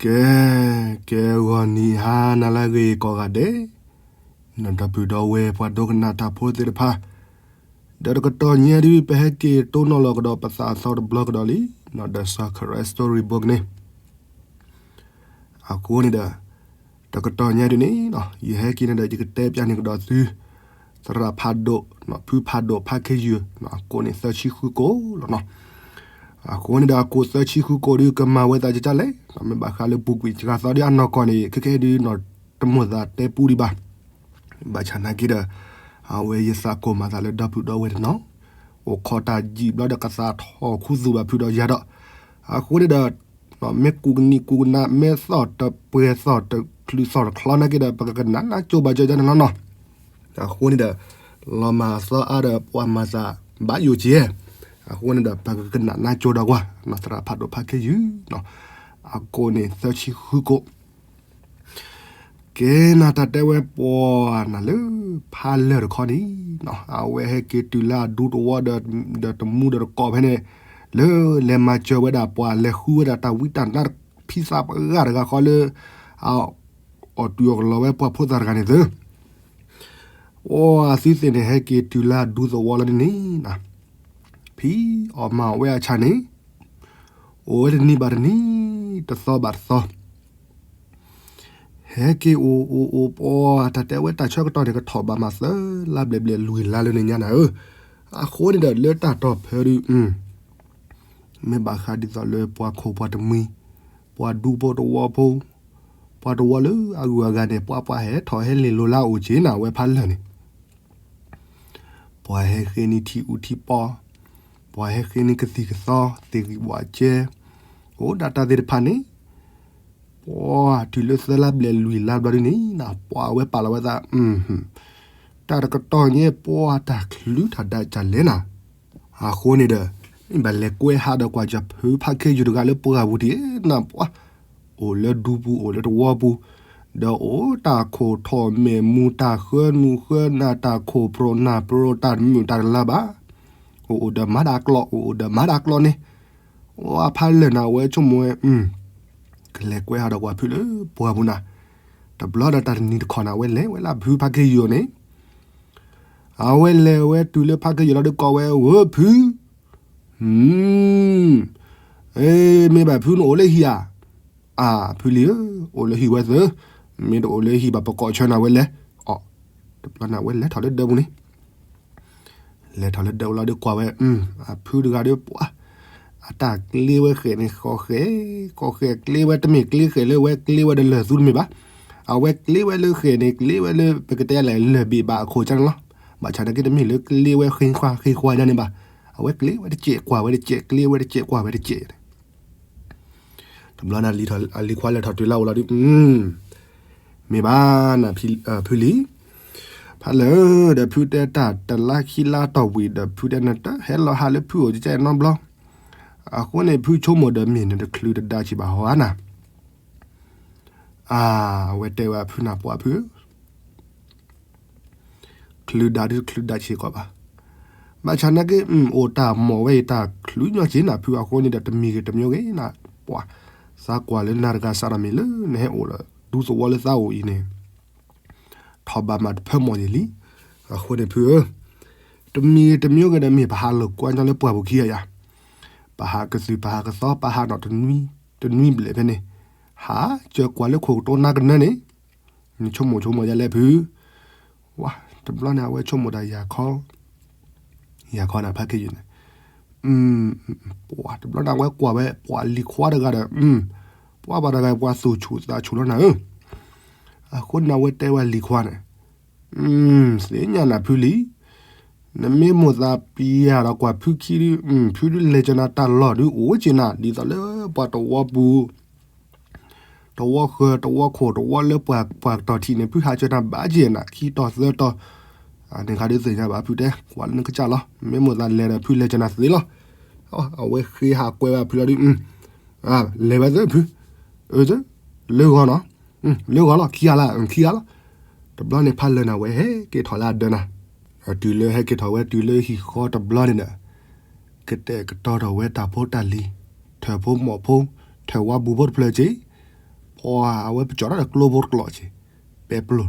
ကဲ, ကဲဂီၤနံၤဟါနၤလၢအဂ့ၤကိးဂၤဒဲး, နီၢ်ဒီပုၢ်ဒီဝဲၢ်ပှၤဒိကနၣ်တၢ်ဖိသ့ၣ်တဖၣ်, ဒီးတကတီၢ်ညါဒုး ပဟဲက့ၤတိၢ်နီၣ်လီၤကဒီးပသးအသီတဘျီကဒီးလံ, နီၢ်ဒီးစီၤခရၢၣ် story book န့ၣ် အဃိန့ၣ်ဒီး တကတီၢ်ညါဒုးန့ၣ် ယဟဲက့ၤန့ၣ်ဒီး ယကတဲပျးန့ၢ်ကဒီးသု သရၣ်ဖးဒိၣ် ဖုဖးဒိၣ်ဖးခ့ယုၢ် အကိးန့ၣ်သၢဆံဃုကိးလီၤနီၤ. အဃိန့ၣ်ဒီးအကိးသၢဆံဃုကိးဒုး ကမၤဝဲသးကကလဲၣ်, မ့ၢ်ဘၣ်ဃးလၢပူၤကွံာ်စှၤသီဒုးအနီၢ်ကီၢ်န့ၣ် ခဲခဲဒုးနီၤ တမိၣ်သးတဲပူဒံးဘၣ်. ဘၣ်ဆၣ်နာ်က့ဒီး အဝဲယသးကိးမၤသးလၢဒီပုၢ်ဒီဝဲၢ်တနီၤ အိၣ်ခိးတၢ်ယံာ်ဘျီဒီးကသးထီၣ်ခူသူၣ်ဘၣ်ဖုဒီးယၤဒီး, အဃိန့ၣ်ဒီး မ့ၢ်ကူးကနံၣ်ကူးကနၣ် မ့ၢ်သီၣ်တပှဲၤသီၣ်တချုးသီၣ်တချီနာ်က့ဒီး ပကကနၣ်နၢ်ကၠိဘၣ်ကၠီကၠီနီၤနီၤ. အဃိန့ၣ်ဒီး လီၤမၢ်သီအါဒီးပှၤမၤသးဘၣ်ယိၣ်က့ၤ, အဃိန့ၣ်ဒီး ပကကနၣ်နၢ်ကၠိဒီးကွၢ် သရၣ်ဖးဒိၣ်ဖးခ့ယုၢ် အကိးန့ၣ်သၢဆံဃုကိး ကဲနၤတၢ်တဲဝဲပှၤနၤလၢ ဖးလၢာ်တခီန့ၣ် အဝဲဟဲက့ၤတုၤလၢအဒူသဝီဒီးတမူဒီးတကိးဖဲန့ၣ် လၢလဲၤမၤစၢၤဝဲဒၣ်ပှၤလဲၤဃုဝဲဒၣ်တၢ်ဝံတၢ်နါဖံသးပှၢ်တဂၤဃီလၢ အ အီၣ်တုၤအီၣ်ကလီဝဲပှၤဖိသၣ်တဂၤန့ၣ်သု အိၣ်အသုသ့ၣ်န့ၣ် ဟဲက့ၤတုၤလၢအဒူသဝီလီၤန့ၣ်န့ၣ် ဖံအီၣ်မၤအီၣ်ဝဲအဆၣ်န့ၣ် အိၣ်ဝဲတနံၤဘၣ်တနံၤ တသီဘၣ်တသီ ဟဲက့ၤအိၣ်အိၣ်အိၣ်ပှၤတၢ်တဲဝဲတၢ်ဆၢကတီၢ်န့ၣ် ကထီၣ်ဘးမးသၢလါဘျဲၣ်ဘျဲၣ်လွံၢ်လါလၢန့ၣ်ညါနၤဧၢ. အဃိန့ၣ်ဒီးလၢတၢ်တီၢ်ဖဲဒုး မ့ၢ်ဘၣ်ဃးဒ်သိးလၢပှၤခိၣ်ပှၤတမှံၤ ပှၤဒူဖိတဝီဖိ ပှၤတဝီလၢအဂုၤအဂၤန့ၣ် ပှၤပှၤဟဲထီၣ်ဟဲလ့ၣ်လိၤလၢအအိၣ်က့ၤနၤဝဲဖးလၢာ်န့ၣ် ပှၤဟဲဃ့န့ၢ်ထံအူထံပီ, ပှၤဟဲဃ့န့ၢ်ကသံၣ်ကသီ သ့ၣ်ဂံၢ်ဝးကဲ, အိၣ်ဒၣ်တၢ်သ့ၣ်တဖၣ်န့ၣ် ပှၤတုၤလၢသၢလါဘျဲၣ်လွံၢ်လါဘျီဒ်န့ၣ် ပှၤအဝဲပာ်လီၤဝဲသး တၢ်တကတီၢ်ညါ ပှၤတၢ်ချုးတၢ်ဒၣ်ကလဲၣ်နၤ. အဃိန့ၣ်ဒီး မ့ၢ်ဘၣ်လဲၤကွဲဟးဒီးကွၢ်ကၢ်ဖုဖးခ့ယုၢ်တဂၤလၢပှၢ်ပူၤတက့ၢ်နၤ ပှၤ အိၣ်လၢဒူပူၤ အိၣ်လၢတဝီပူၤ, ဒီးအိၣ်တၢ်ခိၣ်ထီၣ်မဲာ်မူ တၢ်ဃၢနူဃၢနၤ တၢ်ခိၣ်ပြိၣ်နၢ်ပြိၣ် တၢ်တမုာ်တၢ်တလၤဘၣ်, အိၣ်အိၣ်ဒီးမၤတၢ်ကျီၢ် အိၣ်အိၣ်ဒီးမၤတၢ်ကျီၢ်န့ၣ်, အိၣ်အဖးလၢာ်နၤ အဝဲဆိကမိၣ်ဝဲ ကလဲၤကွဲဟးဒီးကွၢ်ဖုလၢပှၢ်ပူၤနၤ, တဘျီဒီးတၢ်တနံၤတခီနၤ အဝဲလဲၤဝဲလၢဖုဖးခ့ယုၢ်န့ၣ် အဝဲလဲၤဝဲတုၤလၢဖးခ့ယုၢ်လီၤဒီးကိးဝဲ ဧၢ ဖု, မ့ၢ်ဘၣ်ဖုနအိၣ်လၢဟံၣ်ဧါ, အါ ဖုလံၤဧၢ, အိၣ်လၢဟံၣ်ဝဲသ့, မ့ၢ်တအိၣ်လၢဟံၣ်ဘၣ် ပကိးဆၢနၤဝဲလဲၤ, အီ, တဘျီန့ၣ် အဝဲလဲၤထီၣ်လၢဒၢးပူၤန့ၣ် လဲၤထီၣ်လၢဒၢးပူၤလီၤဒီးကွၢ်ဝဲ, အဖုတဂၤဒီးပှၤ, အတၢ်ကျ့ဝဲဃဲးန့ၣ် ဃီဃဲး, ဃီဃဲးကျ့ဝဲ တမ့ၢ်ကျ့ဃဲးလၢဝဲကျ့ဝဲဒီးလၢၢ်သူတမ့ၢ်ဘၣ်, အဝဲကျ့ဝဲလၢဃဲးန့ၣ် ကျ့ဝဲလၢပကတဲလဲၣ် လၢၢ်ဘ့ၣ်ဘၣ်အခိၣ်ကန့ၣ်လီၤ, ဘၣ်ဆၣ်နာ်က့တမ့ၢ်လၢကျ့ဝဲဃ့ခွါဃ့ခွါညါန့ၣ်ဘၣ်, အဝဲကျ့ဝဲတစဲးကွၢ်ဝဲတစဲး ကျ့ဝဲတစဲးကွၢ်ဝဲတစဲး တဘျီန့ၣ် အလံၤခွါလဲၤထီၣ်တုၤလၢအအိၣ်လီၤဒီး, မ့ၢ်ဘၣ်နၤဖုလံၤ, ဖးလၢာ်ဒီးဖုတဲတၢ်တလါခံလါတီၢ်ဝံၤဒီး ဖုတဲနတဟဲလီၤဟးလၢဖုအိၣ်ကဲနီတဘျီ, အဃိန့ၣ် ဖုဆိကမိၣ်ဒီးမ့ၢ်နတချုးတဒါဆံးဘၣ်ဟီဧါနၤ, အါ, အဝဲတဲဝဲဖုနၢ်ပှၤဖု ချုးဒါဒုးချုးဒါဆံးကီးဘၣ်, ဘၣ်ဆၣ်နာ်က့ အိၣ်တၢ်မီၢ်ဝဲအံၤ တၢ်ချုးညီစ့နၤဖုအဃိန့ၣ်ဒီး တမံၤဂ့ၤတမံၤဂ့ၤနၤ, ပှၤ, သးကွၢ်လၢနၤတဂၤစးထီၣ်မ့ၢ်လၢနဟဲအိၣ်လၢဒူသဝီလၢသးအိၣ်အံၤန့ၣ်, ထီၣ်ဘးမးတဖၢမီၢ်ယံာ်လံ, အဃိန့ၣ်ဖုဧၢ, တမံၤဂ့ၤတမံၤဂ့ၤဒီး မ့ၢ်ပဟးလိာ်ကွၢ်ညီလၢပှၢ်ပူၤခံဂၤယၤ, ပဟးကသုၣ်ပဟးကသီ ပဟးနီၣ်တနွံ, တနွံဘျဲၣ်ဖဲန့ၣ်, ဟးစၢၤကွၢ်လၢခိၣ်ကတိၤနါကနၢန့ၣ် နဆိကမိၣ်ဆိကမိၣ်ယၤလဲၣ်ဖု, ဝါ, တဘျီန့ၣ် အဝဲဆိကမိၣ်တၢ်ယၤခီ, ယၤခီန့ၣ်ဖးခ့ယုၢ်န့ၣ်, ပှၤတဘျီန့ၣ် အဝဲကွၢ်ဝဲ ပှၤလံၤခွါတဂၤဒီး, ပှၤဘၣ်တဂၤ ပှၤသူၣ်ဆူၣ်သးဆူၣ်လီၤနၤဧၢ, အဃိန့ၣ် အဝဲတဲဝဲလံၤခွါန့ၣ်, သ့ၣ်ညါနၤဖုလံၤ, နမ့ၢ်မိၣ်သးပျဲဒီးကွၢ်ဖုခံဒုး, ဖုဒုးလဲၤကနၤတၢ်လီၢ်ဒုးအိၣ်က့ၤနၤ ဒ်သိးလၢပှၤတဝီပူၤ တဝီဃၢၤ တဝီခိၣ် တဝီလၢပှၤပှၤကတီၢ်ထံးန့ၣ် ဖုဟးစၢၤနၤဘၣ်က့ၤနၤ ခံတီၤသၢတီၤ, န့ၣ်ခါဒုးသ့ၣ်ညါဘၣ်ဖုတဲ ကွၢ်လၢနကစၢ်လီၤ. မ့ၢ်မိၣ်သးလဲၤဒီးဖုလဲၤကနၤသ့လီၤ. အဝဲဃ့ဟးကွဲဝဲဖုလီၤဒုး, လဲၤဝဲသ့ဖု, အၢသ့, လၢဂီၤနီၤ, လၢဂီၤလီၤ ခံဂၤလီၤ, ခံဂၤလီၤ. တဘျီန့ၣ် ဖးလၢာ်န့ၣ်ဝဲဟဲက့ၤထီၣ်လၢအဒၢးနၤ, တုၤလၢဟဲက့ၤထီၣ်ဝဲတုၤလၢဟံၣ်ဃီတဘျီန့ၣ်ဒီး ကတဲာ်ကတီၤထီၣ်ဝဲတၢ်ဖိတၢ်လံၤ, ထၢၣ်ဖိမီၢ်ဖိ, ထၢၣ်ဝါဘူးဖိတဖျၢၣ်က့ၤ, အဝဲပကၠီထီၣ်ဒီးကျိဖိတကျိာ်က့ၤ, ပဲပျိၤ,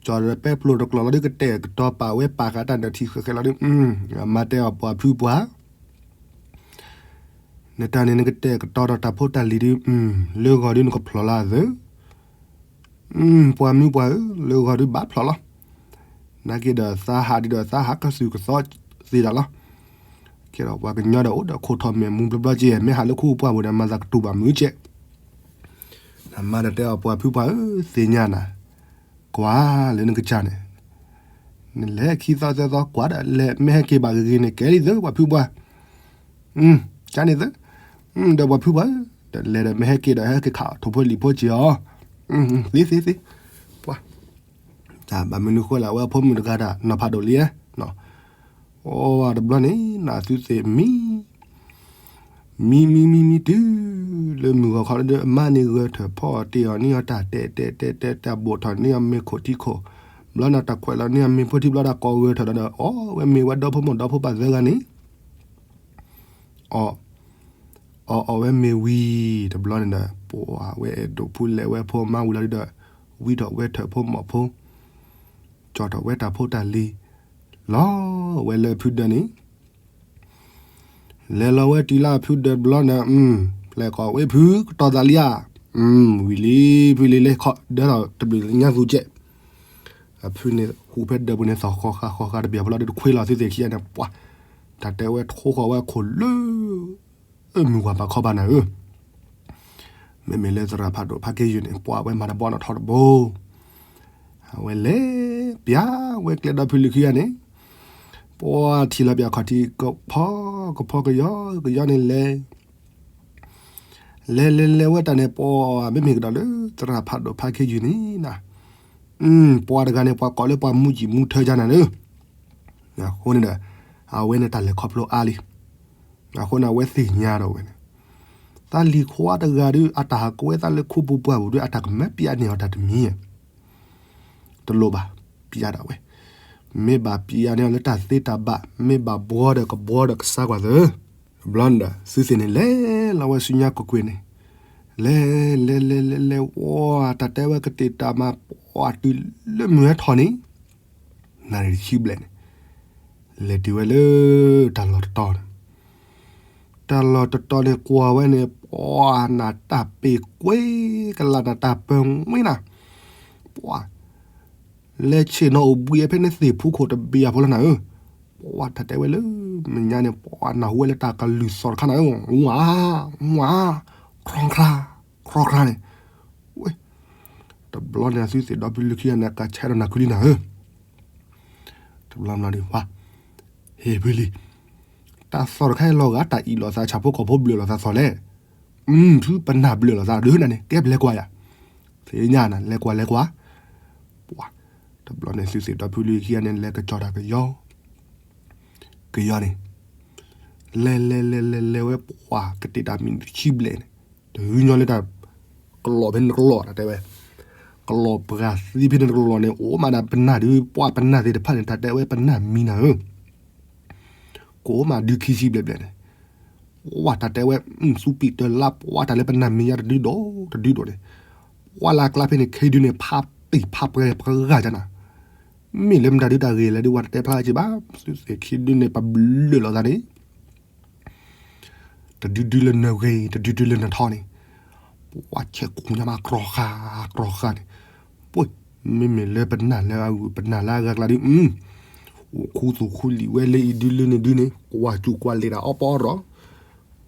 ကၠီဒီးပဲပျိၤတကျိာ်လီၤဒုး ကတဲာ်ကတီၤပာ်ဝဲပာ်ဃာ်တၢ်နၢၤထံဃဲဃဲလီၤဒုး, အမါတဲအီၤ ပှၤဖုပှၢ် နတၢ်န့ၣ်နကတဲာ်ကတီၤဒီးတၢ်ဖိတၢ်လံၤဒုး, လၢဂီၤဒုးနကဖျိးလၢသၢ, ပှၤမုၣ်ပှၢ်ဧၢ, လၢဂီၤဒုးဘၣ်ဖျိးလီၤ. နာ်က့ဒီးသးဟးဒုးဒီးသးဟးကသုၣ်ကသီသ့ဒၣ်လီၤ. ကဲဒီးပှၤကညီဒီးအိၣ်ဒီးခိၣ်ထီၣ်မဲာ်မူဘျီဘျီက့ၤ, မ့ၢ်ဟးလၢခိပှၢ်ပူၤဒီး မၤသးကတူၢ်ဘၣ်မုာ်ကဲး. နမါဒီးတဲအီၤ ပှၤဖုပှၢ်ဧၢ, သ့ၣ်ညါနၤ, ကွၢ်လၢနကစၢ်န့ၣ်, နလဲၤခံသီသၢသီကွၢ်ဒီးလဲၤမ့ၢ်ဟဲက့ၤဘၣ်ဂ့ၤဂ့ၤန့ၣ် ကဲလံသၢ ပှၤဖုပှၢ်. ကန့ၣ်သၢ, ဒီးပှၤဖုပှၢ်ဧၢ, ဒီးလဲၤဒီးမ့ၢ်ဟဲက့ၤဒီးဟဲက့ၤခးထိၣ်ဖိလံၤဖိက့ၤအီၤ, သ့သ့သ့, ပှၤ တၢ်ဘၣ်မနုၤဃိလဲၣ် အဝဲအဖိမုၣ်တဂၤတၢ်နီၤဖးဒိၣ်လံ, အိၣ်ဝဲတဘျီန့ၣ် နသုသ့ၣ်မံ မံမံမံမံတုၤ လၢမုၢ်ဂီၤခီလၢ အမါန့ၣ်ဂဲၤထၢၣ်ဖီအီၤတ့ၢ်အီၤန့ၢ်အီၤတၢ်တဲာ်တဲာ်တဲာ်တဲာ် တၢ်ဘိၣ်ထီၣ်န့ၢ်အီၤမ့ၤခိၣ်ထံခိၣ်, ဘျီန့ၣ်တၢ်ခွဲးလီၤန့ၢ်အီၤမ့ၤဖိထံဘျီ တၢ်ကိးဂဲၤထၢၣ်ဒီး အီၣ်ဝဲမ့ၤဝဲဒီဖိမိၢ်ဒီဖိပၢ်သၢဂၤန့ၣ် အီၣ်, အီၣ်အီၣ်ဝဲမ့ၤဝံၤ တဘျီန့ၣ်ဒီး ပှၤဝဲအဲၣ်ဒိးဖူလဲၤဝဲဖိမါဝံၤလီၤဒုးဒီး ဝံထီၣ်ဝဲထၢၣ်ဖိမီၢ်ဖိ, ကၠီထီၣ်ဝဲတၢ်ဖိတၢ်လံၤ, လီၤဝဲလၢဖုဒၢးန့ၣ်, လဲၤလီၤဝဲတုၤလၢဖုဒၢးတဘျီန့ၣ်, ဖျဲၣ်ကီးဝဲဖုကတီၤသးလံဧါ, ဝံၤလံ ဖုလံလဲၤခီဒၢထီၣ်တဘျုးညါသူကဲး အဖုန့ၣ်ဟူးဖဲဒၢးပူၤန့ၣ် သီၣ်ဃီဃာ်ဃီဃာ်တဘျီဖိလီၤဒုး တခွ့လီၤသုသ့ၣ်ခံဂၤန့ၣ် ပှၤ တၢ်တဲဝဲထိဃီၤဝဲအခိၣ်လၢ မုၢ်ဝၤဘးခီဘၣ်နၤဧၢ, မ့မ့ၢ်လၢသရၣ်ဖးဒိၣ်ဖးက့ယုၢ်န့ၣ် ပှၤဝဲမၤတဘီနီၣ်ထီတဘိ, အဝဲလဲၤပျးဝဲကျဲဒီဖုလံၤခံဂၤန့ၣ်, ပှၤထံၣ်လီၤပၠးခီၣ်ထံးကဖီကဖီကယီကယီန့ၣ်လဲၤ လဲၤလဲၤလဲၤဝဲတၢ်န့ၣ် ပှၤမ့မ့ၢ်ကဒီးလၢသရၣ်ဖးဒိၣ်ဖးက့ယုၢ်န့ၣ်နၤ, ပှၤတဂၤန့ၣ် ပှၤကိးလၢပှၤမူကံၢ်မူထၢကနၤလၢ, အဃိန့ၣ်ဒီး အဝဲန့ၣ်တၢ်လဲၤခီဖျိအါလံ, အဃိန့ၣ် အဝဲသ့ၣ်ညါဒီးဝဲန့ၣ်, သးလံၤခွါတဂၤဒုး အတၢ်ဟးကွဲသးလၢခိပူၤပှၢ်ပူၤဒုး အတၢ်ကမၢပျးန့ၢ်အီၤတၢ်တမံၤ တလိၣ်ဘၣ်, ပျးဒၣ်ဝဲ, မ့ၢ်ဘၣ်ပျးန့ၢ်အီၤလၢတၢ်သ့တၢ်ဘၣ် မ့ၢ်ဘၣ်ဘှီဒီးကဘှီဒီးကစၢ်ကွၢ်သၢ, တဘျီန့ၣ်ဒီး သုသ့ၣ်န့ၣ်လဲၤလီၤဝဲဆူညါကွ့ၢ်ကွ့ၢ်န့ၣ်, လဲၤ လဲၤ လဲၤ လဲၤ လဲၤ ဝဲ တၢ်တဲဝဲကတ့ၢ်တၢ်မၤ ပှၤတုၤလၢမုၢ်ဟဲထီၣ်န့ၣ် နၣ်ရံၣ်တဆံဘျဲၣ်န့ၣ်, လဲၤတုၤဝဲလၢတၢ်လီၢ်တတီၤန့ၣ်, တၢ်လီၢ်တတီၤန့ၣ် ကွၢ်ဝဲန့ၣ် ပှၤနၢ်တၢ်ပ့ၤကွ့ကလး နၢ်တၢ်ပၢၤဝ့နၤ, ပှၤ လဲၤဆ့ၣ်နီၤအိၣ်ဘှံးအဖဲန့ၣ်သ့ၣ်ဖူခိၣ်တဘ့ၣ်အဖိလီၤနၤဧၢ, ပှၤတၢ်တဲဝဲလၢမဲာ်ညါန့ၣ် ပှၤနၢ်ဟူဝဲလၢတၢ်ကလုၢ်သီၣ်တခါနၤဧၢ, ဝါ ဝါ ခရီခရါ ခရီခရါန့ၣ်, ဝဲ တဘျီန့ၣ် သုသ့ၣ်ဒီဖုလံၤခံဂၤန့ၣ် ကဆဲးဒီးနၢ်ခုလံနၤဧၢ, တဘျီဘျီဒုး ဝါ ဟ့ၣ်ဖုလံၤ, တၢ်သီၣ်တခါအံၤလီၤဂာ် တၢ်အံၣ်လိာ်သး ဆၣ်ဖိကီၢ်ဖိဘျၢၣ်လိာ်သးသီၣ်လဲၣ်, ဖုပနၢ်ဘျၢၣ်လိာ်သးဒုးနၤန့ၣ် ကဲပလဲၤကွၢ်ယၤ, သ့ၣ်ညါနၤ လဲၤကွၢ်လဲၤကွၢ်, ပှၤ တဘျီန့ၣ်သုသ့ၣ်ဒီဖုလံၤခံဂၤန့ၣ် လဲၤကစီၤတၢ်ကယီ ကယီန့ၣ်, လဲၤလဲၤလဲၤလဲၤလဲၤဝဲပှၤကတ့ၢ်တၢ်မံၤတဆံဘျဲၣ်န့ၣ်, တဟူညီလၢတၢ် ကလီၢ်ဖဲန့ၣ်တကလီၢ် တၢ်တဲဝဲ, ကလီၢ်ပှၤသံဖဲန့ၣ်တကလီၢ်န့ၣ် အိၣ်မးဒၣ်ပနၢ်ဒုး ပှၤပနၢ်သ့ၣ်တဖၣ်န့ၣ် တၢ်တဲဝဲပနၢ်မံၤနၤဧၢ, ကအိၣ်မးဒုးခံဆံဘျဲၣ်ဘျဲၣ်န့ၣ်, ပှၤတၢ်တဲဝဲ သူပံၣ်တၢ်လါ ပှၤတၢ်လၢပနၢ်မံၤညါတဒုဒိၣ်တဒုဒိၣ်န့ၣ်, ပှၤလၢအကျါဖဲန့ၣ် ခ့ဒုန့ၣ် ဖးတံၢ်ဖးပှဲၤပှၤဂၤကနၤ, မ့ၢ်လၢမတၤဒုးတၢ်ဂ့ၤလဲၣ်ဒုး ပှၤတတဲဖျါက့ၤဘၣ်, သုသ့ၣ်ခ့ဒုန့ၣ် ပဘျၢၣ်လိာ်သးန့ၣ် တဒုဒုလၢနဂ့ၤ တဒုဒုလၢနထီန့ၣ်, ပှၤဆဲးကူညါမး ကြီဃာ်ကြီဃာ်န့ၣ်, ပှၤ မ့မ့ၢ်လၢပနၢ်လၢအဂုၤ ပနၢ်လၢအဂၤကျါဒုး, အိၣ်ခူသူၣ်ခူလံာ်ဝဲလၢအံၤဒုလၢန့ၣ်ဒုန့ၣ် ကွၢ်စူၣ်ကွၢ်လံာ်တၢ်အီၣ်ပီအီၣ်ရီၤ,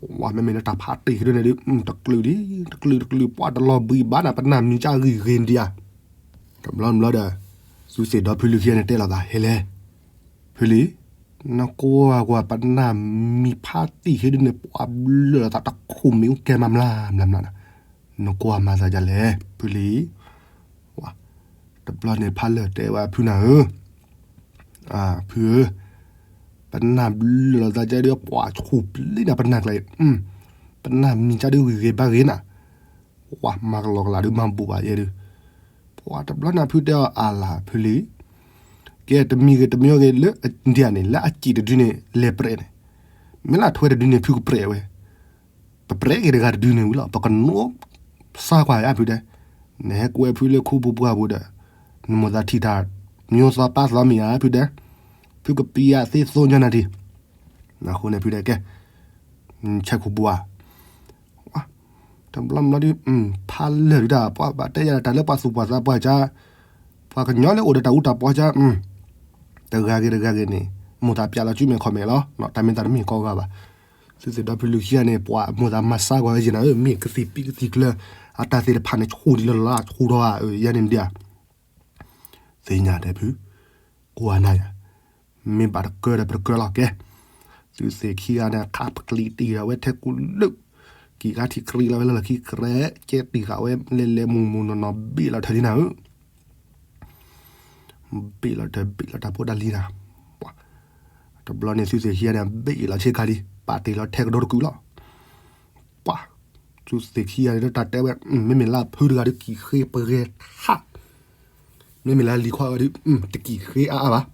ပှၤမ့မ့ၢ်လၢတၢ်ဖးတံၢ်ဒုန့ၣ်ဒုး တကလုာ်ဒံး တကလုာ်တကလုာ် ပှၤတလီၤဘှံးဘၣ်နၤ ပနၢ်မံၤကၢ်ဂံၢ်ဂ့ၤဒံးဧါ, တဘျီဘျီဒီး သုသ့ၣ်ဒီဖုလံၤခံဂၤန့ၣ်တဲလိာ်သးဟဲလဲၣ်, ဖုလံၤ, နကွၢ်ကွၢ် ပနၢ်မံၤဖးတံၢ်ဟ့ဒုန့ၣ် ပှၤဘျၢၣ်လိာ်သးတခိၣ်မံၤအိၣ်ကဲမးမျါမျါမျါနၤ, နကွၢ်မၤသးဒ်လဲၣ် ဖုလံၤ, တဘျီန့ၣ်ဖးလၢာ်တဲဝဲဖုနၤဧၢ, ဖုဧၢ, ပနၢ်ဘျၢၣ်လိာ်သးကဲဒုး ပှၤဆူၣ်ပျံၤနၤ ပနၢ်ကျါအံၤ, ပနၢ်မံၤကၢ်ဒုးဂ့ၤဂ့ၤဘၣ်ဂ့ၤနၤ, ပှၤမၤကလီကလးဒုးမၤဘူၣ်ဘၣ်ယဲဒုး, ပှၤတဘျီန့ၣ်ဖုတဲအီၤအါလၢ် ဖုလံၤ, ကဲတမံၤဂ့ၤတမံၤဂ့ၤလၢအဒံးန့ၣ် လၢအစံၣ်တဒုန့ၣ် လဲၤပြဲးန့ၣ်, မ့ၢ်လၢအထွဲတဒုန့ၣ် ဖုကပြဲးဝဲ, ပပြဲးက့ၤတဂၤတဒုန့ၣ်ဝံၤလီၤ ပကနိး စၢ်ကွၢ်ယါဖုဒဲး, နဟဲကွဲဖုလၢခူပူၤပှၢ်ပူၤဒီး နမိၢ်သးထံၣ်တၢ် မံသီပၢ်သီမ့ၢ်ဧါဖုဒဲး, ဖုကပံးယၤသ့သိညါနၤဒံး, အဃိန့ၣ်ဖုဒဲးကဲ ဆဲးခူပူၤဧါ တဘျီဘျီဒုး ဖးလၢာ်ဒုးတၢ် ပှၤဘၣ်တဲယၤတၢ်လၢပှၤသူၣ်ပှၤသးပှၢ်ကါ, ပှၤကညီလၢအိၣ်ဒီးတၢ်အူတၢ်ပီကါ, တဂၤဂ့ၤတဂၤဂ့ၤန့ၣ် မိၢ်သးပျးလီၤစုမဲာ်ခီၣ်မဲာ်လီၤ, တၢ်မ့ၢ်တၢ်တမ့ၢ်ကိးဂၤဘၣ်. သုသ့ၣ်ဒီဖုလုၢ်ခံဂၤန့ၣ် ပှၤမိၢ်သးမၤစၢ်ကွၢ်ဝဲယဲၢ်နၤဧၢ, မ့ၢ်ကသံၣ်ပံကသံၣ်ကျၢၤ အတၢ်သ့ၣ်တဖၣ်န့ၣ် ဆူၣ်ဒံးလၢလါဆူၣ်ထီၣ်ဧါ, ယဲၢ်န့ၣ်ဒံးဧါ သ့ၣ်ညါတဲဖု, ကွၢ်နၤယၤ, မ့ၢ်ဘၣ်တကၢဒီးပတကၢလီၤကဲ, သုသ့ၣ်ခံဂၤန့ၣ် ခးပကလံၤတံၢ်ဃာ်ဝဲထဲကူလၢာ်, ကံၢ်ခါထံးကြံးလီၤဝဲလၢလီၢ်ခံကြဲး, ကဲတံၢ်ဃာ်ဝဲလဲၤလဲၤမုၢ်မုၢ်နီၢ်နီၢ် ဘ့ၣ်လီၤထၢလံနၤဧၢ, ဘ့ၣ်လီၤထၢဘ့ၣ်လီၤတၢ်ဖိတၢ်လံၤနၤ, တဘျီန့ၣ်သုသ့ၣ်ခံဂၤန့ၣ် ဘ့ၣ်လီၤဆ့ကၤလံ, ပာ်တ့ၢ်လီၤထဲကဒီတကုာ်လီၤ, ပှၤ, သုသ့ၣ်ခံဂၤန့ၣ် တၢ်တဲဝဲ မ့မ့ၢ်လၢဖုတဂၤဒုးကံၢ်ဃ့ပဂဲၤထး, မ့မ့ၢ်လၢလံၤခွါဝဲဒုး တကံၢ်ဃ့အါအါဘၣ်,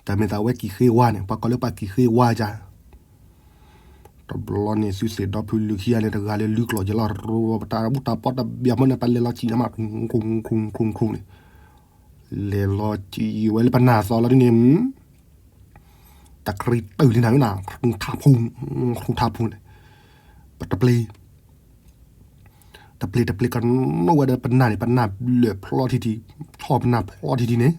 တၢ်မ့ၢ်သးဝဲကံၢ်ဃ့ဝါန့ၣ် ပှၤကိးလၢပှၤကံၢ်ဃ့ဝါယါ, တဘျီန့ၣ်သုသ့ၣ်ဒီဖုလုၢ်ခံဂၤန့ၣ် တဂၤလၢလုၢ်ကျိာ်က့ၤလီၤ, ပတၢ်တၢ်ပီတၢ်ဘံၣ်အမ့ၢ်န့ၣ် ပလဲၤလီၤစံၣ်ညါမး ခူခူခူခူန့ၣ်, လဲၤလီၤစံၣ်ဝဲလၢပနၢ်သီလီၤဒ်န့ၣ် တၢ်ကြံးတုၤလံနၤဧၢနၤ, ခူထါဖူ, ခူထါဖူန့ၣ်, ပတပျ့ၤ, တပျ့ၤတပျ့ၤကနိးဝဲဒီးပနၢ်န့ၣ် ပနၢ်ဘျၢၣ်ဖျီထံထံ, ဆီၣ်ပနၢ်ဖျီထံထံန့ၣ်,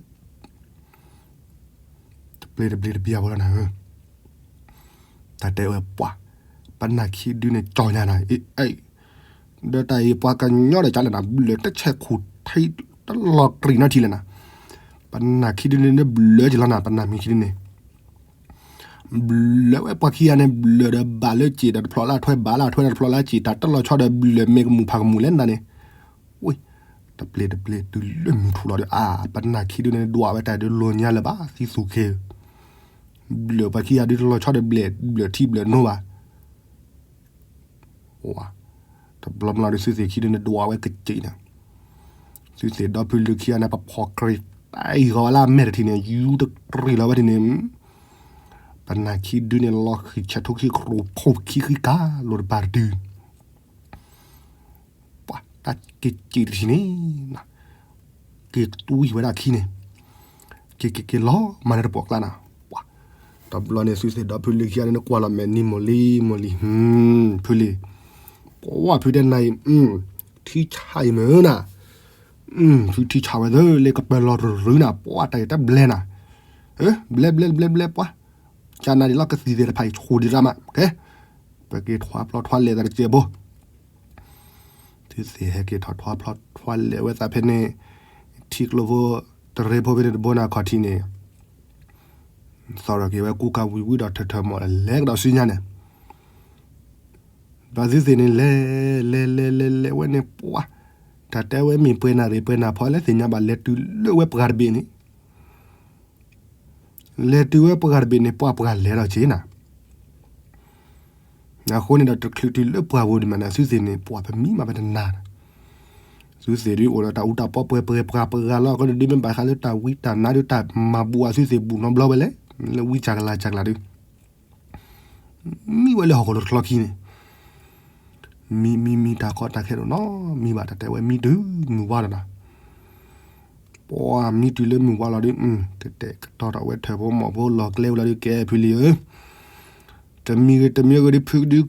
တပျ့ၤတပျ့ၤတပျ့ၤဖိလီၤနၤဧၢ, တၢ်တဲဝဲပှၤ, ပနၢ်ခံဒုန့ၣ်ကၠီညါနၤ, အ့ၣ်, ဒီးတၢ်အံၤပှၤကညီဒီးကလဲၣ်နၤ, ဘျၢၣ်တဆဲးခူၣ်ထံတလီၤကြံၢ်နီထံလဲၣ်နၤ, ပနၢ်ခံဒုန့ၣ်ဘျၢၣ်က့ၤလီၤနၤ, ပနၢ်မံၤခံဒုန့ၣ် ဘျၢၣ်ဝဲပှၤခံဂၤန့ၣ် ဘျၢၣ်ဒီးဘၣ်လၢစ့ၣ်ဒီးတဖျိးလၢအထွဲ ဘၣ်လၢအထွဲဒီးတဖျိးလၢစ့ၣ် တၢ်တလီၤဆီဒီးဘျၢၣ်မ့ၢ်ကမူၣ်ဖးကမူၣ်လဲၣ်နၤန့ၣ်, ဝ့ၢ်, တပျ့ၤတပျ့ၤတုၤလၢမုၢ်ထူၣ်လီၤဒီး အါ ပနၢ်ခံဒုန့ၣ်ဒွးဝဲတၢ်ဒုးလိၤညါလၢၤဘၣ် သံသူၣ်ခ့, ဘျၢၣ်ပှၤခံဂၤဒုးတလီၤဆီဒီးဘျၢၣ် ဘျၢၣ်ထံဘျၢၣ်နိဘၣ် တဘျီဘျီဒီးသုသ့ၣ်ခံဒုန့ၣ်ဒွးဝဲကစ့ၣ်န့ၣ်, သုသ့ၣ်ဒီဖုလုၢ်ခံဂၤန့ၣ် ပဖီၣ်ကြ့ၤတၢ်အံၤဂီၤဝဲလၢအမဲာ်တထံၣ်န့ၣ် ယူတကြ့ၤလီၤဝဲဒ်န့ၣ်, ပနၢ်ခံဒုန့ၣ်လီၤဃံၢ်ဆဲးထူခံခရူၣ်ဖိခံဃံကၤလိာ်တပၤတဒု ပှၤတၢ်က့ၤစံးတထံၣ်န့ၣ်, က့ၤတွံၢ်ဝဲဒၣ်ခံန့ၣ်, က့ၤက့ၤက့ၤလီၤမၤလၢတပိာ်ကျါနၤ, ပှၤ, တဘျီန့ၣ် သုသ့ၣ်ဒီဖုလုၢ်ခံဂၤန့ၣ် နကွၢ်လီၤမဲာ်နံၤမိၢ်လံ မိၢ်လံ, ဖုလံ, ပှၤဖုတဲနၤအံၤ, ထံဆးအံၤမ့ၢ်နၤ, ဖုထံဆးဝဲသၢလၢကပၢၤလီၤတရုၤနၤ, ပှၤတၢ်အံၤတဘျဲနၤ, ဘျဲဘျဲဘျဲဘျဲပှၤ, ကနၤဒ်လီၤကသံၣ်သ့ၣ်တဖၣ်အံၤဆူၣ်ဒံးရၣ်မး, ကဲ, ပက့ၤထွါဖျီထွါလဲၤသးတစဲးဖိ သုသ့ၣ်ဟဲက့ၤထီၣ်ထွါဖျီထွါလဲၤဝဲသးဖဲန့ၣ်, ထံကျိဖိ, တရ့ဖိဖဲန့ၣ်တဘိန့ၣ်အခီၣ်ထံးန့ၣ်, သီၣ်ထီၣ်က့ၤဝဲကူကၤဝံၤဝံၤဒီးထၢၣ်ထၢၣ်မီၣ်လဲၤကဒီးဆူညါန့ၣ်, ဒီးသုသ့ၣ်န့ၣ်လဲၤ, လဲၤလဲၤလဲၤလဲၤဝဲန့ၣ်ပှၤ, တၢ်တဲဝဲမ့ၢ်ပှဲၤနၣ်ရံၣ်ပှဲၤနၣ်ဖီလဲၣ်သ့ၣ်ညါဘၣ် လဲၤတုၤလၢဝဲပှၢ်တဘ့ၣ်န့ၣ် လဲၤတုၤဝဲပှၢ်တဘ့ၣ်န့ၣ် ပှၤပှၢ်လဲၤဒီးက့ၤနၤ, အဃိန့ၣ်ဒီးတချုးတုၤလၢပှၢ်ပူၤဒံးမးန့ၣ် သုသ့ၣ်န့ၣ် ပှၤပမံမးပတနၤ, သုသ့ၣ်ဒုးအိၣ်ဒီးတၢ်အူတၢ်ပီပှဲၤပှဲၤပှၤပှဲၤဂၤလီၤ အဃိန့ၣ်ဒုးမ့ၢ်ဘၣ်ဃးလၢတၢ်ဝံတၢ်နါဒုးတၢ်မၤဘူးအသုသ့ၣ်ဘူးနီတဘျီဝဲလဲၣ်, လၢဝံစၢ်ကလၤစၢ်ကလၤဒုး မံဝဲလၢဟီၣ်ခိၣ်လိၤတချီခံန့ၣ်, မံမံမံတၢ်ကီတၢ်ခဲဒိၣ်နီၤ, မံဘၣ်တၢ်တဲဝဲမံတုၤမုၢ်ဝါလီၤနၤ, ပှၤမံတုၤလၢမုၢ်ဝါလီၤဒုး, ကတဲာ်ကတီၤထီၣ်ဝဲထၢၣ်ဖိမီၣ်ဖိလီၤကျဲဝဲလီၤဒုး ကဲဖုလံဧၢ, တမံၤဂ့ၤတမံၤဂ့ၤဒုးဖုဒုး,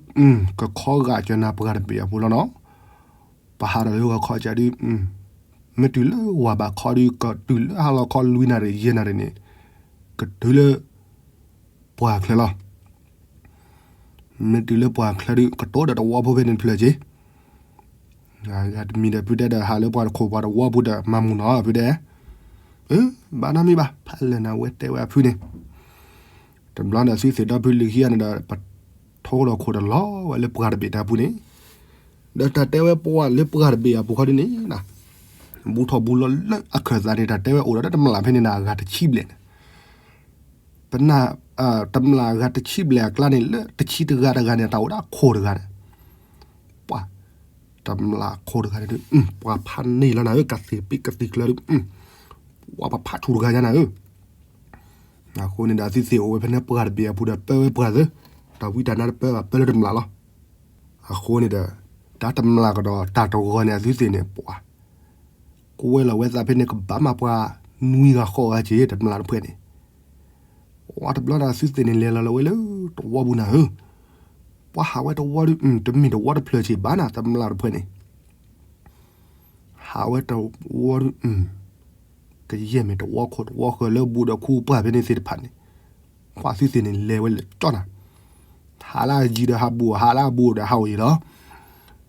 ကခီဂာ်ကၢၤနၤပှၢ်တဘ့ၣ်အပူၤလီၤနီၤ, ပဟးဒီးလၢဂီၤခီကဒုး, မ့ၢ်တုၤလၢဝၤဘၣ်ခီဒုး ကတုၤလၢဟါလီၤခီလွံၢ်နၣ်ရံၣ်ယဲၢ်နၣ်ရံၣ်န့ၣ်, ကတုၤလၢ ပှၢ်ချၢလီၤ, မ့ၢ်တုၤလၢပှၢ်ချၢဒုး ကတိၤဒီးတဝီဖိဖဲန့ၣ်တဖျၢၣ်က့ၤ, တမံၤဒီးဖုဒဲဒီးဟးလၢပှၢ်တခိၣ်ပှၢ်တဝီပူၤဒီးမၤမုာ်နီၤဖုဒဲ, ဘၣ်နီတမံၤဘၣ် ဖးလၢာ်နၤဝဲတဲဝဲအဖုန့ၣ်, တဘျီန့ၣ်သုသ့ၣ်ဒီဖုလုၢ်ခံဂၤန့ၣ်ဒီး ပထိဒီးခိၣ်တလီၤဝဲလၢပှၢ်တဘ့ၣ်တၢ်ပူၤန့ၣ်, ဒီးတၢ်တဲဝဲပှၤလၢပှၢ်တဘ့ၣ်အပူၤခီဒုးန့ၣ်, ဘူးထီၣ်ဘူးလီၤလၢအခၢၣ်သးန့ၣ် တၢ်တဲဝဲအိၣ်ဒီးတမျၢ်ဖဲန့ၣ်နၤ အဂၤတဆံဘျဲၣ်န့ၣ် ပနၢ်, တမျၢ်အဂၤတဆံဘျဲၣ်အကျါန့ၣ် လၢတဆံတဂၤတဂၤန့ၣ် တၢ်အိၣ်ဒၣ်ခိၣ်တဂၤန့ၣ်, ပှၤ, တမျၢ်ခိၣ်တဂၤန့ၣ်ဒုး, ပှၤဖးန့ၢ်လီၤနၤဧၢ ကသံၣ်ပံကသံၣ်ကျၢၤဒုး, ပှၤပဖးဆူၣ်တဂၤညါနၤဧၢ, အဃိန့ၣ်ဒီးသုသ့ၣ်အိၣ်ဝဲဖဲန့ၣ်ပှၢ်တဘ့ၣ်အပူၤဒီးပၢဝဲပှၢ်သၢ, တၢ်ဝံတၢ်နါတပၢဘၣ် ပၢလၢတမျၢ်လီၤ, အဃိန့ၣ်ဒီး တၢ်တမျၢ်ကဒီးတၢ်တဂီၤန့ၣ် အသုသ့ၣ်န့ၣ် ပှၤ ကွဲလီၤဝဲသးဖဲန့ၣ် ကဘၣ်မၤပှၤနွံဂၤဃိးဂၤက့ၤ တမျၢ်တဖုန့ၣ်, ပှၤတဘျီန့ၣ်အသုသ့ၣ်န့ၣ် လဲၤလီၤလီၤဝဲလၢတဝီပူၤနၤဧၢ, ပှၤဟးဝဲတဝီဒုး တမ့ၢ်တဝီတဖျၢၣ်က့ၤဘၣ်နၤ တမျၢ်တဖုန့ၣ် ဟးဝဲတဝီဒုး ကယဲၢ်မ့ၢ်တဝီခိၣ်တဝီဃၢၤလၢဘူးဒီးခူပှၢ်ဖဲန့ၣ်သ့ၣ်တဖၣ်န့ၣ်, ပှၤသုသ့ၣ်န့ၣ်လဲၤဝဲလၢကၠီနၤ, ဟးလၢအယံၤဒီးဟးဘူး ဟးလၢအဘူးဒီးဟးအိၣ်အံၤလီၤ,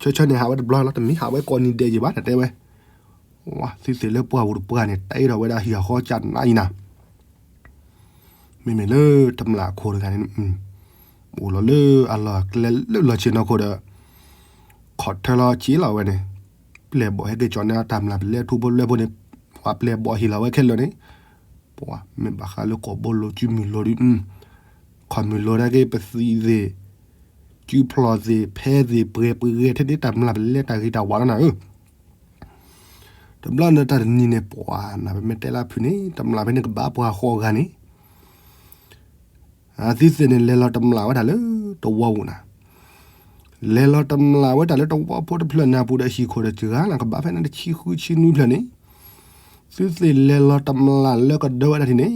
ဆၢဆၢန့ၣ်ဟးဝဲတဘျီလီၤ တမ့ၢ်ဟးဝဲကိးနံၤဒဲးယံၤဘၣ် တၢ်တဲဝဲ, သုသ့ၣ်လၢပှၢ်ပူၤတပှၢ်န့ၣ် တၢ်အဲၣ်ဒိးဝဲဒၣ်ဟံၣ်အဃီကၢ်နါအံၤနၤ မ့မ့ၢ်လၢတမျၢ်အခိၣ်တဂၤန့ၣ် အိၣ်လီၤလၢအလီၢ်အကျဲလၢလီၢ်ဆ့ၣ်နီၤခိၣ်ဒီး ခီၣ်ထၢလီၤက့လီၤဝဲန့ၣ်, ပျဲၢ်ဘီၣ်ဟဲက့ၤကၠီၤန့ၢ်တၢ်မျၢ်ပလဲထူဖိလၢဖိန့ၣ်, ပှၤပျဲၢ်ဘီၣ်ဟ့ၣ်လီၤဝဲခဲလၢာ်န့ၣ်, ပှၤမ့ၢ်ဘၣ်ဃးလၢကိာ်ဘိလိၤ ကုမုၢ်လိၤဒုး ခီၣ်မုၢ်လိၤဒၣ်က့ ပသံးသ့ၣ် ကုဖျီၣ်သ့ၣ် ဖဲသ့ၣ် ပှဲၤပှဲၤထဲန့ၣ် တၢ်မျၢ်ပလဲတၢ်ဂ့ၤတၢ်ဝါလီၤနၤဧၢ, တဘျီန့ၣ်တၢ်တနံၤန့ၣ် ပှၤနၤ ပမ့ၢ်တဲလၢဖုန့ၣ် တမျၢ်ဖဲန့ၣ်ကဘၣ်ပှၤဃိးဂၤန့ၣ် အသုသ့ၣ်န့ၣ် လဲၤလီၤတမျၢ်ဝဲဒၣ်လၢတဝီပူၤနၤ, လဲၤလီၤတမျၢ်ဝဲဒၣ်လၢတဝီဖိတဖျၢၣ်န့ၣ်အပူၤဒီးဟံၣ်ခိၣ်ဒီးစှၤလၢကဘၣ်ဖဲန့ၣ်တဆံဃုဆံနွံဖျၢၣ်န့ၣ်, သုသ့ၣ်လဲၤလီၤတမျၢ်လၢကဒၢဝဲဒၣ်ထံၣ်န့ၣ်,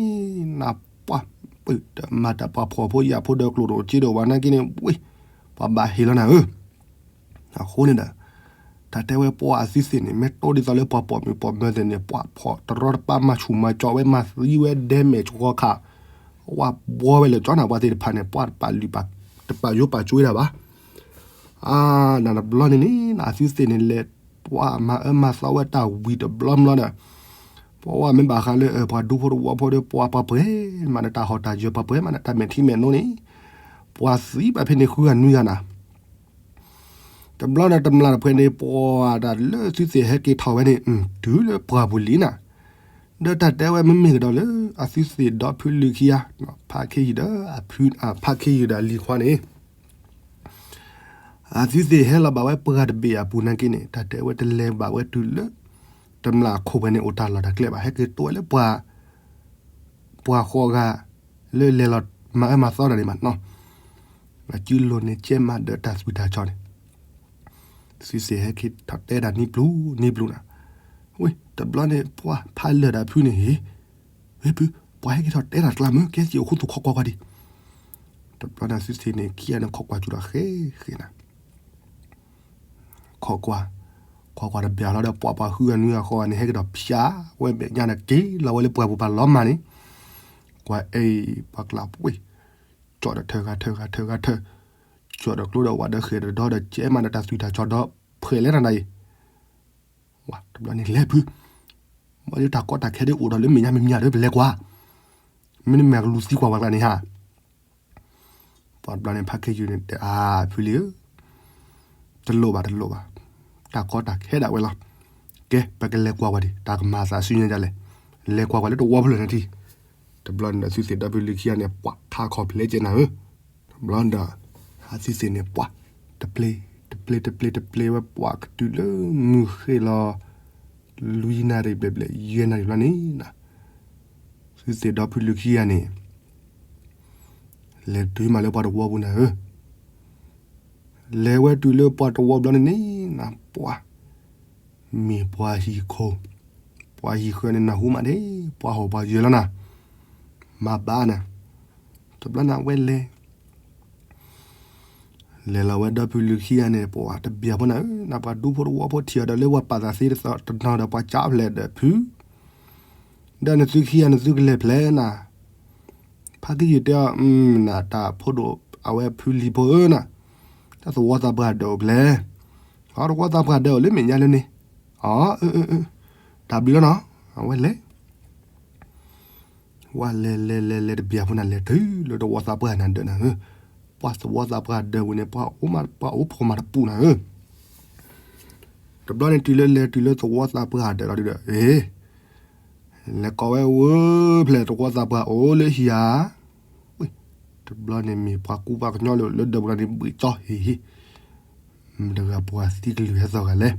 နပှၤပၢၢ်တမၤတၢ်ပှၤဖှီၣ်ဖိယာ်ဖိဒီးကျိၣ်ဒီးစ့ဒီးဝဲနာ်က့န့ၣ် ဝ့ၢ် ပှၤဘၣ်ဟ့ၣ်လီၤနၤဧၢ အဃိန့ၣ်ဒီး တၢ်တဲဝဲပှၤအသုသ့ၣ်န့ၣ် မ့ၢ်တိၢ်ဒ်သိးလၢပှၤပိာ်မုၣ်ပိာ်မၢၤသ့ၣ်န့ၣ် ပှၤဖီၣ်တရီတပါမၤဆူၣ်မၤကၠီဝဲမၤသံဝဲဒဲမဲာ်ကီခး, ဝဲဘှီဝဲလၢကၠီနၤ ပှၤသ့ၣ်တဖၣ်န့ၣ် ပှၤတပာ်လုၢ်ပာ် တပာ်ယိပာ်ကၠိဝဲဒၣ်ဘၣ်, အါ နတဘျီန့ၣ်န့ၣ် အသုသ့ၣ်န့ၣ်လဲၤ ပှၤမၤအၢမၤသီဝဲတၢ်ဝံၤတဘျီဘျီဒီး ပှၤဝဲမ့ၢ်ဘၣ်ဃးလၢပှၤဒူဖိတဝီဖိဒီး ပှၤပှၤပှဲၤမးဒီးတၢ်ဟီၣ်တၢ်ယၢၤ ပှၤပှဲၤမးဒီးတၢ်မဲာ်ထံမဲာ်နိန့ၣ်, ပှၤသံဘၣ်ဖဲန့ၣ်ဃုဂၤနွံဂၤနၤ, တဘျီဒီးတမျၢ်တဖုန့ၣ် ပှၤတၢ်လၢသုသ့ၣ်ဟဲက့ၤထီၣ်ဝဲန့ၣ် တုၤလၢပှၢ်ပူၤလံနၤ, ဒီးတၢ်တဲဝဲမ့မ့ၢ်ကဒီးလၢ အသုသ့ၣ်ဒီဖုလုၢ်ခံဂၤ, ဖးခ့ယုၢ်ဒီး ဖးခ့ယုၢ်ဒီးအလံၤခွါန့ၣ် အသုသ့ၣ်ဟဲလီၤဘၣ်ဝဲပှၢ်တဘ့ၣ်အပူၤနာ်က့န့ၣ် တၢ်တဲဝဲတလဲၤဘၣ်ဝဲတုၤလၢ တမျၢ်အခိၣ်ပှဲၤန့ၣ် အိၣ်တၢ်လီၢ်တၢ်ကျဲဘၣ် ဟဲက့ၤတိဝဲလၢ ပှၤဃိးဂၤ လၢလဲၤလီၤမၤအၢမၤသီတၢ်န့ၣ်မးနီၤ, အစုလိၤန့ၣ်ကဲမးဒီးတၢ်သွံၣ်တၢ်ဆီန့ၣ်, သုသ့ၣ်ဟဲက့ၤထီၣ်တဲတၢ်နံပျူၤနံပျူၤနၤ, ဝ့ၢ် တဘျီန့ၣ် ပှၤဖးလၢာ်ဒီးဖုန့ၣ် ဟ့ၣ် ဝ့ၢ်ဖု ပှၤဟဲက့ၤထီၣ်တဲတၢ်တကျါမ့ၢ် ကဲစ့ၢ်အိၣ်ခူသူၣ်ခီကွၢ်ကွၢ်ဒံး, တဘျီန့ၣ်သုသ့ၣ်န့ၣ် ခံဂၤန့ၣ်ခီကွၢ်စူၤဒီးဃဲဃဲနၤ ခီကွၢ်, ခီကွၢ်တဘၣ်လီၤဒီး ပှၤပှၤဃုဂၤနွံဂၤဃိးဂၤန့ၣ် ဟဲက့ၤဒီးဖၠးဝဲမဲာ်ညါဒီးက့ၤလီၤဝဲလၢပှၢ်ပူၤပှၤလီၤမၢ်န့ၣ်, ကွၢ်အဲၣ်ပှၤကျါပှ့ၢ်, ကၠီၣ်ဒီးထၢဂၤထၢဂၤထၢဂၤထၢ, ကၠီၣ်ဒီးကျိဒီးဝးဒီးဃဲၤဒီးဒီး ကဲမးဒီးတၢ်သွံၣ်တၢ်ဆီဒီး ဖှဲးလဲၣ်နၤနၤအံၤ, ဝဲတဘျီန့ၣ်လဲၤဖု, မ့ၢ်ဒ်တၢ်ကီတၢ်ခဲဒ်အိၣ်ဒီးလၢမဲာ်ညါမဲာ်ညါဒီး ပလဲၤကွၢ်, မ့ၢ်နမ့ၢ်ကလူၤသံကွၢ်ပှၤကျါန့ၣ်ဧါ ပှၤတဘျီန့ၣ် ဖးခ့ယုၢ်န့ၣ် တဲအါဖုလံဧၢ, တလိၣ်ဘၣ်တလိၣ်ဘၣ်, တၢ်ကီတၢ်ခဲဒၣ်ဝဲလီၤ, ကဲ ပကလဲၤကွၢ်ဝဲဒံး တၢ်ကမၤသးဆူညါဒ်လဲၣ်, လဲၤကွၢ်ကွၢ်လၢတဝီဖျၢၣ်န့ၣ်ထံ, တဘျီန့ၣ်ဒီးသုသ့ၣ်ဒီဖုလုၢ်ခံဂၤန့ၣ် ပှၤခါခီၣ်ဖျဲးကဲနၤဧၢ, တဘျီန့ၣ်ဒီး အသုသ့ၣ်န့ၣ် ပှၤ တပျ့ၤ တပျ့ၤ တပျ့ၤ တပျ့ၤဝဲ ပှၤကတုၤလၢမုၢ်ဃ့ၢ်လီၤ လွံၢ်နၣ်ရံၣ်ဘျဲၣ်ဘျဲၣ် ယဲၢ်နၣ်ရံၣ်ဘျီန့ၣ် သုသ့ၣ်ဒီဖုလုၢ်ခံဂၤန့ၣ် လဲၤတုၤမးလၢပှၤတဝီပူၤနၤဧၢ, လဲၤဝဲတုၤလၢပှၤတဝီဘျီန့ၣ်န့ၣ် ပှၤ မ့ၢ်ပှၤဟံၣ်ခိၣ်, ပှၤဟံၣ်ဃၢၤန့ၣ် နၢ်ဟူမးန့ၣ် ပှၤဟီၣ်ပှၤယၢၤလီၤနၤ, မၤဘၣ်နၤ, တဘျီန့ၣ်ဝဲလဲၤ လဲၤလီၤဝဲဒီဖုလုၢ်ခံဂၤန့ၣ် ပှၤတဘၣ်ဖိနၤဧၢ, နပှၤဒူဖိတဝီဖိထံၣ်အီၤဒီးလၢပှၤပာ်သးသ့တနီၤဒီးပှၤကၠးဖျဲးဒီးဖု, ဒီးနသုခံဂၤနသုကလဲၤဖျဲးနၤ, ဖးကယုၢ်တဲအီၤ နတၢ်ဖိဒိၣ်အဝဲဖုလံၤဖိဧၢနၤ, တၢ်သဝီသးပှၢ်ဒၢးအိၣ်ဖျဲး, အသဝီသးပှၢ်ဒၢးအိၣ်လၢမဲာ်ညါလၢန့ၣ်, အ တၢ်ဘျုးလီၤနီၤ, အဝဲလဲၤ ဝဲလဲၤလဲၤလဲၤလဲၤတဘျီဖိနၤ လဲၤတုၤလၢသဝီသးပှၢ်နၤဒၢးနၤဧၢ, ပှၤသဝီသးပှၢ်ဒၢးဝံၤန့ၣ် ပှၤအိၣ်မး ပှၤအိၣ်ဖှီၣ်မးတပူၤနၤဧၢ, တဘျီန့ၣ်တုၤလၢလဲၤတုၤလၢသဝီသးပှၢ်ဒၢးလီၤဒုဒီး အ့ လဲၤကိးဝဲဝဲဖျဲၣ်သဝီသးပှၢ်အိၣ်လၢဟံၣ်ဧါ, တဘျီန့ၣ်မ့ၢ်ပှၤကူပှၤကညီလၢဒၢးပူၤန့ၣ် ဘှံးကၠီဟ့ၣ်ဟ့ၣ် မတၤဂၤပှၤသံကလုၢ်ဟဲသီၣ်ဂၤလဲၣ်,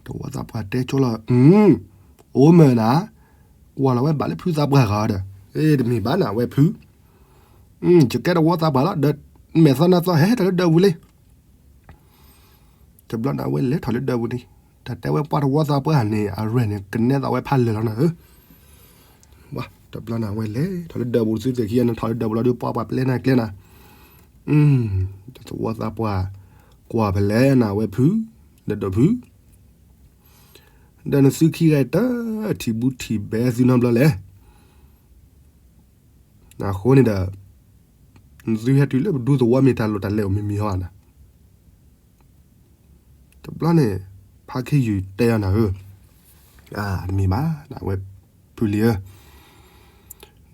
သဝီသးပှၢ်တဲဆိလီၤ, အိၣ်မၢနၤ, ကွၢ်လီၤဝဲဘၣ်လၢဖုသးပှၢ်ဂၤဒီး, အ့ တမ့ၢ်ဘၣ်နၤ အဝဲဖု, ယကဲသဝီသးပှၢ်လီၤဒီး, မဲာ်သီနါသီဟဲတၢ်လၢဒၢးပူၤလံ, တဘျီန့ၣ် အဝဲလဲၤထီၣ်လၢဒၢးပူၤန့ၣ်, တၢ်တဲဝဲပှၤတဝီသးပှၢ်န့ၣ် အရဲၣ်န့ၣ် ကနဲသးဝဲဖးလၢာ်လီၤနၤဧၢ. တဘျီန့ၣ် အဝဲလဲၤထီၣ်လၢဒၢးပူၤ သုသ့ၣ်ခံဂၤန့ၣ်ထီၣ်လၢဒၢးပူၤလီၤဒီး ပှၤပှၤပျဲနၤကျဲနၤ, တဝီသးပှၢ်ကွၢ်ဖဲလဲၣ်နၤ ဝဲဖု, ဒီးဒိၣ်ဖု ဒီးနသုခံဂၤတထံၣ်ဘူးထံၣ်ဘဲသုနီတဘျီလဲၣ်. အဃိန့ၣ်ဒီး နသုဟဲတုၤလၢပဒူသဝီမ့ၢ်တၢ်လိၣ်တၢ်လဲၤအိၣ်မံၤမံၤဟီနၤ. တဘျီန့ၣ် ဖါခ့ယုၢ်တဲအီၤနၤဧၢ, တမ့ၢ်ဘၣ် ဝဲဖုလံၤဧၢ,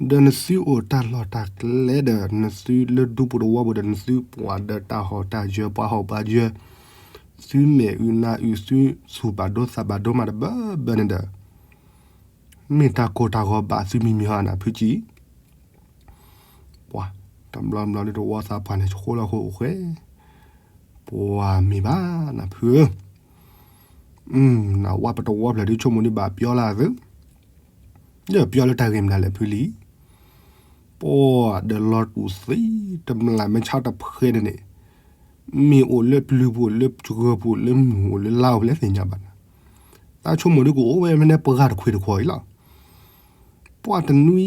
ဒီးနသုအိၣ်တၢ်လီၢ်တၢ်ကျဲဒီး နသုလၢဒူပူၤတဝီပူၤဒီး နသုပှၤဒီးတၢ်ဟီၣ်တၢ်ယၢၤ ပှၤဟီၣ်ပှၤယၢၤ, သုမဲာ်အုးနါအုး သုဆူၣ်ဘၣ်ဒိသးဘၣ်ဒိမးတဘၢဘၢန့ၣ်ဒီး မ့ၢ်တၢ်ကိၢ်တၢ်ဂီၤဘၣ်သုမံၤမံၤဟီနၤ ဖုကံၣ်. ပှၤတဘျီဘျီလၢတဝီသးပှၢ်န့ၣ် ဆှိလီၤဃိအိၣ်ဃဲ, ပှၤမ့ၢ်ဘၣ်နၤဖုဧၢ, နဝဲပတဝီဖျၢၣ်ဒုးဆိကမိၣ်ဒုးဘၣ်ပျီလၢအသု, ဒီးပျီလၢတၢ်ဂ့ၢ်မနုၤလဲၣ်ဖုလံၤ. ပှၤဒီးလီၤတူာ်သံ တမျၢ်မ့ၢ်ဆါတဖှဲန့ၣ်န့ၣ်, မ့ၢ်အိၣ်လၢပျုၤပူၤ အိၣ်လၢစှၢၤပူၤ အိၣ်လၢမုၢ် အိၣ်လၢလါအိၣ်ဖဲလဲၣ်သ့ၣ်ညါဘၣ်နၤ, သးဆိကမိၣ်ဒုးကအိၣ်ဝဲဖဲန့ၣ်ပှၤတခွ့တခွီအံၤလီၤ. ပှၤတနွံ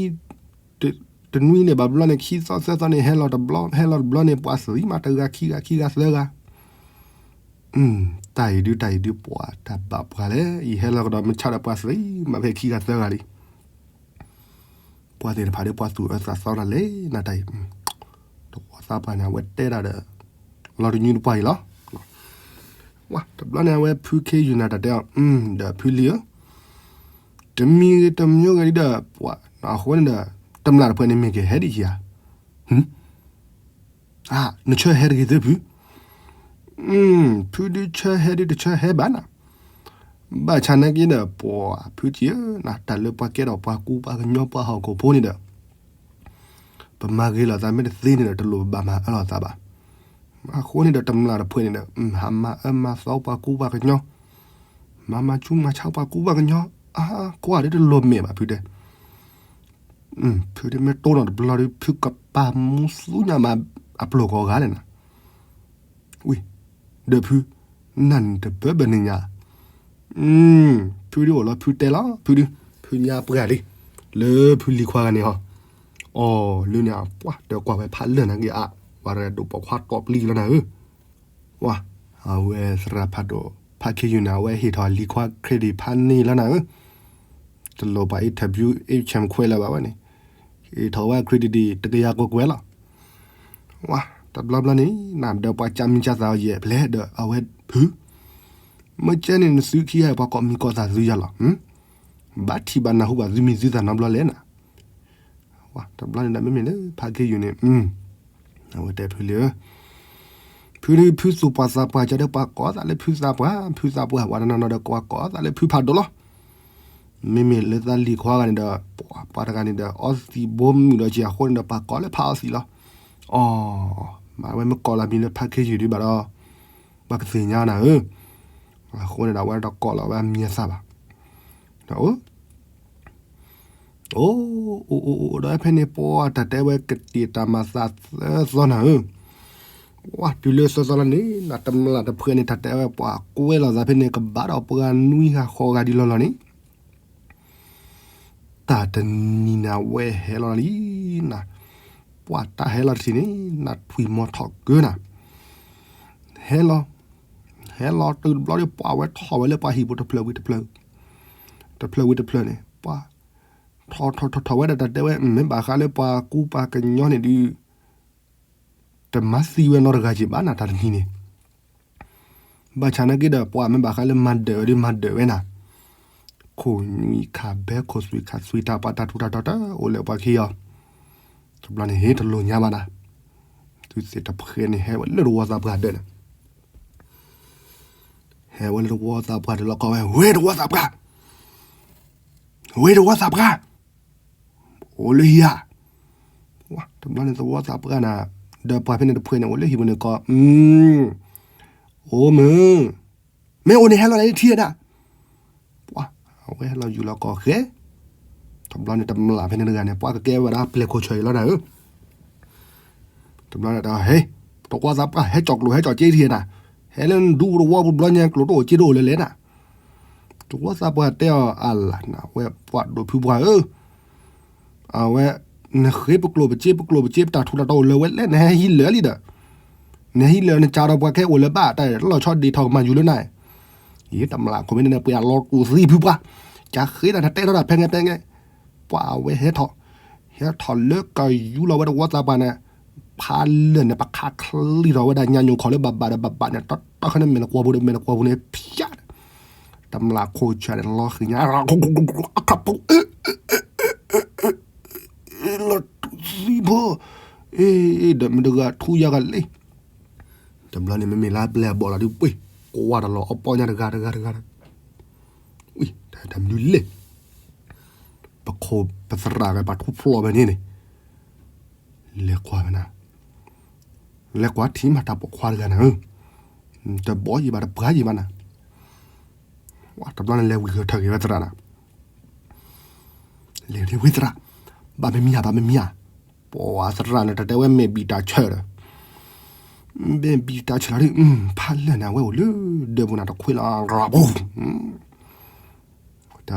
တနွံန့ၣ်ဘၣ်ဘျီန့ၣ် ခံသီသၢသီန့ၣ် ဟဲလီၤတဘျီ ဟဲလီၤတဘျီန့ၣ် ပှၤသံမးတဂၤခံဂၤခံဂၤသၢဂၤ, တၢ်အံၤဒုး တၢ်အံၤဒုး ပှၤတၢ်ဘၣ်ပှၤလဲၣ် အံၤဟဲလီၤကဒီးမ့ၢ်ဆါဒီးပှၤသံမးဖဲခံဂၤသၢဂၤလံ. ပှၤသ့ၣ်တဖၣ်ဒီးပှၤသူၣ်အၢသးသီတၢ်လဲၣ်နၤတၢ်အံၤ, တဝီသးပှၢ်န့ၣ် အဝဲတဲတၢ်ဒီး လီၤတညူတပှၢ်အံၤလီၤ. တဘျီန့ၣ် အဝဲဖုခ့ယုၢ်နၤတၢ်တဲအီၤ, ဒီးဖုလံၤဧၢ, တမံၤဂ့ၤတမံၤဂ့ၤဒီး ပှၤအဃိန့ၣ်ဒီး တမျၢ်တဖှဲန့ၣ်မ့ၢ်ကဟဲဒ်ယၤ, နဆၢဟဲတဂ့ၤသၢဖု, ဖုဒုးဆၢဟဲဒုးတဆၢဟဲဘၣ်နၤ, ဘၣ်ဆၣ်နာ်က့ဒီး ပှၤဖုကံၢ်ဧၢ, တၢ်လၢပှၤကဲထီၣ်ပှၤကူပှၤကညီပှၤဟီၣ်ခိၣ်ဖိန့ၣ်ဒီး ပမၤဂ့ၤလိာ်သးမ့ၢ်တသ့န့ၣ်ဒီး တလိၣ်ပဘၣ်မၤအၢလိာ်သးဘၣ်. အဃိန့ၣ်ဒီးတမျၢ်တဖှဲန့ၣ်ဒီး ဟးမၤအၢမၤသီပှၤကူပှၤကညီ, မၤမၤဆူးမၤဆါပှၤကူပှၤကညီ, အါကွၢ်ဒီးတလိၣ်မဲာ်ဘၣ်ဖုတဲ ဖုဒုးမ့ၢ်တိၢ်နီၣ်တဘျီဒီး ဖုကပာ်မူသူညါမးအပျိၢ်ကိးဂၤလဲၣ်နၤ, ဝံၤ, ဒီးဖု, နၢ်န့ၣ်တဘၢဘၢန့ၣ်ညါ, ဖုဒုးအိၣ်လီၤဖုတဲလီၤ ဖုဒုး, ဖုညါပှၢ်လံ, လၢဖုလံၤခွါဂၤန့ၣ်ဟီ, အီၤလၢန့ၣ် ပှၤတကွၢ်ဝဲဖးလၢာ်နၤက့ၤအါ, ပှၤတဂၤဒိၣ်ပိာ်ခွါတီၢ်ပျံၤလီၤနၤဧၢ ဝါ, အဝဲသရၣ်ဖးဒိၣ် ဖးခ့ယုၢ်န့ၣ် အဝဲဟ့ၣ်ထီၣ်လံၤခွါ credit ဖးန့ၢ်လီၤနၤဧၢ, တလိၣ်ပှၤ interview အ့ၣ်ဆဲးခွဲးလၢၤဘၣ်ဝဲန့ၣ်, ဟ့ၣ်ထီၣ်ဝဲ credit တကယၤကွဲးကွဲးလီၤ, ဝါ, တဘျီဘျီန့ၣ် နဒီးပှၤကၢ်မံကၢ်သးအီၤယဲၢ်ဖျဲၣ်ဒီး အဝဲဖု မ့ၢ်ကဲန့ၣ် နသုခံဂၤပှၤကိးမံၤကိးသးသုယၤလီၤ, ဘၣ်ထံၣ်ဘၣ်နၢ်ဟူဘၣ်သုမံၤသုသးနီတဘျီလဲၣ်နၤ, တဘျီန့ၣ်ဒီး မ့မ့ၢ်လၢဖးခ့ယုၢ်န့ၣ် အဝဲတဲဖုလံဧၢ, ဖုဒုးဖုသူၣ်ပှၢ်သးပှၢ်ကဒီး ပှၤကိးသးလၢဖုသးပှၢ် ဖုသးပှၢ် ပှၤတနီၤနီၤဒီး ပှၤကိးသးလၢဖုဖးဒိၣ်လီၤ, မ့မ့ၢ်လၢသးလံၤခွါဂၤန့ၣ်ဒီး ပှၤတဂၤန့ၣ်ဒီး အီသံးဘိမုၢ်ဒီးက့ၤအဃိန့ၣ်ဒီး ပှၤကိးလၢဖးအီသံးလီၤ, အီ, မ့ၢ်ဝဲမ့ၢ်ကိးလီၤမံၤလၢဖးခ့ယုၢ်ဒုးဘၣ်ဒီး ပှၤကသ့ၣ်ညါနၤဧၢ, အဃိန့ၣ်ဒီး အဝဲတကိးလီၤဝဲအမံၤအသၣ်ဘၣ်, ဒီး အိၣ်, အိၣ်အိၣ်အိၣ်ဒီးဖဲန့ၣ် ပှၤတၢ်တဲဝဲကတ့ၢ်တၢ်မၤသးသၢသီနၤဧၢ, ဝါ တုၤလၢသၢသီလီၤန့ၣ် နတမျၢ်တဖှဲးန့ၣ် တၢ်တဲဝဲပှၤကွဲလီၤသးဖဲန့ၣ် ကဘၣ်ဒီးပှၤနွံဂၤဃိးဂၤဒ်လီၤလီၤန့ၣ် တၢ်တနံၤန့ၣ် အဝဲဟဲလီၤလံနၤ, ပှၤတၢ်ဟဲလီၤတထံၣ်န့ၣ် နထွံၣ်မီၤထီၣ်ကၢနၤ, ဟဲလီၤ, ဟဲလီၤတုၤတဘျီဒီး ပှၤဝဲထီၣ်ဝဲလၢပှၤဟံၣ်ပူၤတဖျၢၣ်ဝံၤတဖျၢၣ်, တဖျၢၣ်ဝံၤတဖျၢၣ်န့ၣ် ပှၤ ထီၣ်ထီၣ်ထီၣ်ထီၣ်ဝဲဒီးတၢ်တဲဝဲ မ့ၢ်ဘၣ်ဃးလၢပှၤကူပှၤကညီန့ၣ်ဒုး တမၤသံဝဲနီတဂၤက့ၤဘၣ်နၤ တၢ်တနံၤန့ၣ် ဘၣ်ဆၣ်နာ်က့ဒီး ပှၤမ့ၢ်ဘၣ်ဃးလၢမၤဒၢးဝဲဒီးမၤဒၢးဝဲနၤ, ခိၣ်နွံခးဘဲခိၣ်သွံၣ်ခးသွံၣ်တၢ်ပှၤတၢ်ထူးတၢ်တီၤတအိၣ်လၢပှၤခံအီၤ, တဘျီန့ၣ်ဟ့ၣ်တလိၣ်ညါဘၣ်နၤ, သုသ့ၣ်တဖှဲးန့ၣ်ဟဲဝဲလၢတဝီသးပှၢ်ဒၢးန့ၣ် ဟဲဝဲလၢတဝီသးပှၢ်ဒၢးလီၤ ကိးဝဲ ဝဲတဝီသးပှၢ်, ဝဲတဝီသးပှၢ်, အိၣ်လၢဟံၣ်ဧါ, တဘျီန့ၣ်တဝီသးပှၢ်နၤ, ဒီးပှၤဖဲန့ၣ်တဖှဲးန့ၣ် အိၣ်လၢဟံၣ်ပူၤန့ၣ်ကိး, အိၣ်မုၢ်, မ့ၢ်အိၣ်န့ၣ်ဟဲလီၤလၢထံဧါဒၣ်, ပှၤအဝဲဟဲလီၤယူၤလီၤကိးဃဲ, တဘျီန့ၣ်တမျၢ်ဖဲန့ၣ်တဂၤန့ၣ် ပှၤကကဲဝဲဒၣ်ပျဲၢ်ခိၣ်ဆၢၣ်အံၤလီၤနၤဧၢ တဘျီန့ၣ်တဟဲ, တဝီသးပှၢ်ဟဲကၠီၣ်ကျိၣ်ဟဲကၠီၣ်က့ထံဧါနၤ, ဟဲလၢနဒူသဝီပူၤတဘျီညါ ကျိၤတအိၣ်စ့တအိၣ်လၢၤလဲၣ်နၤ. သဝီသးပှၢ်တဲအီၤ အလၤနၤ ဝဲပှၤဒိးဖုပှၢ်ဧၢ, အဝဲ နဃ့ပကျိၤပစ့ ပကျိၤပစ့ ပတၢ်ထူးတၢ်တီၤအိၣ်လၢၤဝဲလဲၣ်, နဟဲဟံးလၢာ်လံဒီး, နဟံးလၢာ်နကးဒီးပှၤခဲအိၣ်လၢၤဘၣ် တၢ်လီၤဆီဒ့ၣ်ထီၣ်ကမၤယူၤလၢနၤ. ယတမျၢ်ခိၣ်မ့ၢ်န့ၣ် ပှၤအလီၤတူာ်သံဖုပှၢ်, ကဃ့တၢ်နတဲထီၣ်တၢ်ဖဲငဲဖဲငဲ, ပှၤအဝဲဟဲထီၣ်, ဟဲထီၣ်လၢကယူၤလီၤဝဲသဝီသးပှၢ်န့ၣ်, ဖးလၢာ်န့ၣ် ပခးချံထီၣ်ဝဲဒၣ်ညါညိၣ်ခီၣ်လၢဘၣ်ဘၣ်ဒီးဘၣ်ဘၣ်န့ၣ် တီတီခဲန့ၣ် မဲာ်နကွီၤပူၤဒီးမဲာ်နကွီၤပူၤန့ၣ် ဖၠး, တမျၢ်ခိၣ်ဆၢန့ၣ် လီၤဃံၤညါ အခါဖိ လီၤတူာ်သံဖိ, ဒီးမ့ၢ်တဂၤထူယၤဂၤလံ. တဘျီန့ၣ် မ့မ့ၢ်လၢပျဲၢ်အဘီၣ်လီၤဒုးပှ့ၤ, ကွၢ်တၢ်လီၤအီပီညါတဂၤတဂၤတဂၤ, ဝံၤတၢ်မနုၤလဲၣ်, ပခိၣ်ပသရၣ်ဂၤပှၤထူဖျိးဝဲန့ၣ်န့ၣ်, လဲၤကွၢ်ဝဲနၤ, လဲၤကွၢ်ထံၣ်မးတၢ်ပိာ်ခွါတဂၤနၤဧၢ, တဘီယံၤဘၣ်တပှၢ်ယံၤဘၣ်နၤ, တဘျီန့ၣ်လဲၤဝံၤဂဲၤထၢၣ်က့ၤဝဲသရၣ်နၤ လဲၤဝံၤသရၣ်, ဘၣ်မ့ၢ်မံၤဧါ ဘၣ်မ့ၢ်မံၤဧါ, ပှၤသရၣ်န့ၣ် တတဲဝဲမ့ၢ်ဘံၣ်တၢ်ဆၢဒီး, မ့ၢ်ဘံၣ်တၢ်ဆၢလီၤဒုး, ဖးလၢာ်န့ၣ် အဝဲအိၣ်လၢဒၢးပူၤန့ၣ် တခွ့လီၤ, တၢ်အံၤ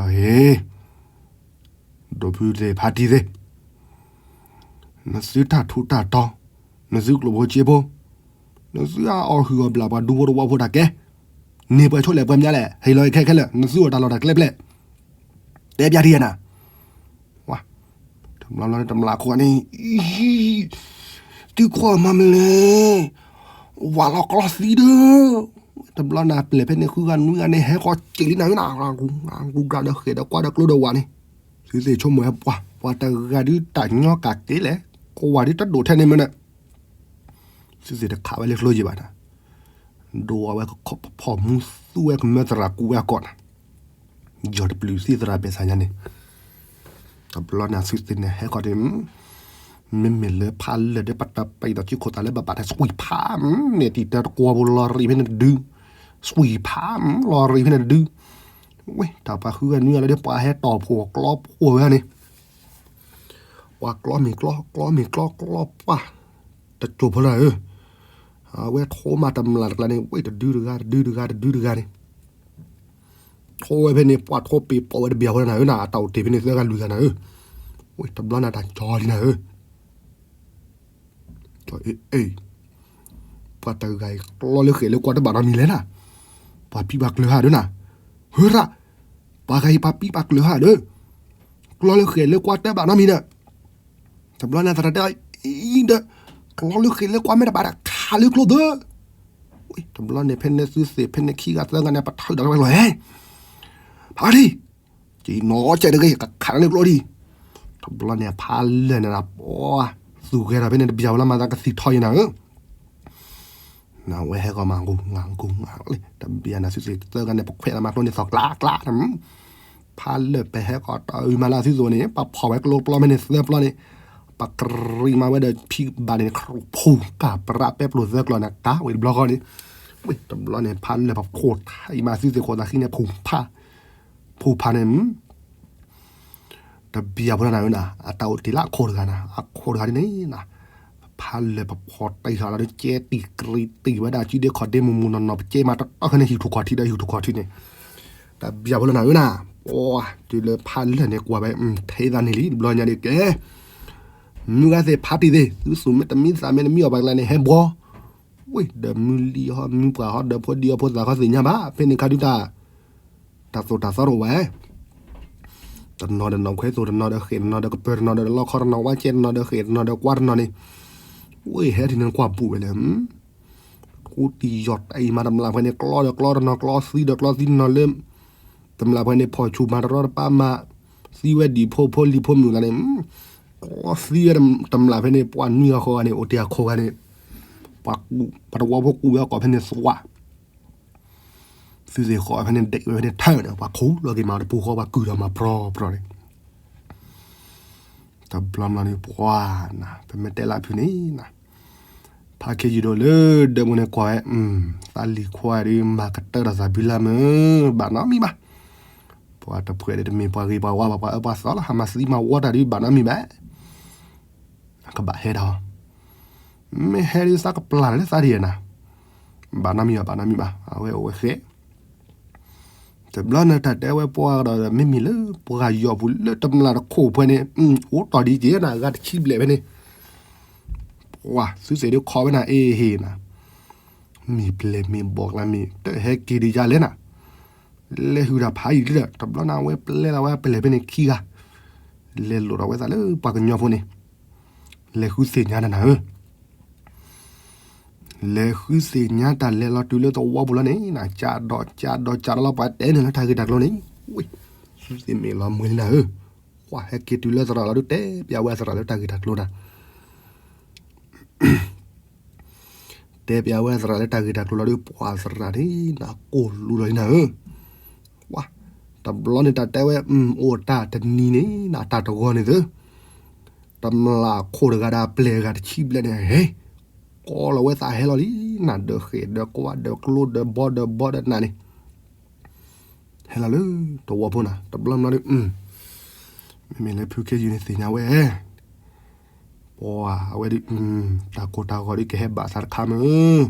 ဒိးဖုသ့ၣ်ဖးတံၢ်သ့ၣ်, နသုတၢ်ထူးတၢ်တီၤ, နသုကျိၣ်ဖိစ့ဖိ, နသုအအီၣ်ဟုၣ်အီၣ်ဘျၣ်ပှၤဒူဖိတဝီဖိတၢ်ကဲ, န့ၢ်ပှဲၤဆိလဲၣ်ပှဲၤမးလဲၣ်, ဟ့ၣ်လီၤခဲခဲလၢာ်, နသုအိၣ်တၢ်လီၢ်တၢ်ကျဲဖျဲၣ်, တဲပျးထံယဲနၤ, ဝါ, တမျီလီၤန့ၣ် တမျီခိၣ်န့ၣ်, သုကွၢ်မၤမလဲၣ်, ဝၤလီၤကျီသံဒီး, တမျီန့ၣ် ပျဲၢ်ဖဲန့ၣ် ဃုဂၤနွံဂၤန့ၣ် ဟဲဃီၤစ့လံနၤဧၢနၤ, ဂူဂူဂူဂူဒီးဃဲၤဒီးကွၢ်ဒီးကျိဒီးဝၤန့ၣ်, သုသ့ၣ်ဆိကမိၣ်ဝဲပှၤ, ပှၤတဂၤဒုးတၢ်ညီကၢ်က့လဲၣ်, ကိးဝၤဒုးတဒိၣ်ထဲန့ၣ်မ့ၢ်န့ၣ်, သုသ့ၣ်တခးဝဲလၢကျိယံၤဘၣ်နၤ, ဒိးဝဲကဖီၣ်မူသူဝဲကမၢသရၣ်ကူဝဲအကီၢ်နၤ, ယီၢ်တပျုာ်သံသရၣ်ဘဲၣ်ဆၣ်ညါန့ၣ်, တဘျီန့ၣ်သုသ့ၣ်န့ၣ်ဟဲဃီၤဒ်, မ့မ့ၢ်လၢဖးလၢာ်ဒီးပတပံးဒီးစုခိၣ်သးလၢဘၣ်ဘၣ်န့ၣ် စွံဖး, န့ၣ်တံၤတၢတကွီပူၤလီၤရံၣ်ဖဲန့ၣ်တဒု, စွံဖး, လီၤရံၣ်ဖဲန့ၣ်တဒု, ဝဲ တၢ်ပှၤဃုဂၤနွံဂၤလၢဒ်ပှၤဟဲတီၢ်ဖိၣ်ကျီဖိၣ်ဝဲန့ၣ် ပှၤကျီမ့ၢ်ကျီ ကျီမ့ၢ်ကျီ ကျီပှၢ်, တစိၢ်ဖိလၢဧၢ, အဝဲထိမးတမျၢ်တကျါန့ၣ် ဝဲတဒုတဂၤ တဒုတဂၤ တဒုတဂၤန့ၣ်, ထိဝဲဖဲန့ၣ် ပှၤထိပ့ၤပိာ်ဝဲတဘျီဖိလၢနၤဧၢနၤ, အတၢ်အိၣ်တ့ၢ်ဖဲန့ၣ်သၢဂၤလွံၢ်ဂၤနၤဧၢ, ဝဲတဘျီန့ၣ်တၢ်ကၠီလံနၤဧၢ အ့ ပှၤတဂၤအံၤ ကျီလၢဃဲးလၢကွၢ်တဘၣ်နီတမံၤလဲၣ်နၤ, ပှၤပံပှၤကျၢၤဟးဒၢနၤ, ဟၢရၣ်, ပှၤဂၤအံၤပှၤပံပှၤကျၢၤဟးဒၢ, ကျီလၢဃဲးလၢကွၢ်တဘၣ်နီတမံၤဒီး, တဘျီန့ၣ်သရၣ်တဲအီၤဒီး, ကျီလၢဃဲးလၢကွၢ်မ့ၢ်တဘၣ်ဒီး ခးလၢကျိသၢ, တဘျီန့ၣ် ဖဲန့ၣ်သုသ့ၣ်ဖဲန့ၣ်ခံဂၤသၢဂၤန့ၣ် ပထၢၣ်ဒီးဝဲလီၤဟဲ, ဖးထံ ကနီၤကဲတဂ့ၤ ကခးလၢကျိဒံး, တဘျီန့ၣ် ဖးလၢာ်န့ၣ်ဒီး ပှၤသူၣ်ဂဲၤထီၣ်ဖဲန့ၣ် တဘျီဝဲလၢမၤသးကသံၣ်ထီယံၤနၤဧၢ, နဝဲဟဲဂီၤမၤဂူၤ ငါဂူၤ ငါလံ တဘျီန့ၣ် သုသ့ၣ်သၢဂၤန့ၣ် ပခွဲးလီၤမၤကျိန့ၣ်သီၣ်ကျးကျး, ဖးလၢာ်ပဟဲကီးတၢ်အုၣ်မၤလၢသုသိးန့ၣ် ပဖီၣ်ဝဲကျိပျီမ့ၢ်န့ၣ်သၢပျီန့ၣ်, ပကရံးမၤဝဲဒီးဖံဘၣ်န့ၣ် ခရူၣ်ဖူကၢ်ပြးပဲပျိၢ်သၢကျီၤန့ၣ် ကးဝံၤတဘျီဃီန့ၣ်, ဝဲတဘျီန့ၣ် ဖးလၢာ်ပဖိၣ်ထံးမၤသုသ့ၣ်ခိၣ်သးဃံန့ၣ် ဖူဖး, ဖူဖးန့ၣ် တဘျီဖိလၢနၤဧၢနၤ, အတၢ်အိၣ်တ့ၢ်လၢအခိၣ်တဂၤနၤ, အခိၣ်တဂၤဒ်န့ၣ်နၤ, ဖးလၢာ်ပဖီၣ်တံၢ်ဃာ်လီၤဒီး ကဲတံၢ်ကြံးတံၢ်ဝဲဒၣ် စုဒ့ခီၣ်ဒ့မုၢ်မုၢ်နီၢ်နီၢ် ပကဲမၤတတီၢ်ခဲန့ၣ် ဟံၣ်ထူၣ်ခီၣ်ထံးဒီးဟံၣ်ထူၣ်ခီၣ်ထံးန့ၣ်, တဘျီဖိလၢနၤဧၢနၤ, ပှၤတုၤလၢဖးလၢာ်န့ၣ်ကွၢ်ဝဲ ထဲသးန့ၣ်လံ တဘျီညါဒ်ကဲ မုၢ်ဂၤသ့ၣ်ဖးတံၢ်သ့ၣ် သုသူၣ်မ့ၢ်တမံသးမ့ၢ်တမံအီၣ်ပှၤကလါန့ၣ် ဟဲဘှီ, ဝ့ၢ်ဒီးမုၢ်လံၤဟီ မုၢ်ပှၢ်ဟီ ဒီးဖိဒံအီဖိသၣ်ခီသ့ၣ်ညါဘၣ် ဖဲန့ၣ်ခါဒုတၢ်, တၢ်သိၣ်တၢ်သီတအိၣ်ဘၣ်, တနီၤဒီးနီၢ်ခွဲသိၣ် တနီၤဒီးဃဲၣ် တနီၤဒီးကပၢၤ တနီၤဒီးလီခီ တနီၤဝါကဲ တနီၤဒီးဃဲၣ် တနီၤဒီးကွၢ်တနီၤန့ၣ်, ဝ့ၢ်ဟဲထံၣ်န့ၣ်ကွၢ်ဘူးဝဲလဲၣ် ထူတံၢ်ယီၢ်တံၢ်မၤတမျၢ်ဖဲန့ၣ် ကျီဒီးကျီတနီၤ ကျီသံဒီးကျီသံတနီၤလၢ တမျၢ်ဖဲန့ၣ် ဖီၣ်ဆူၣ်မၤတရီတပါမၤ သံဝဲဒံးဖိဖိလံၤဖိမုၣ်ဂၤန့ၣ်, ကျီသံဝဲတမျၢ်ဖဲန့ၣ် ပှၤနွံဂၤဃိးဂၤန့ၣ် အိၣ်တ့ၢ်အခိၣ်ဂၤန့ၣ်, ပှၤတဝီဖိကူၣ်ဝဲအကိာ်ဖဲန့ၣ်သွး, သုသ့ၣ်ဃိးဖဲန့ၣ် ဒဲးဝဲဖဲန့ၣ်ထၢၣ်န့ၣ် ပှၤခိးလီၤက့ၤမၤတပူၤဃီ ပှၤကုၢ်ဒီးမၤပြီပြီန့ၣ် တဘျီမးန့ၣ် ပှၤနၤ ပမ့ၢ်တဲလၢဖုန့ၣ်နၤ, ဖးခ့ယုၢ်ဒိၣ်လၢဒၢးပူၤန့ၣ်ကွၢ်ဝဲ, သးလံၤခွါဒုး မၤကတၢၢ်ဒီးသးဘုလၢမုၢ် ဘၣ်နီတမံၤဘၣ်. ပှၤတဖှဲးဒီးတမ့ၢ်ပှၤဂ့ၤပှၤဝါဘၣ် ပှၤအၢပှၤသီလီၤ ဟးမၤသံမၤဝီတၢ်ဒုး ဘၣ်နီတမံၤဘၣ်. ကဘၣ်ဟဲဒီး မ့ၢ်ဟဲဒုးသးကပျၢ်လၢသးဒ်နၤ, ဘၣ်နီတမံၤဘၣ်, ဘၣ်နီတမံၤဘၣ်, အဝဲအိၣ်ဝဲဃဲ. တဘျီန့ၣ် တၢ်တဲဝဲပှၤကဒီး မ့မ့ၢ်လၢပှၤယီၤပူၤလၢတမျၢ်တခိၣ်ဖဲန့ၣ် အိၣ်တီၢ်ဒံးက့ၤနၤ အဂၤတဆံဘျဲၣ်ဖဲန့ၣ်, ပှၤသုသ့ၣ်ဒုးခိးဝဲနၤ အ့ဟ့ၣ်နၤ, မ့ၢ်ပျဲၢ်မ့ၢ်ဘီၣ်ကျါမ့ၢ် တဟဲက့ၤဒံးယါလဲၣ်နၤ, လဲၤဟုၣ်တၢ်ဖးယံာ်လံဒီး တဘျီန့ၣ် အဝဲပျဲလီၤဝဲပျဲၢ်ဖဲန့ၣ်ခံဂၤ, လဲၤလိာ်ဒီးဝဲသးလၢပှၤကညီဖိန့ၣ်, လဲၤဃုသ့ၣ်ညါနၤနၤဧၢ လဲၤဃုသ့ၣ်ညါတၢ်လဲၤလီၤတုၤလၢသဝီပူၤလီၤန့ၣ် ကၠးဒီးကၠးဒီးကၠးဒီးလီၤ ပှၤတဲန့ၣ်လၢတၢ်ဂ့ၢ်တၢ်ကျိၤန့ၣ်, ဝ့ၢ်, သုသ့ၣ်မ့ၢ်လီၤမွဲလံနၤဧၢ, ပှၤဟဲက့ၤတုၤလၢသရၣ်လီၤဒုး တဲပျးဝဲသရၣ်လၢတၢ်ဂ့ၢ်တၢ်ကျိၤနၤ တဲပျးဝဲသရၣ်လၢတၢ်ဂ့ၢ်တၢ်ကျိၤလီၤဒုး ပှၤသရၣ်န့ၣ် နကိၢ်လူလီၤလံနၤဧၢ, ဝါ, တဘျီန့ၣ်တၢ်တဲဝဲ အိၣ်တၢ်တနံၤန့ၣ် နတၢ်တဂီၤန့ၣ်သု, တမျၢ်ခိၣ်တဂၤဒီးပျဲၢ်ဂၤတဆံဘျဲၣ်န့ၣ် ဟဲ, ကိးလီၤဝဲသးဟဲလီၤလံ, နဒီးဃဲၣ်ဒီးကွၢ်ဒီးကျိဒီးဘီဒီးဘီဒီးနးန့ၣ် ဟဲလီၤလၢသဝီဖိနၤ တဘျီဘျီဒီး, မ့မ့ၢ်လၢဖုခ့ယုၢ်န့ၣ်သ့ၣ်ညါဝဲ, ပှၤအဝဲဒုး, တၢ်ကိၢ်တၢ်ဂီၤဒုးကဟဲဘၣ်သးတခါမ့ၢ်,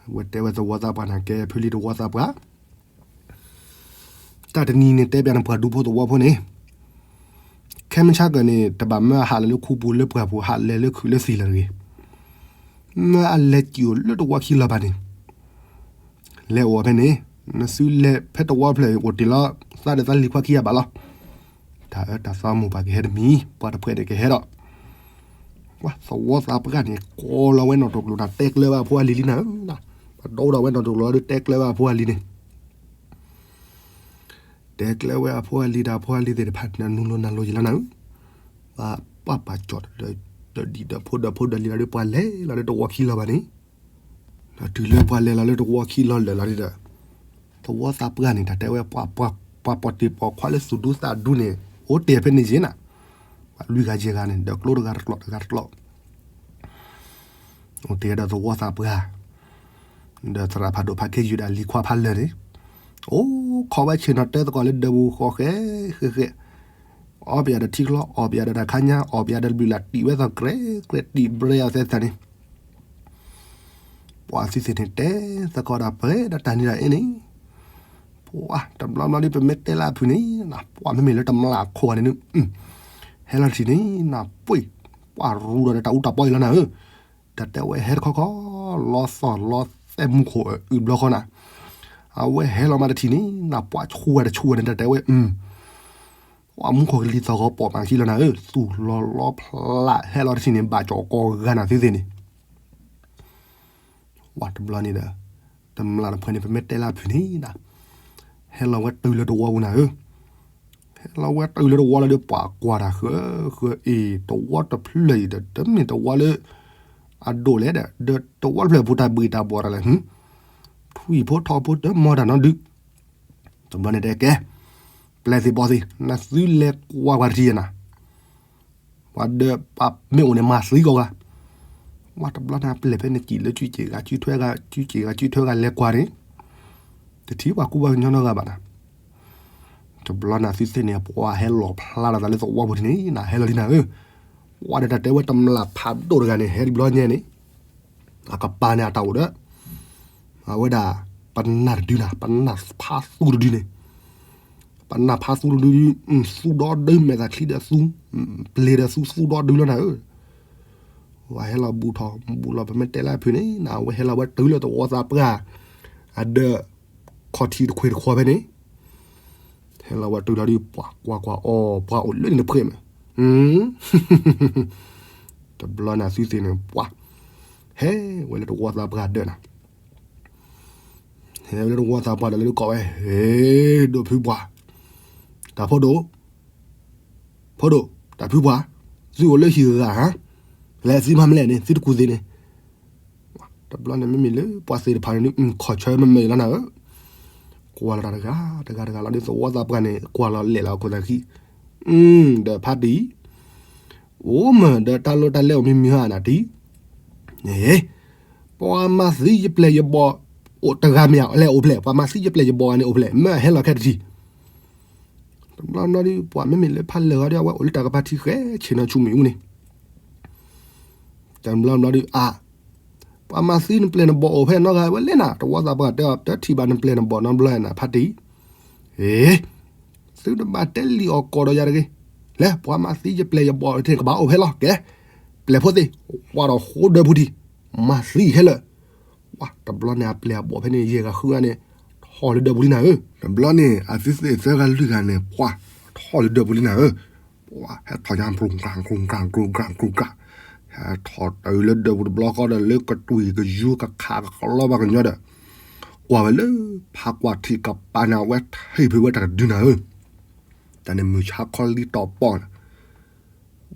အဝဲတဲဝဲသဝီသးပှၢ်န့ၣ် ကဲဖုလံသဝီသးပှၢ်, တၢ်တနံၤန့ၣ်တဲပျးန့ၣ်ပှၤဒူဖိသဝီဖိန့ၣ်, ခဲမုၢ်ဆါကၢၢ်န့ၣ် တဘၣ်မၢအဟးလၢလၢခူပူၤလၢပှၢ်ပူၤ ဟးလဲၤလၢခုးလၢသံၣ်လၢၤတဂ့ၤ, မၢအလဲၤစံၣ်အိၣ်လၢတဝီခံလီၤဘၣ်န့ၣ်, လဲၤအိၣ်ဖဲန့ၣ်, နသုလဲၤဖဲတဝီဖျၢၣ်အိၣ်တ့ၢ်လီၤ, သးဒီးသးလံၤခွါခံဂၤဘၣ်လီၤ, တၢ်အၢတၢ်သီမိၢ်ပၢ်ကဟဲတမံၤ ပှၤတဖှဲးန့ၣ်ကဟဲဒီး, ပှၤသဝီသးပှၢ်န့ၣ် ကိးလီၤဝဲနီၢ်တကျိၤနၤ တဲကျၢၤဝဲအဖိအလံၤလံနၤဧၢ, ပှၤဒိဒီးဝဲနီၢ်တကျိၤလီၤဒုး တဲကျၢၤဝဲအဖိအလံၤန့ၣ် တဲကျၢၤဝဲအဖိအလံၤဒီးအဖိအလံၤသ့ၣ်တဖၣ်န့ၣ် နူလိၤနၤလိၤယံၤလီၤနၤဧၢ, ပှၤပာ်ပာ်ကၠီၣ်ဒီးဒံၣ်ဒီးဖိဒီးဖိဒီးလံၤလီၤဒုး ပှၤလဲၤလီၤလၢတဝီခံလီၤဘၣ်န့ၣ်, တုၤလၢပှၤလဲၤလီၤလၢတဝီခံလီၤလၢာ်လီၤဒုးဒီး, သဝီသးပှၢ်န့ၣ် တၢ်တဲဝဲပှၤ, ပှၤပိာ်တ့ၢ်ပိာ်ခွါလၢသူၣ်ဒူသးဒူန့ၣ် အိၣ်တ့ၢ်ဖဲန့ၣ်ယ့ၢ်နၤ, ပှၤလွံၢ်ဂၤယဲၢ်ဂၤန့ၣ် ဒီးကျိတဂၤတကျိးတဂၤတကျိး အိၣ်တ့ၢ်ဒီးသဝီသးပှၢ်, ဒီးသရၣ်ဖးဒိၣ်ဖးခ့ယုၢ်ဒီးလံၤခွါဖးလၢာ်န့ၣ်, အိၣ်ခိးဝဲဆ့ၣ်နီၤတဲသကိးလၢဒၢးပူၤဃီဃဲဃဲဃဲ, အီၣ်ပယၤဒီးထံချီ အီၣ်ပယၤဒီးတၢ်ခါညါ အီၣ်ပယၤဒီးတဘျုးလၢ် တံၢ်ဝဲသီၣ်ကြဲးကြဲး တံၢ်ဘြဲၤအီၤသဲသးန့ၣ်, ပှၤသုသ့ၣ်န့ၣ်တဲသကိးဒီးပှဲၤဒီးတၢ်နံၤဒၣ်အံၤန့ၣ်, ပှၤတဘျီဘျီဒ်ပမ့ၢ်တဲလၢအဖုၣ်န့ၣ်, ပှၤမ့မ့ၢ်လၢတမျၢ်ခိၣ်ဂၤန့ၣ် ဟဲလီၤတထံၣ်န့ၣ် နပှ့ၤ, ပှၤရူဒီးတၢ်အူတၢ်ပီအံၤလီၤနၤဧၢ, တၢ်တဲဝဲဟဲတခီခီ, လီသီၣ်လီသဲးမူခိၣ်အုးဘျီဃီနၤ, အဝဲဟဲလီၤမးတထံၣ်န့ၣ် နပှၤဆူၣ်ဝဲတဆူၣ်ဝဲန့ၣ် တၢ်တဲဝဲ, ပှၤမူခိၣ်ကလံၤသီၣ်ဂီၤပိာ်မးခံလီၤနၤဧၢ, သူၣ်လီၤလီဖျးဟဲလီၤတထံၣ်န့ၣ် ဘၣ်ကၠီၣ်ကီၢ်ဂၤနၤသုသ့ၣ်န့ၣ် ဝဲတဘျီန့ၣ်ဒီး, တမျၢ်တဖှဲးန့ၣ် ပမ့ၢ်တဲလၢအဖုၣ်န့ၣ်ဒီး, ဟဲလီၤဝဲတုၤလၢတဝီပူၤနၤဧၢ, ဟဲလီၤဝဲတုၤလၢတဝီလီၤဒီး ပှၤကွၢ်တၢ်ဃၢဃၢအံၤ တဝီတဖျၢၣ်အံၤဒီး တမ့ၢ်တဝီလၢ အဒိၣ်လဲၣ်ဒီး ဒီးတဝီတဖျၢၣ်ပူၤတၢ်ဘှံးတၢ်ဘှီးတၢ်လဲၣ်, ထွံၣ်ဖိထီဖိတမီတၢ်နီတဒု တဘျီန့ၣ်တဲကဲ, ပျဲသ့ၣ်ဘီၣ်သ့ၣ် နသုလဲၤကွၢ်ကွၢ်တထံၣ်ယဲနၤ, ပှၤဒီးပှၤမ့ၢ်အိၣ်န့ၣ် မၤသံကိးဂၤ, ဝဲတဘျီန့ၣ် ပျဲၢ်ဖဲန့ၣ် စံၣ်လၢစုစ့ၣ်ဂၤ စုထွဲဂၤ စုစ့ၣ်ဂၤ စုထွဲဂၤ လဲၤကွၢ်န့ၣ်, တထံၣ်ပှၤကူပှၤကညီနီတဂၤဘၣ်နၤ, တဘျီန့ၣ်သုသ့ၣ်န့ၣ် ပှၤဟဲလီၤဖျါလီၤသးလၢသဝီပူၤန့ၣ် နၤဟဲလီၤလံနၤဧၢ, ဝဲဒီးတၢ်တဲဝဲတမျၢ်ဖးဒိၣ်တဂၤန့ၣ် ဟဲတဘျီညါန့ၣ် အကပၤန့ၣ်အတၢ်အိၣ်ဒီး, အဝဲဒၣ် ပနၢ်တဒုနၤ ပနၢ်ဖးသူတဒုန့ၣ်, ပနၢ်ဖးသူတဒု, သူဒီဒုမဲာ်သၣ်ချံဒီးသူ, ပျ့ၤဒီးသူ သူဒီဒုလီၤနၤဧၢ, ဝဲဟဲလီၤဘူးထီၣ်ဘူးလီၤ ပမ့ၢ်တဲလၢအဖုၣ်န့ၣ် နၤဝဲဟဲလီၤဝဲတုၤလၢသဝီသးပှၢ်, အဒီး ခီၣ်ထံးတခွ့ၣ်တခွီဖဲန့ၣ် ဟဲလီၤဝဲတုၤလီၤဒီး ပှၤကွၢ်ကွၢ်အီၤ ပှၤအိၣ်လၢန့ၣ်တဖှဲးမး, တဘျီန့ၣ်သုသ့ၣ်န့ၣ် ပှၤ ဟဲဝဲလၢတဝီသးပှၢ်ဒၢးနၤ, ဟဲဝဲလၢတဝီသးပှၢ်ဒီးလၢကိးဝဲ ဟ့ ဒိၣ်ဖုပှၤ, တၢ်ဖိဒိၣ်, ဖိဒိၣ်, တၢ်ဖုပှၤ, သုအိၣ်လၢဟံၣ်ဂၤဧါ, လဲၤသုမၤမလဲၣ်န့ၣ် သုတကူၣ်သ့န့ၣ် တဘျီန့ၣ် မ့မ့ၢ်လၢပှၤသ့ၣ်တဖၣ်န့ၣ် ခီၣ်ဆၢမ့မ့ၢ်လီၤနၤဧၢ, ကွၢ်လီၤတၢ်တဂၤ တဂၤတဂၤလီၤဒီး သဝီသးပှၢ်န့ၣ် ကွၢ်လီၤလဲၣ်လီၤအခိၣ်သးခံ, ဒီးဖါတံၢ်, အိၣ်မ့ၢ်ဒီးတၢ်လိၣ်တၢ်လဲအိၣ်မ့ၢ်မ့ၢ်ဧါနၤတံၢ်, ပှၤမၤသံယပျဲၢ်ယဘီၣ် တဂၤမ့ၢ်လဲၤအိၣ်ဖျဲၣ်, ပှၤမၤသံယပျဲၢ်ယဘီၣ်ဂၤန့ၣ်အိၣ်ဖျဲၣ်, မ့ၢ်ဟဲလီၤခဲတထံၣ် တဘျီဘျီဒီး ပှၤမ့မ့ၢ်လၢဖးလၢာ်ဂၤဒီး အဝဲအိၣ်လၢတၢ်ကပၤထံဃဲဆ့ၣ်နီၤဆူၣ်မ့ၣ်အူန့ၣ်, တဘျီဘျီဒီး အါ, ပှၤမၤသံနပျဲၢ်နဘီၣ်အိၣ်ဖဲနီတဂၤဝဲလဲၣ်နၤ, တဝီသးပှၢ်တဲအီၤ တထံၣ်ဘၣ်နပျဲၢ်နဘီၣ်နီတဘျီနၤ ဖါတံၢ်, အ့, သုတဘၣ်တဲလံာ်အီၣ်ကီးဒီးယၤတဂ့ၤ, လဲၤ ပှၤမၤသံယပျဲၢ်ယဘီၣ်န့ၣ် ကဘၣ်အိၣ်ဖဲလီၤ, ကဲ, ပျဲၢ်ဖိသ့ၣ်, ဝါဒီးဃိဒၢပူၤထံး, မၤသံခဲလၢာ်, ဝါ တဘျီန့ၣ် အပျဲၢ်အဘီၣ်ဖဲန့ၣ် ယဲၢ်ဂၤဃုဂၤန့ၣ်, ထီၣ်လၢဒၢပူၤလံနၤဧၢ, တဘျီန့ၣ် အသုသ့ၣ်သၢဂၤလွံၢ်ဂၤန့ၣ် ပှၤထီၣ်လၢဒၢပူၤလံနၤဧၢ, ပှၤဟဲထီၣ်ညါ ကြူၢ်ကြူၢ်ကြူၢ်ကြူၢ်ကြူၢ်ကြူၢ်, ဟဲထီၣ်တုၤလၢဒၢပူၤတဘျီဃီဒီးလၢကတွံၢ်ကယူၤကခးကကလီဘၣ်ကညီဒီး, ကွၢ်ဝဲလၢဖးကွၢ်ထံးကပၤန့ၣ် အဝဲထံၣ်ဖုးဝဲတၢ်တဒုနၤဧၢ, တၢ်န့ၣ်မုၢ်ဆါခီလံတီၤပီၢ်န့ၣ်,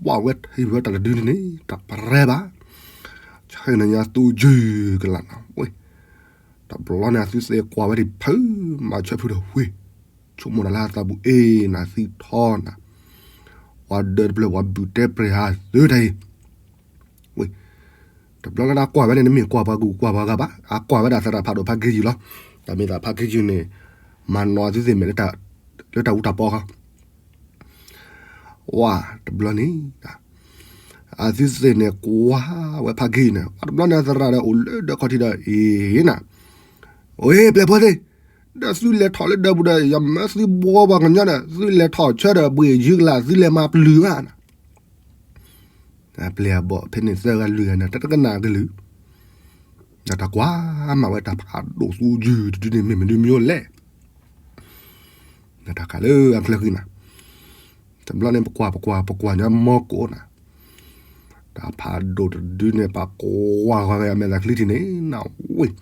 ဝဲအဝဲထံၣ်ဖုးဝဲတၢ်တဒုန့ၣ်န့ၣ် တပရၢဘၣ်, ဆၢနညါသူယုၢ်ကလာ်နၤဝဲ, တဘျီန့ၣ် အသုသ့ၣ်ကွၢ်ဝဲဒံးဖုး မၤဆၢဖုးဒီးဝ့ၢ်, ဆိကမိၣ်နၤလၢအသးပူၤအ့ၣ်နၤသံထီနၤ, ပှၤဒၢးတဖျၢၣ်ပှၤဘုၣ်တဲပြဲၤဟးသုတၢ်အံၤ, ဝ့ၢ်, တဘျီလၢအကွၢ်ဝဲန့ၣ် နမ့ၢ်ကွၢ်ပှၤဂုၤကွၢ်ပှၤဂၤဘၣ်, အကွၢ်ဝဲဒၣ်သရၣ်ဖးဒိၣ်ဖါက့ယုၢ်လီၤ, တၢ်မ့ၢ်သးဖါက့ယုၢ်န့ၣ်, မၤနီၢ်အသုသ့ၣ်မဲာ်လၢတၢ်အူတၢ်ပီခီ ဝါ တဘျီန့ၣ်, အသုသ့ၣ်န့ၣ်ကွၢ်ဝဲဖးက့ၤန့ၣ် ဝါတဘျီန့ၣ် သရၣ်ဒီးအိၣ်လၢဒၢးခီၣ်ထံးဒီးအံၤနၤ, အိၣ် ပျဲၢ်ဖိသ့ၣ်, ဒီးသုလဲၤထီၣ်လၢဒၢးပူၤဒီး ယမၢသုဘှီပှၤကညီဒီး သုလဲၤထီၣ်ဆၢဒီးဘှ့ၣ်ယုၢ်ကလာ် သုလဲၤမၤပျုၤဘၣ်နၤ, ပျဲၢ်အဘီၣ်ဖဲန့ၣ်သၢဂၤလွံၢ်ဂၤန့ၣ် တတကနၣ်ကလုၢ် ဒီးတၢ်ကွၢ်မၤဝဲတၢ်ဖးဒိၣ်သူယုၢ်တဒုန့ၣ် မ့ၢ်မနုၤမ့ၢ်အိၣ်လဲၣ်, ဒီးတၢ်ခးလၢအချၢဃံနၤ, တဘျီန့ၣ် ပကွၢ် ပကွၢ် ပကွၢ်ညါမီကိးနၤ, တၢ်ဖးဒိၣ်တဒုန့ၣ် ပကွၢ်ဃီၤဝဲအမဲာ်သၣ်ချံထံးန့ၣ် နဝ့ၢ်,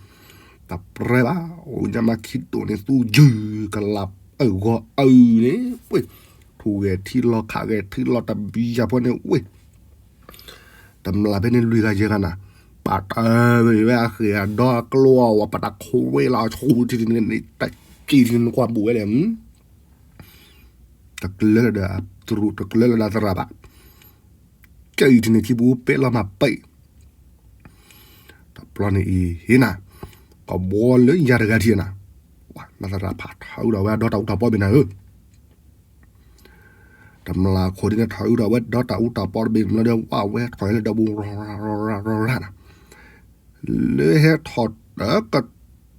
တပရၢဘၣ်, အိၣ်ညါမးခံဒိၣ်န့ၣ် သူယုၢ်ကလးအုၣ်ဂီၤအုၣ်န့ၣ် ဝ့ၢ်, ထူၣ်ဂဲၤထံလီၤခးဂဲၤထံလီၤတဘံယၤဖိန့ၣ် ဝ့ၢ် တမျၢ်ဖဲန့ၣ်လွံၢ်ဂၤယဲၢ်ဂၤနၤ, ပာ်တၢ်ဝဲအဃ့ၢ်အဒီအကျိအဝဲ ပာ်တၢ်ခိးဝဲလီၤအဆူၣ်ထံထံန့ၣ် တၢ်ကံၣ်ထံန့ၣ် နကွၢ်ဘူးဝဲလဲၣ်, တကျၢလၢၤဒီးတရူး တကျၢလၢၤဒီးသရၣ်ဘၣ်, ကံၣ်ထံန့ၣ်ခံပူၤပဲလီၤမၤပဲၢ် တဘျီန့ၣ်အံၤ ဟ့ၣ်နၤ, ကဘှီလၢယၤတဂၤထံၣ်နၤ, နသရၣ်ဖးထီၣ်အုၣ်ဒီးဝဲအဒီတၢ်အူတၢ်ပီဘ့ၣ်နၤဧၢ တမျၢ်ခိၣ်ဒ်န့ၣ် ထီၣ်အုၣ်ဒီးဝဲဒီတၢ်အူတၢ်ပီတဘ့ၣ်တဘျီဒီး ဝဲဝဲထီၣ်လၢဒၢးပူၤ ရီၤရၤ ရီၤရၤ ရီၤရၤနၤ, လၢဟဲထီၣ်တက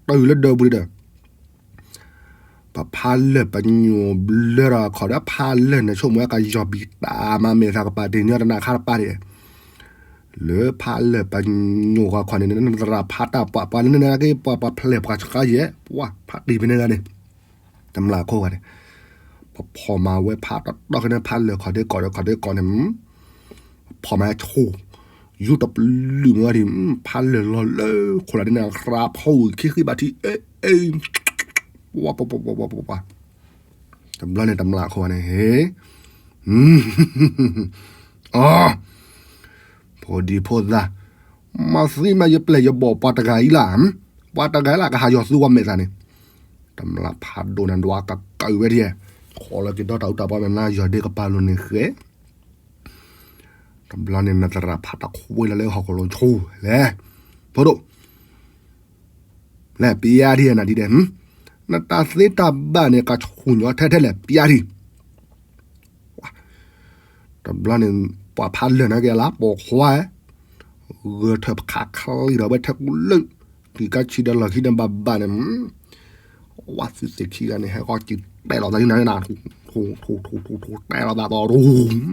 တုၤလၢဒၢးပူၤဒီး ပဖးလၢာ်ပညိၣ်ဘျၢဒီးအခီၣ်ဒီး ဖးလၢာ်န့ၣ် ဆိကမိၣ်ဝဲကယီၢ်ဘံၣ်တၢ်မၤမဲာ်သးကပၤတ့ၢ်ညီတနၤခါတပၤန့ၣ်, လၢဖးလၢာ်ပညိၣ်ဂီၤခီၣ်န့ၣ် နသရၣ်ဖးတၢ်ပှၤ ပှၤလၢနက့ ပှၤပှၤဖျဲၣ်ပှၤဆှါယဲၢ် ပှၤဖးတံၢ်ဖဲန့ၣ်ဂၤန့ၣ်, တမျၢ်ခိၣ်ဂၤန့ၣ်, ပဖီၣ်မၤဝဲဖးတတီၢ်ခဲန့ၣ် ဖးလၢာ်ခီၣ်ဒ့ကီၢ်ဒီးခီၣ်ဒ့ကီၢ်န့ၣ် ဖီၣ်မၤဆိၣ် ယူတပလုာ်မးဒံး ဖးလၢာ်လီၤလၢခိၣ်လၢ်ဒ်န့ၣ် ရၤဖီဝံၤခံဃံဘၣ်ထံ အ့ အ့ ပှၤ ပှၤ ပှၤ ပှၤ ပှၤ ပှၤ တဘျီန့ၣ် တမျၢ်ခိၣ်န့ၣ် ဟ့ အီ ဖိဒံဖိသၣ် မၤသံမးယပျဲၢ်ယဘီၣ်ပှၤတဂၤအံၤလၢ်, ပှၤတဂၤလၢ်ကဟးယီၤသုဝဲမဲာ်သၣ်န့ၣ်, တမျၢ်ဖးဒိၣ်န့ၣ် ဒွးကကၢ်ဝဲဒ်, ခီလီၤက့ၤဒီတၢ်အူတၢ်ပီမ့ၢ်နၤ ယီၤဒ့ကပၤလိၤန့ၣ်ဃဲ တဘျီန့ၣ် နသရၣ်ဖးတၢ်ခွဲလီၤလၢဟီၣ်ခိၣ်လိၤဆိလဲၣ်, ဖိဒိၣ် လဲၣ် ပျါထံနၤဒ်လဲၣ်, နတၢ်သ့တၢ်ဘၣ်န့ၣ် ကဆူၣ်ညီထဲထဲလဲၣ် ပျါထံ, တဘျီန့ၣ် ပှၤဖးလၢာ်န့ၣ်က့ၤလၢပိာ်ခွါ, ဂဲၤထၢၣ်ပခးချံဒီးဝဲထဲကူလၢာ်, တုၤကါဆံဒီးလီၢ်ခံန့ၣ်ဘၣ်ဘၣ်န့ၣ် ဝဲသုသ့ၣ်ခံဂၤန့ၣ် ဟဲဃီက့ၤတဲလီၤသးလံနၤ, ထူထူထူထူထူတဲလီၤသးဒီး,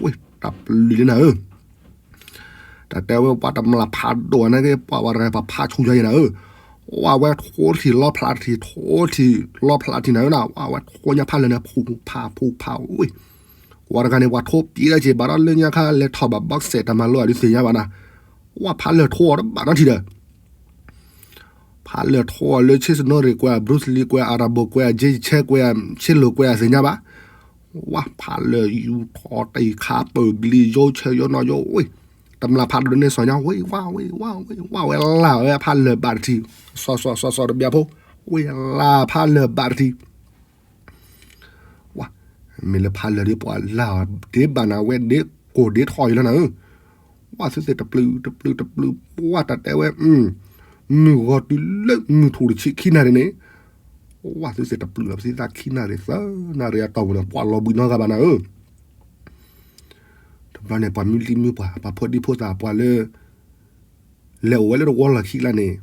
ဝဲတၢ်ပျုၤလံနၤဧၢ, တၢ်တဲဝဲပှၤတမျၢ်ဖးဒိၣ်န့ၣ်က့ၤ ပှၤဝဲတဂၤပှၤဖးဆူၣ်ယၤယဲၢ်နၤဧၢ, ဝဲဝဲထိထံၣ်လီဖျးထံၣ် ထိထံၣ်လီဖျးထံၣ်နၤဧၢနၤ, ဝဲဝဲထိညါဖးလၢာ်န့ၣ် ဖူဖးဖူဖးဝဲ, ဝဲတဂၤန့ၣ် ပှၤထိပျံၤလၢက့ၤဘၣ်ဒီးလၢညါခါလဲၤထီၣ်ဘၣ် boxer တၢ်မၤလိအဒုးသ့ၣ်ညါဘၣ်နၤ, ဝဲဖးလၢာ်ထိအီၤတဘၣ်နီတထံၣ်ဒီး ဖးလၢာ်ထိအီၤလၢဆ့ၣ်စနိရ့ၣ်ကွဲး Bruce Lee ကွဲး Rambo ကွဲး Jackie Chan ကွဲး ဆ့လိာ်ကွဲးအသ့ၣ်ညါဘၣ်, ဝဲဖးလၢာ်ယူၤထီၣ်တံၢ်ခါပၢၢ်ဘျံးယိဆဲယိနီၢ်ယိဝဲ, တမျၢ်ဖးဒိၣ်န့ၣ်စီၤညါဝဲ ဝဲဝဲဝဲဝဲဝဲလၢ်ဝဲဖးလၢာ်ဘၣ်တထံၣ်, စီၤစီၤစီၤစီၤတဘျီဖိ, ဝဲလၢ်ဖးလၢာ်ဘၣ်တထံၣ် ဝဲ, မ့ၢ်လၢဖးလၢာ်ဒ်ပှၤလၢ်အီၤဒ့ဘၣ်နၤဝဲဒ့ကိၢ်ဒ့ထီၣ်အံၤလီၤနၤဧၢ, ဝဲသုသ့ၣ်တပျုာ်တပျုာ်တပျုာ်, ဝဲတၢ်တဲဝဲ, မုၢ်ဂီၤတုၤလၢမုၢ်ထူၣ်တဆံခံနၣ်ရံၣ်န့ၣ်, ဝဲသုသ့ၣ်တပျုာ်လီၤပသံသးခံနၣ်ရံၣ်သၢနၣ်ရံၣ်အတီၢ်ပူၤန့ၣ် ပှၤလီၤဘှံးနီတဂၤဘၣ်နၤဧၢ တဘျီန့ၣ် ပှၤမုၢ်လံၢ်မုၢ်ပှၢ် ပှၤဖိဒံဖိသၣ်ပှၤလၢ လဲၤအိၣ်ဝဲလၢတဝီလီၢ်ခံကျါန့ၣ်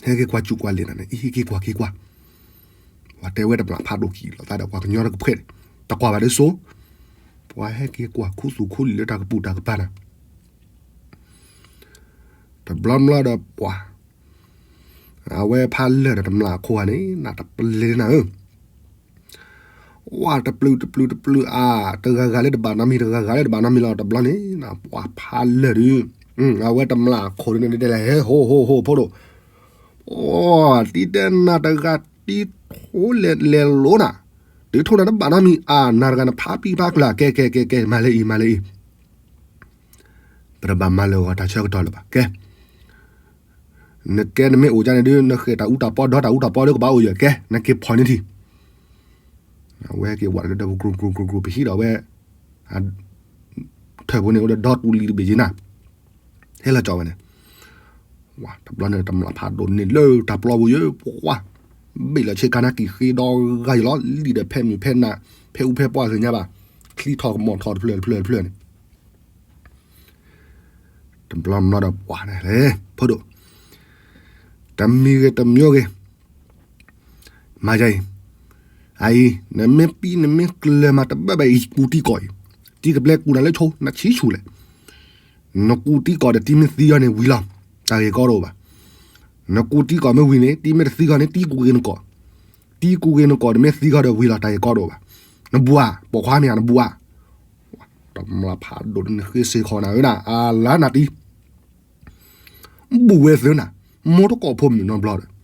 ဟဲက့ၤကွၢ်စူၣ်ကွၢ်လဲၢ်နၤန့ၣ် အံၤက့ၤကွၢ်က့ၤကွၢ်, ပှၤတဲဝဲတမျၢ်ဖးဒိၣ်ကံၢ်လီၤသးဒီးပှၤကညီတကဖှဲၣ်န့ၣ် တကွၢ်ဘၣ်ဒ်စိ, ပှၤဟဲက့ၤကွၢ်ခူသူၣ်ခူလံာ်လၢတၢ်ကပူၤတၢ်ကပၤနၤ, တဘျီဘျီဒီးပှၤ အဝဲဖးလၢာ်ဒီးတမျၢ်အခိၣ်ဂၤန့ၣ် နတပလဲၤနၤဧၢ, ဝဲတပျုာ်တပျုာ်တပျုာ်အါ, တဂၤဂၤလၢတဘၣ်နီတမံၤ တဂၤဂၤလၢတဘၣ်နီတမံၤလီၤ တဘျီန့ၣ် ပှၤဖးလၢာ်ဒီး အဝဲတမျၢ်အခိၣ်န့ၣ် တဲလဲၤဟဲဟိဟိဟိဖိဒိၣ်, တံၤတဲနၤတဂၤတံၤထိလဲၤလဲၤလိၤနၤ, တံၤထိနၤတဘၣ်နီတမံၤအါ နၤတဂၤနဖးပံဖးကျၢၤ ကဲကဲကဲကဲ မၤလၢအံၤ မၤလၢအံၤ, ပတဘၣ်မၤလၢာ်ဂီၤတၢ်ဆၢကတီၢ်လၢၤဘၣ် ကဲ နကဲနမ့ၢ်အိၣ်ဒ်န့ၣ်ဒုး နဃဲၤတၢ်အူတၢ်ပီဒီးကဘၣ်အိၣ်ယၤ ကဲ နက့ၤဖီၣ်န့ၢ်ထံၣ်, အဝဲက့ၤဝဲလၢဒီး ကြူကြူကြူကြူ ပဟံးဒီးဝဲ ထၢၣ်ဖိန့ၣ် အိၣ်ဒီးဒီတူၢ်လံၤတဘ့ၣ်က့နၤ, ဟဲလီၤကၠီဝဲန့ၣ်, တဘျီန့ၣ် တမျၢ်ဖးဒိၣ်န့ၣ်လၢတၢ်ပျီပူၤယဲ ပှၤ ဘ့ၣ်လီၤဆ့ကၤနၢ်ကံၢ်ဃ့ဒီဂၤယလီၤ လံၣ်ဒီးဖဲမုၢ်ဖဲနၤ ဖဲအူဖဲပှၢ်သ့ၣ်ညါဘၣ်, ချံထီၣ်ကမီၤထီၣ်တဖျၢၣ်တဖျၢၣ်တဖျၢၣ်န့ၣ် တဘျီဘျီဒီးပှၤန့ၣ်လဲၣ် ဖိဒိၣ်, တမံၤဂ့ၤတမံၤဂ့ၤ, မၤယၤအံၤ, အအံၤ နမ့ၢ်ပံနမ့ၢ်ကျၢၤမးတဘၣ်ဘၣ်အံၤ ကူတံၢ်ကီၢ်အံၤ, တံၤကဘျဲကူနၤလၢဆိ နဆံးဆူၣ်လဲၣ်, နကူတံၢ်ကီၢ်ဒီးတံၤမ့ၢ်သံအီၤန့ၣ်ဝံၤလီၤ တၢ်ဂ့ၢ်ကီတအိၣ်ဘၣ်, နကူတံၢ်ကီၢ်မ့ၢ်ဝံၤန့ၣ် တံၤမ့ၢ်တသံအီၤန့ၣ် တံၤကူက့ၤနကီၢ်, တံၤကူက့ၤနကီၢ်တမ့ၢ်သံအီၤဒီးဝံၤလီၤ တၢ်ဂ့ၢ်ကီတအိၣ်ဘၣ်, နဘူးဧါ ပိာ်ခွါမ့ၢ်ဧါ နဘူးဧါ, တမျၢ်ဖးဒိၣ်န့ၣ်ဃ့စ့ၢ်ခီၣ်နၤဧၢနၤ အလါနၤတံၤ ဘူးဝဲသ့နၤ, မိၢ်တကိးဖိမုၣ်နီတဘျီဒီး,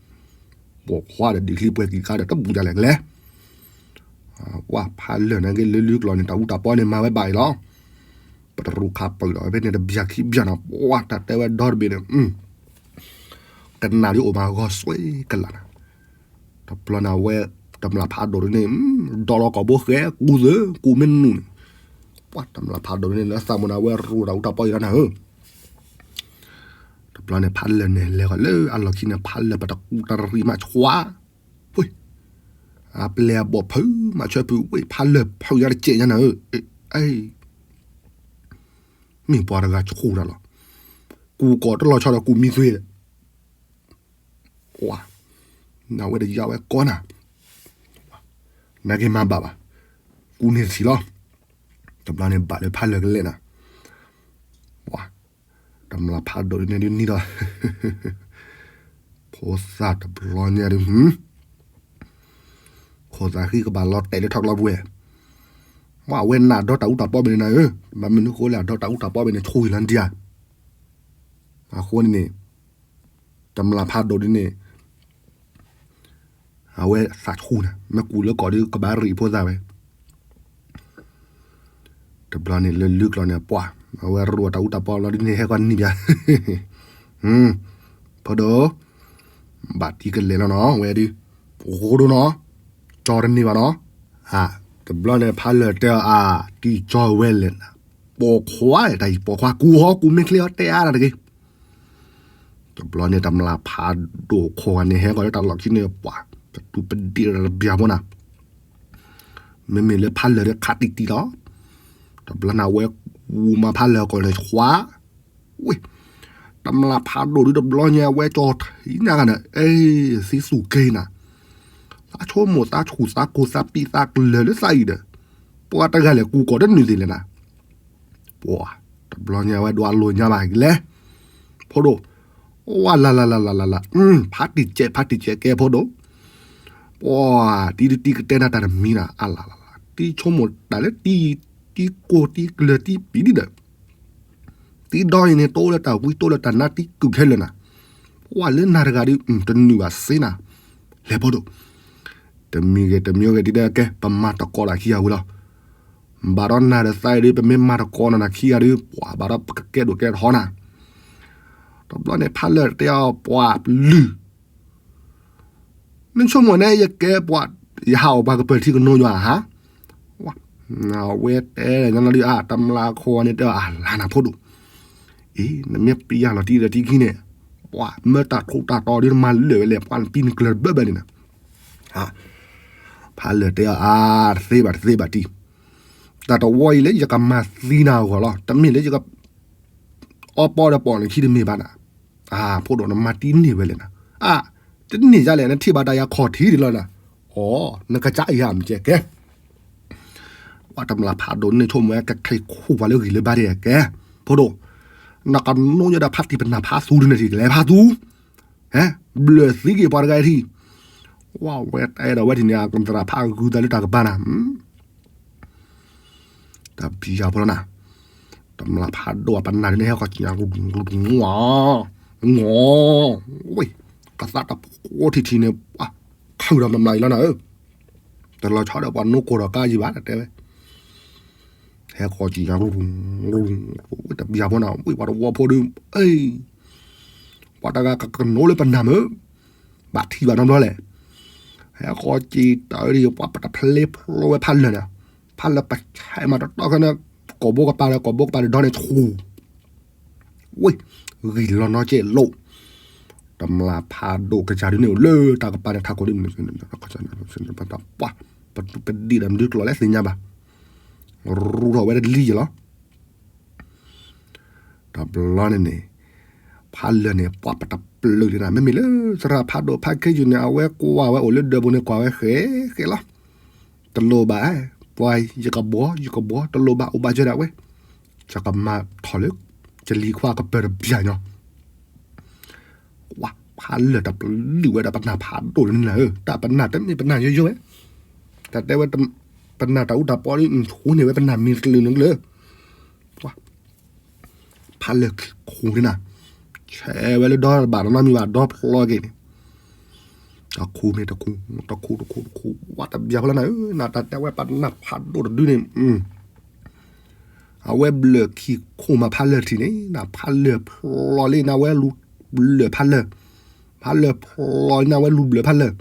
ပိာ်ခွါဒီးဒံးချံပှဲၤကံၢ်ခါဒီးတဘူးဒ်လဲၣ်ကလဲၣ်, ပှၤဖးလၢာ်န့ၣ်က့လၢလုၢ်ကျီၢ်န့ၣ် တၢ်အူတၢ်ပီန့ၣ်မၤဝဲဘၣ်အံၤလီၤ, ပတရူးခးပၢၢ်ဒီးဖဲန့ၣ်တဘျီခံဘျီနီၤ ပှၤတၢ်တဲဝဲဒီတဘ့ၣ်န့ၣ် ကနၣ်ဒ်အိၣ်မးဂီၤစွဲကလာ်နၤ, တဘျီန့ၣ်အဝဲ တမျၢ်ဖးဒိၣ်ဒ်န့ၣ် ဒီးလီၤကိာ်ဘိဃဲ ကူသၢ ကူမ့ၢ်နုာ်န့ၣ်, ပှၤတမျၢ်ဖးဒိၣ်ဒ်န့ၣ် လၢသးမုၢ်န့ၣ် အဝဲရူတၢ်အူတၢ်ပီအံၤလီၤနၤဧၢ, တဘျီန့ၣ်ဖးလၢာ်န့ၣ် လဲၤဃီၤလၢအလီၢ်ခံန့ၣ် ဖးလၢာ်ပတကူတရံးမးဆွါ, ဝ့ၢ်, အပျဲၢ်အဘီၣ်ဖုးမးဆွဲဖုး ဝ့ၢ် ဖးလၢာ်ဖုးညါတကဲးညါနၤဧၢ, မ့ၢ်ပှၤတဂၤဆူၣ်တၢ်လီၤ, ကူကီၢ်တလီၤဆီဒီးကူမံသွ့ဒီး ကွၢ်, နဝဲတယါဝဲကီနၤ, နက့ၤမၤဘၣ်ဘၣ်, ကူန့ၢ်တထံၣ်လီၤ, တဘျီန့ၣ်ဘၣ်လၢဖးလၢာ်ကလဲာ်နၤ, ကွၢ်, တမျၢ်ဖးဒိၣ်ဒ်န့ၣ်ဒ်နံၤဒီး, ဖိသၣ်တဘျီညါဒ်, ခိၣ်သးဃံကဘၣ်လီၤတဲာ်လၢထီၣ်ကျီပူၤဝဲ, ကွၢ် အဝဲနၢ်ဒီတၢ်အူတၢ်ပီဘ့ၣ်န့ၣ်နၤဧၢ, ဘၣ်မနုၤဃိလဲၣ် အဒီတၢ်အူတၢ်ပီဘ့ၣ်န့ၣ် ဆူၣ်ယံၤလီၤဒံးဧါ, အဃိန့ၣ်န့ၣ် တမျၢ်ဖးဒိၣ်ဒ်န့ၣ် အဝဲသးဆူၣ်နၤ မ့ၢ်ကူလၢကီၢ်ဒ်ကဘၣ်ရံၣ်ဖိသၣ်ဝဲ, တဘျီန့ၣ်လၢလုၢ်ကျီၢ်န့ၣ် ပှၢ် အဝဲရိၣ်တၢ်အူတၢ်ပီလီၤဒ်န့ၣ် ဟဲကီနံၣ်ပျၢ်, ဖိဒိၣ်, ဘၣ်တံၤကလဲာ်လီၤနီၤ ဝဲဒ်, ပဃိဒိနီၤ, ကၠီတန့ၢ်ဘၣ်နီၤ, တဘျီန့ၣ်ဖးလၢာ်တဲအီၤအါ, တံၤကၠီဝဲလဲၣ်, ပိာ်ခွါတၢ်အံၤ ပိာ်ခွါ ကူဟီကူမ့ၢ်ချ့ဟီ တဲအါတၢ်တဂ့ၤ တဘျီန့ၣ် တမျၢ်ဖးဒိၣ်ခိၣ်ဂၤန့ၣ် ဟဲကီၤလၢတၢ်လီၢ်ခံန့ၣ် ပှၤ ပတူၢ်ပဒ့ၣ်တဘျီဖိနၤ, မ့မ့ၢ်လၢဖးလၢာ်ဒီးခးတံၢ်တံၢ်လီၤ, တဘျီန့ၣ် အဝဲကူမၤဖးလၢာ်ကီၢ်န့ၣ် ဆွါ, ဝ့ၢ်, တမျၢ်ဖးဒိၣ်ဒ်တဘျီညါ အဝဲကၠီထံၣ်ညါဂၤဒီး အဲ သံသူၣ်က့ၤနၤ, သးဆိကမိၣ်သးဆူၣ်သးကိၢ်သးပံးသးကလၢၤလၢသးအံၤဒီး, ပှၤတဂၤလဲၣ်ကူကီၢ်တနုာ်သ့ၣ်လဲၣ်နၤ ပှၤ တဘျီညါဝဲဒွးလိာ်ညါဘၣ်ကလဲၣ်, ဖိဒိၣ်, ဝါလၢ်လၢ်လၢ်လၢ်လၢ်လၢ်, ဖးတံၢ်ကဲး ဖးတံၢ်ကဲးကဲဖိဒိၣ်, ပှၤ တံၤတံၤကတဲနၤတၢ်တမံၤနၤ အါလၢ်လၢ်လၢ် တံၤဆိကမိၣ်တၢ်လၢတံၤ, တံၤကိၢ်တံၤကလၢၤတံၤပံၤဒ်ဒီး တံၤဒီအံၤန့ၣ် တအိၣ်လၢတၢ်ဝံတအိၣ်လၢတၢ်နါတံၤကုၢ်ခဲလၢာ်နၤ, ပှၤလၢနၤတဂၤဒီး တနုာ်ဘၣ်သ့နၤ, လဲၤဖိဒိၣ်, တမံၤဂ့ၤတမံၤဂ့ၤဒ်ဒီးကဲ ပမၤတကိးတၢ်ခံဂၤဝံၤလီၤ, ဘၣ်ဒီးနၤဒီးသးအံၤဒီး ပမ့ၢ်မၤတကိးနၤနၤခံဂၤဒီး ပှၤဘၣ်ဒီးပကကဲဒိၣ်ကဲထီနၤ, တဘျီန့ၣ်ဖးလၢာ်တဲအီၤပှၤလုၢ် နဆိကမိၣ်န့ၣ် ယကဲပှၤ ယဟးအီၣ်ပှၤကပၢၢ်ထံကနိယွၤဧါ, အဝဲတဲညါလီၤဒုး အတမျၢ်ခိၣ်န့ၣ်တဲအီၤ အလါနၤဖိဒိၣ်, အံၤ နမ့ၢ်ပျံၤယၤလီၤတံၤဒီးတံၤခံန့ၣ်, ပှၤမၢတၢ်ထူးတၢ်တီၤဒုးနမၤလၢာ်ဝဲလဲၣ် ပှၤနပံၤနကျၢၤဘၢဘၢန့ၣ်နၤ, ဖးလၢာ်တဲအီၤ အါ တသ့ဘၣ်တသ့ဘၣ်တံၤ, တၢ်တဝီအံၤလၢယကမၤသံနၤအဂီၢ်လီၤ တမ့ၢ်လၢယက အ အီပီဒီးပိာ်နခံတမ့ၢ်ဘၣ်နၤ, အဖိဒိၣ်နမၤတံၢ်န့ၢ်ဝဲလဲၣ်နၤ, အ တန့ၢ်ယါလဲၣ် နထံၣ်ဘၣ်တၢ်ယၤခီၣ်ထံးဒံးလီၤနၤ, အီ နကစၢ်ယၤမ့ၢ်ကဲကဲ ပှၤတမျၢ်ဖးဒိၣ်န့ၣ်ဆိကမိၣ်ဝဲ ကခဲခိၣ်ပှၤလၢဂံၢ်လၢဘါဒဲးကဲ, ဖိဒိၣ်, နကနိညါဒီးဖးတံၢ်ပနၢ်ဖးသူဒုန့ၣ်တံၢ် လဲၤဖးသူ, ဟဲ, ဘျၢၣ်သံက့ၤပှၤတဂၤအံၤထံၣ်, ဝဲဝဲတအဲၣ်ဒိးဝဲထံၣ်န့ၣ် သရၣ်ဖးဂုၤသးလၢတၢ်ကပၤနၤ တပျၢ်ဖိလီၤနၤ, တမျၢ်ဖးဒိၣ်အပနၢ်ဒုန့ၣ် ဟဲဃီၤက့ၤညါ ဝ့ၢ်, ကသးတဖိထံၣ်ထံၣ်န့ၣ် ပှၤ ခုၣ်ဒီးမျၢ်မျၢ်အံၤလီၤနၤဧၢ, တလီၤဆီဒီးပှၤနိကိၢ်ဒီးကါယံၤဘၣ် တတဲဝဲ, ဟဲဃီၤက့ၤညါ တပျၢ်ဖိနၤ ဝ့ၢ်ပှၤတဝီဖိဒု, အ့ ပှၤတဂၤကကနိလၢပနၢ်မ့ၢ်, ဘၣ်ထံၣ်ဘၣ်နီတဘျီလဲၣ်, ဟဲဃီၤက့ၤတၢ်အံၤ ပှၤပတဖျ့ဖျိဝဲဖးလၢာ်န့ၣ်, ဖးလၢာ်ပဆဲးမးတတီၢ်ခဲန့ၣ်, ကိာ်ဘိကပၤဒီး ကိာ်ဘိကပၤဒီးဒီန့ၣ်ဆူၣ်, ဝ့ၢ်, ဂံၢ်လီၤနီကဲလိာ်, တမျၢ်ဖးဒိၣ်ကစၢ်ဒုန့ၣ်အိၣ်လၢတၢ်ကပၤန့ၣ်ထးခိၣ်ဒ် ပှၤ, ပဒံၣ်ဒီးမနုၤကျိာ်လဲၣ်သ့ၣ်ညါဘၣ်, ရူထီၣ်ဝဲတလံယဲၢ်လီၤ တဘျီန့ၣ်န့ၣ်, ဖးလၢာ်န့ၣ် ပှၤပတပျၢ်လံနၤ မ့မ့ၢ်လၢ သရၣ်ဖးဒိၣ်ဖးခ့ယုၢ်န့ၣ် အဝဲကွၢ်ဝဲအိၣ်လၢဒၢးပူၤန့ၣ် ကွၢ်ဝဲဃဲဃဲလီၤ, တလိၣ်ဘၣ်, ပှၤယကဘှီ ယကဘှီ တလိၣ်ဘၣ် အိၣ်ဘၣ်စၢၤဒၣ်ဝဲ, ယကမၤထီၣ်လၢ ယလံၤခွါကပၢၤတပျၢ်ညီ ကွၢ်ဖးလၢာ်တပျုၢ်ဝဲဒီးပနၢ်ဖးဒိၣ်လၢနၤဧၢ, တၢ်ပနၢ်တမ့ၢ်ပနၢ်ယိယိဝဲ, တၢ်တဲဝဲ, ပနၢ်တၢ်အူတၢ်ပီဒ်နဆိန့ၢ်ဝဲပနၢ်မံၤတကလုာ်န့ၣ်ကလုာ်, ကွၢ်, ဖးလၢာ်ခိၣ်န့ၣ်နၤ, ဆဲးဝဲလၢဒီတဘၣ်နီတမံၤဘၣ် ဒီဖျီက့ၤန့ၣ်, တခူမ့ၢ်တခူ, တခူတခူတခူ, ဝဲတပျၢ်ဖိလီၤနၤဧၢ, နတၢ်တဲဝဲပနၢ်ဖးဒိၣ်တဒုန့ၣ် အဝဲဘျၢၣ်ခံခိၣ်မးဖးလၢာ်ထံၣ်န့ၣ်, နဖးလၢာ်ဖျီလံနၤဝဲလူၤဘျၢၣ်ဖးလၢာ်, ဖးလၢာ်ဖျီလံနၤဝဲလူၤဘျၢၣ်ဖးလၢာ်,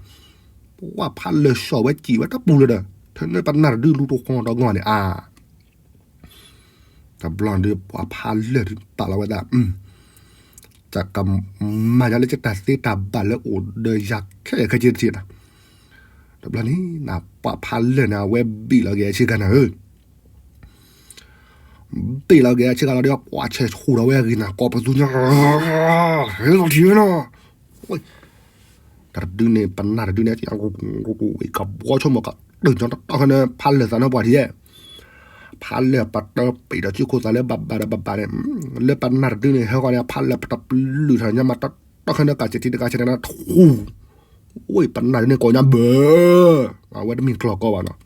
ပှၤဖးလၢာ်စီၣ်ဝဲစံၣ်ဝဲတပူၤလၢၤဒီး ထဲန့ၣ်ပနၢ်တဒုလူၤတဃီတဂီၢ်န့ၣ်ဧါ တဘျီဒုးပှၤဖးလၢာ်ဒုးပာ်လီၤဝဲဒၣ်, တၢ်ကမၤယၤလၢယတၢ်သ့တၢ်ဘၣ်လၢအိၣ်ဒီးယၤခဲလၢာ်ခဲဆ့တထံၣ်နၤ, တဘျီန့ၣ် နပှၤဖးလၢာ်န့ၣ် အဝဲဘ့ၣ်လီၤက့ၤအဆ့ကၤနၤဧၢ, ဘ့ၣ်လီၤက့ၤအဆ့ကၤလီၤဒီး ပှၤဆဲးဆူၣ်ထီၣ်ဝဲအဂ့ၢ်နၤ ကိးပသူညါ, ဟဲလီၤထံၣ်ဝဲနီၤ တၢ်တဒုန့ၣ် ပနၢ်တဒုန့ၣ် ကဘှီဆိကမိၣ်ကတုၤညီတတီၢ်ခဲန့ၣ် ဖးလၢာ်သးနီၢ်ပှၤထံၣ်ယဲၢ်, ဖးလၢာ်ပတပ့ၤဒီးစုခိၣ်သးလၢဘၣ်ဘၣ်ဒီးဘၣ်ဘၣ်န့ၣ်, လၢပနၢ်တဒုန့ၣ် ဟဲဃီန့ၣ် ဖးလၢာ်ပတပျုၢ်ထီၣ်ညါမးတတီၢ်ခဲန့ၣ် ကးစဲးထံတကးစဲးန့ၣ်ထူ, ဝဲပနၢ်တဒုန့ၣ်ကိးညါဘၢ, အဝဲတမ့ၢ်ကျီၢ်ကီဘၣ်နီၤ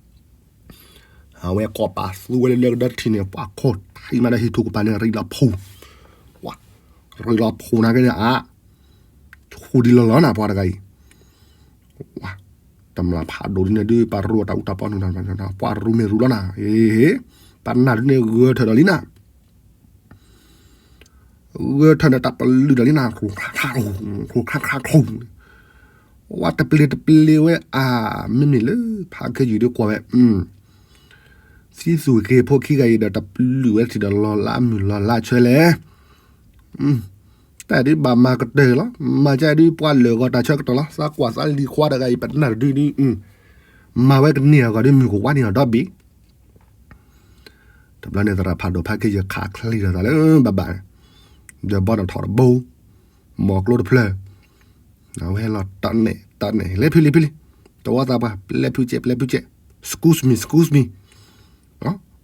အဝဲကိးပာ်သူဝဲလၢလၢကဒၢထံန့ၣ် ပှၤခိၣ်ထံမးဒီးဟံၣ်ထူၣ်ကပၤန့ၣ် ရံးလီၤဖူ, ရံးလီၤဖူနၤက့န့ၣ်အါ, ဆူၣ်ဒံးလီၤလီၤနၤပှၤတဂၤအံၤ, တမျၢ်ဖးဒိၣ်ဒ်န့ၣ်ဒုး ပှၤရူအတၢ်အူတၢ်ပီနုၤ, ပှၤရူမ့ၢ်ရူလီၤနၤ, ပနၢ်ဒုးန့ၣ်ဂၢၢ်ထၢၣ်ဒီးလံနၤ ဂၢၢ်ထၢၣ်န့ၣ်တၢ်ပလုၢ်ဒီးလံနၤ ခူၣ်ခါခါခူၣ်, ခူၣ်ခါခါခူၣ်, ဝဲတပျ့ၤတပျ့ၤဝဲအါ, မ့မ့ၢ်လၢဖးခဲယုၢ်ဒုးကွၢ်ဝဲ, သံသူၣ်က့ၤဖိခံဂၤအံၤဒီးတပလုၢ်ဝဲထံၣ်ဒီးလီၤလၢအမုၢ်လီၤလၢအဆၢလဲၣ်, တၢ်ဒုးဘၣ်မၤကတၢၢ်လီၤ, မၤကဒုးပှၤလၢာ်ဂီၤတၢ်ဆၢကတီၢ်လီၤ, သးကွၢ်သးလံၤခွါတဂၤအံၤ ပနၢ်တဒုဒုး, မၤဝဲကန့ၢ်အဂီၢ်ဒုးမုၢ်ကဝါန့ၢ်အီၤဒီဘ့ၣ် တဘျီန့ၣ်သရၣ်ဖးဒိၣ်ဖးက့ယဲၢ်ခးချံထီၣ်သးလၢဘၣ်ဘၣ်, ဒီးဘီနထီၣ်တဘိ, မီၢ်ကျိတဖျၢၣ်, အဝဲဟဲလီၤတၢ်နဲၣ်တၢ်နဲၣ် လဲၤဖုးလံဖုးလံ, တဝီသးပှၢ် ပျဲဖုးကဲ ပျဲဖုးကဲ, excuse me excuse me,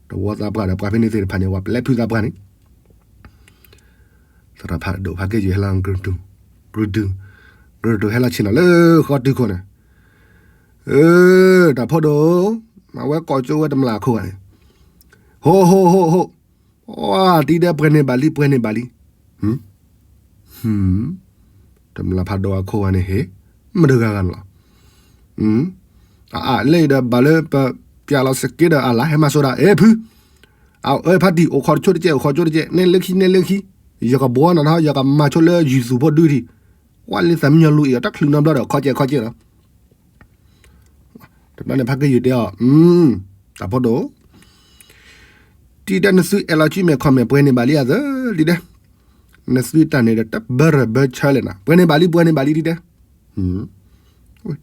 တဝီသးပှၢ်ဒီးပှၤဖဲန့ၣ်သ့ၣ်တဖၣ်န့ၣ် ပှၤပျဲဖုးသးပှၢ်န့ၣ် သရၣ်ဖးဒိၣ်ဖးက့ယဲၢ်ဟဲလီၤ ကရူၢ်တူၢ်, ကရူၢ်တူၢ်, ကရူၢ်တူၢ်ဟဲလီၤဆ့ၣ်နီၤလၢဃီတုခိၣ်န့ၣ်, အၢ, တၢ်ဖိဒိၣ်, အဝဲကိးကၠိဝဲတမျၢ်အခိၣ်ဂၤန့ၣ်, ဟိဟိဟိဟိ, တံၤဒဲးပှဲၤန့ၢ်ဘၣ်လံ ပှဲၤန့ၢ်ဘၣ်လံ, တမျၢ်ဖးဒိၣ်အခိၣ်ဂၤန့ၣ်ဟ့ၣ်, မတဂၤဂၤန့ၣ်လီၤ အအါလၢအံၤဒီးဘၣ်လၢပပျၢ်လီၤစက့ဒီးအလါဟဲမၤစိဒၣ် အဲၣ်ဖု, အဝဲဖါတံၢ် အိၣ်ခိးတဆိတကဲ အိၣ်ခိးကၠိတကဲ နဲလၢခံ နဲလၢခံ, ယကဘှီနၤထီၣ် ယကမၤဆိလၢယုၢ်သူၣ်ဖိဒုထံၣ်, ဝဲလၢသးမံညီလူၤအံၤ တချုးနီတဘျီဒီး ခီကဲခီကဲလီၤ တဘျီန့ၣ်ဖါက့ယုၢ်တဲအီၤ, တၢ်ဖိဒိၣ် တံၤဒဲးနသုအဲၣ်လီၤစုမဲာ်ခီၣ်မဲာ် ပှဲၤန့ၢ်ဘၣ်လံအသး တံၤဒဲး, နသုတၢ်န့ၣ်ဒီးတဘၢရၢၢ်ဘၢဆၢလဲၣ်နၤ ပှဲၤန့ၢ်ဘၣ်လံ ပှဲၤန့ၢ်ဘၣ်လံ တံၤဒဲး,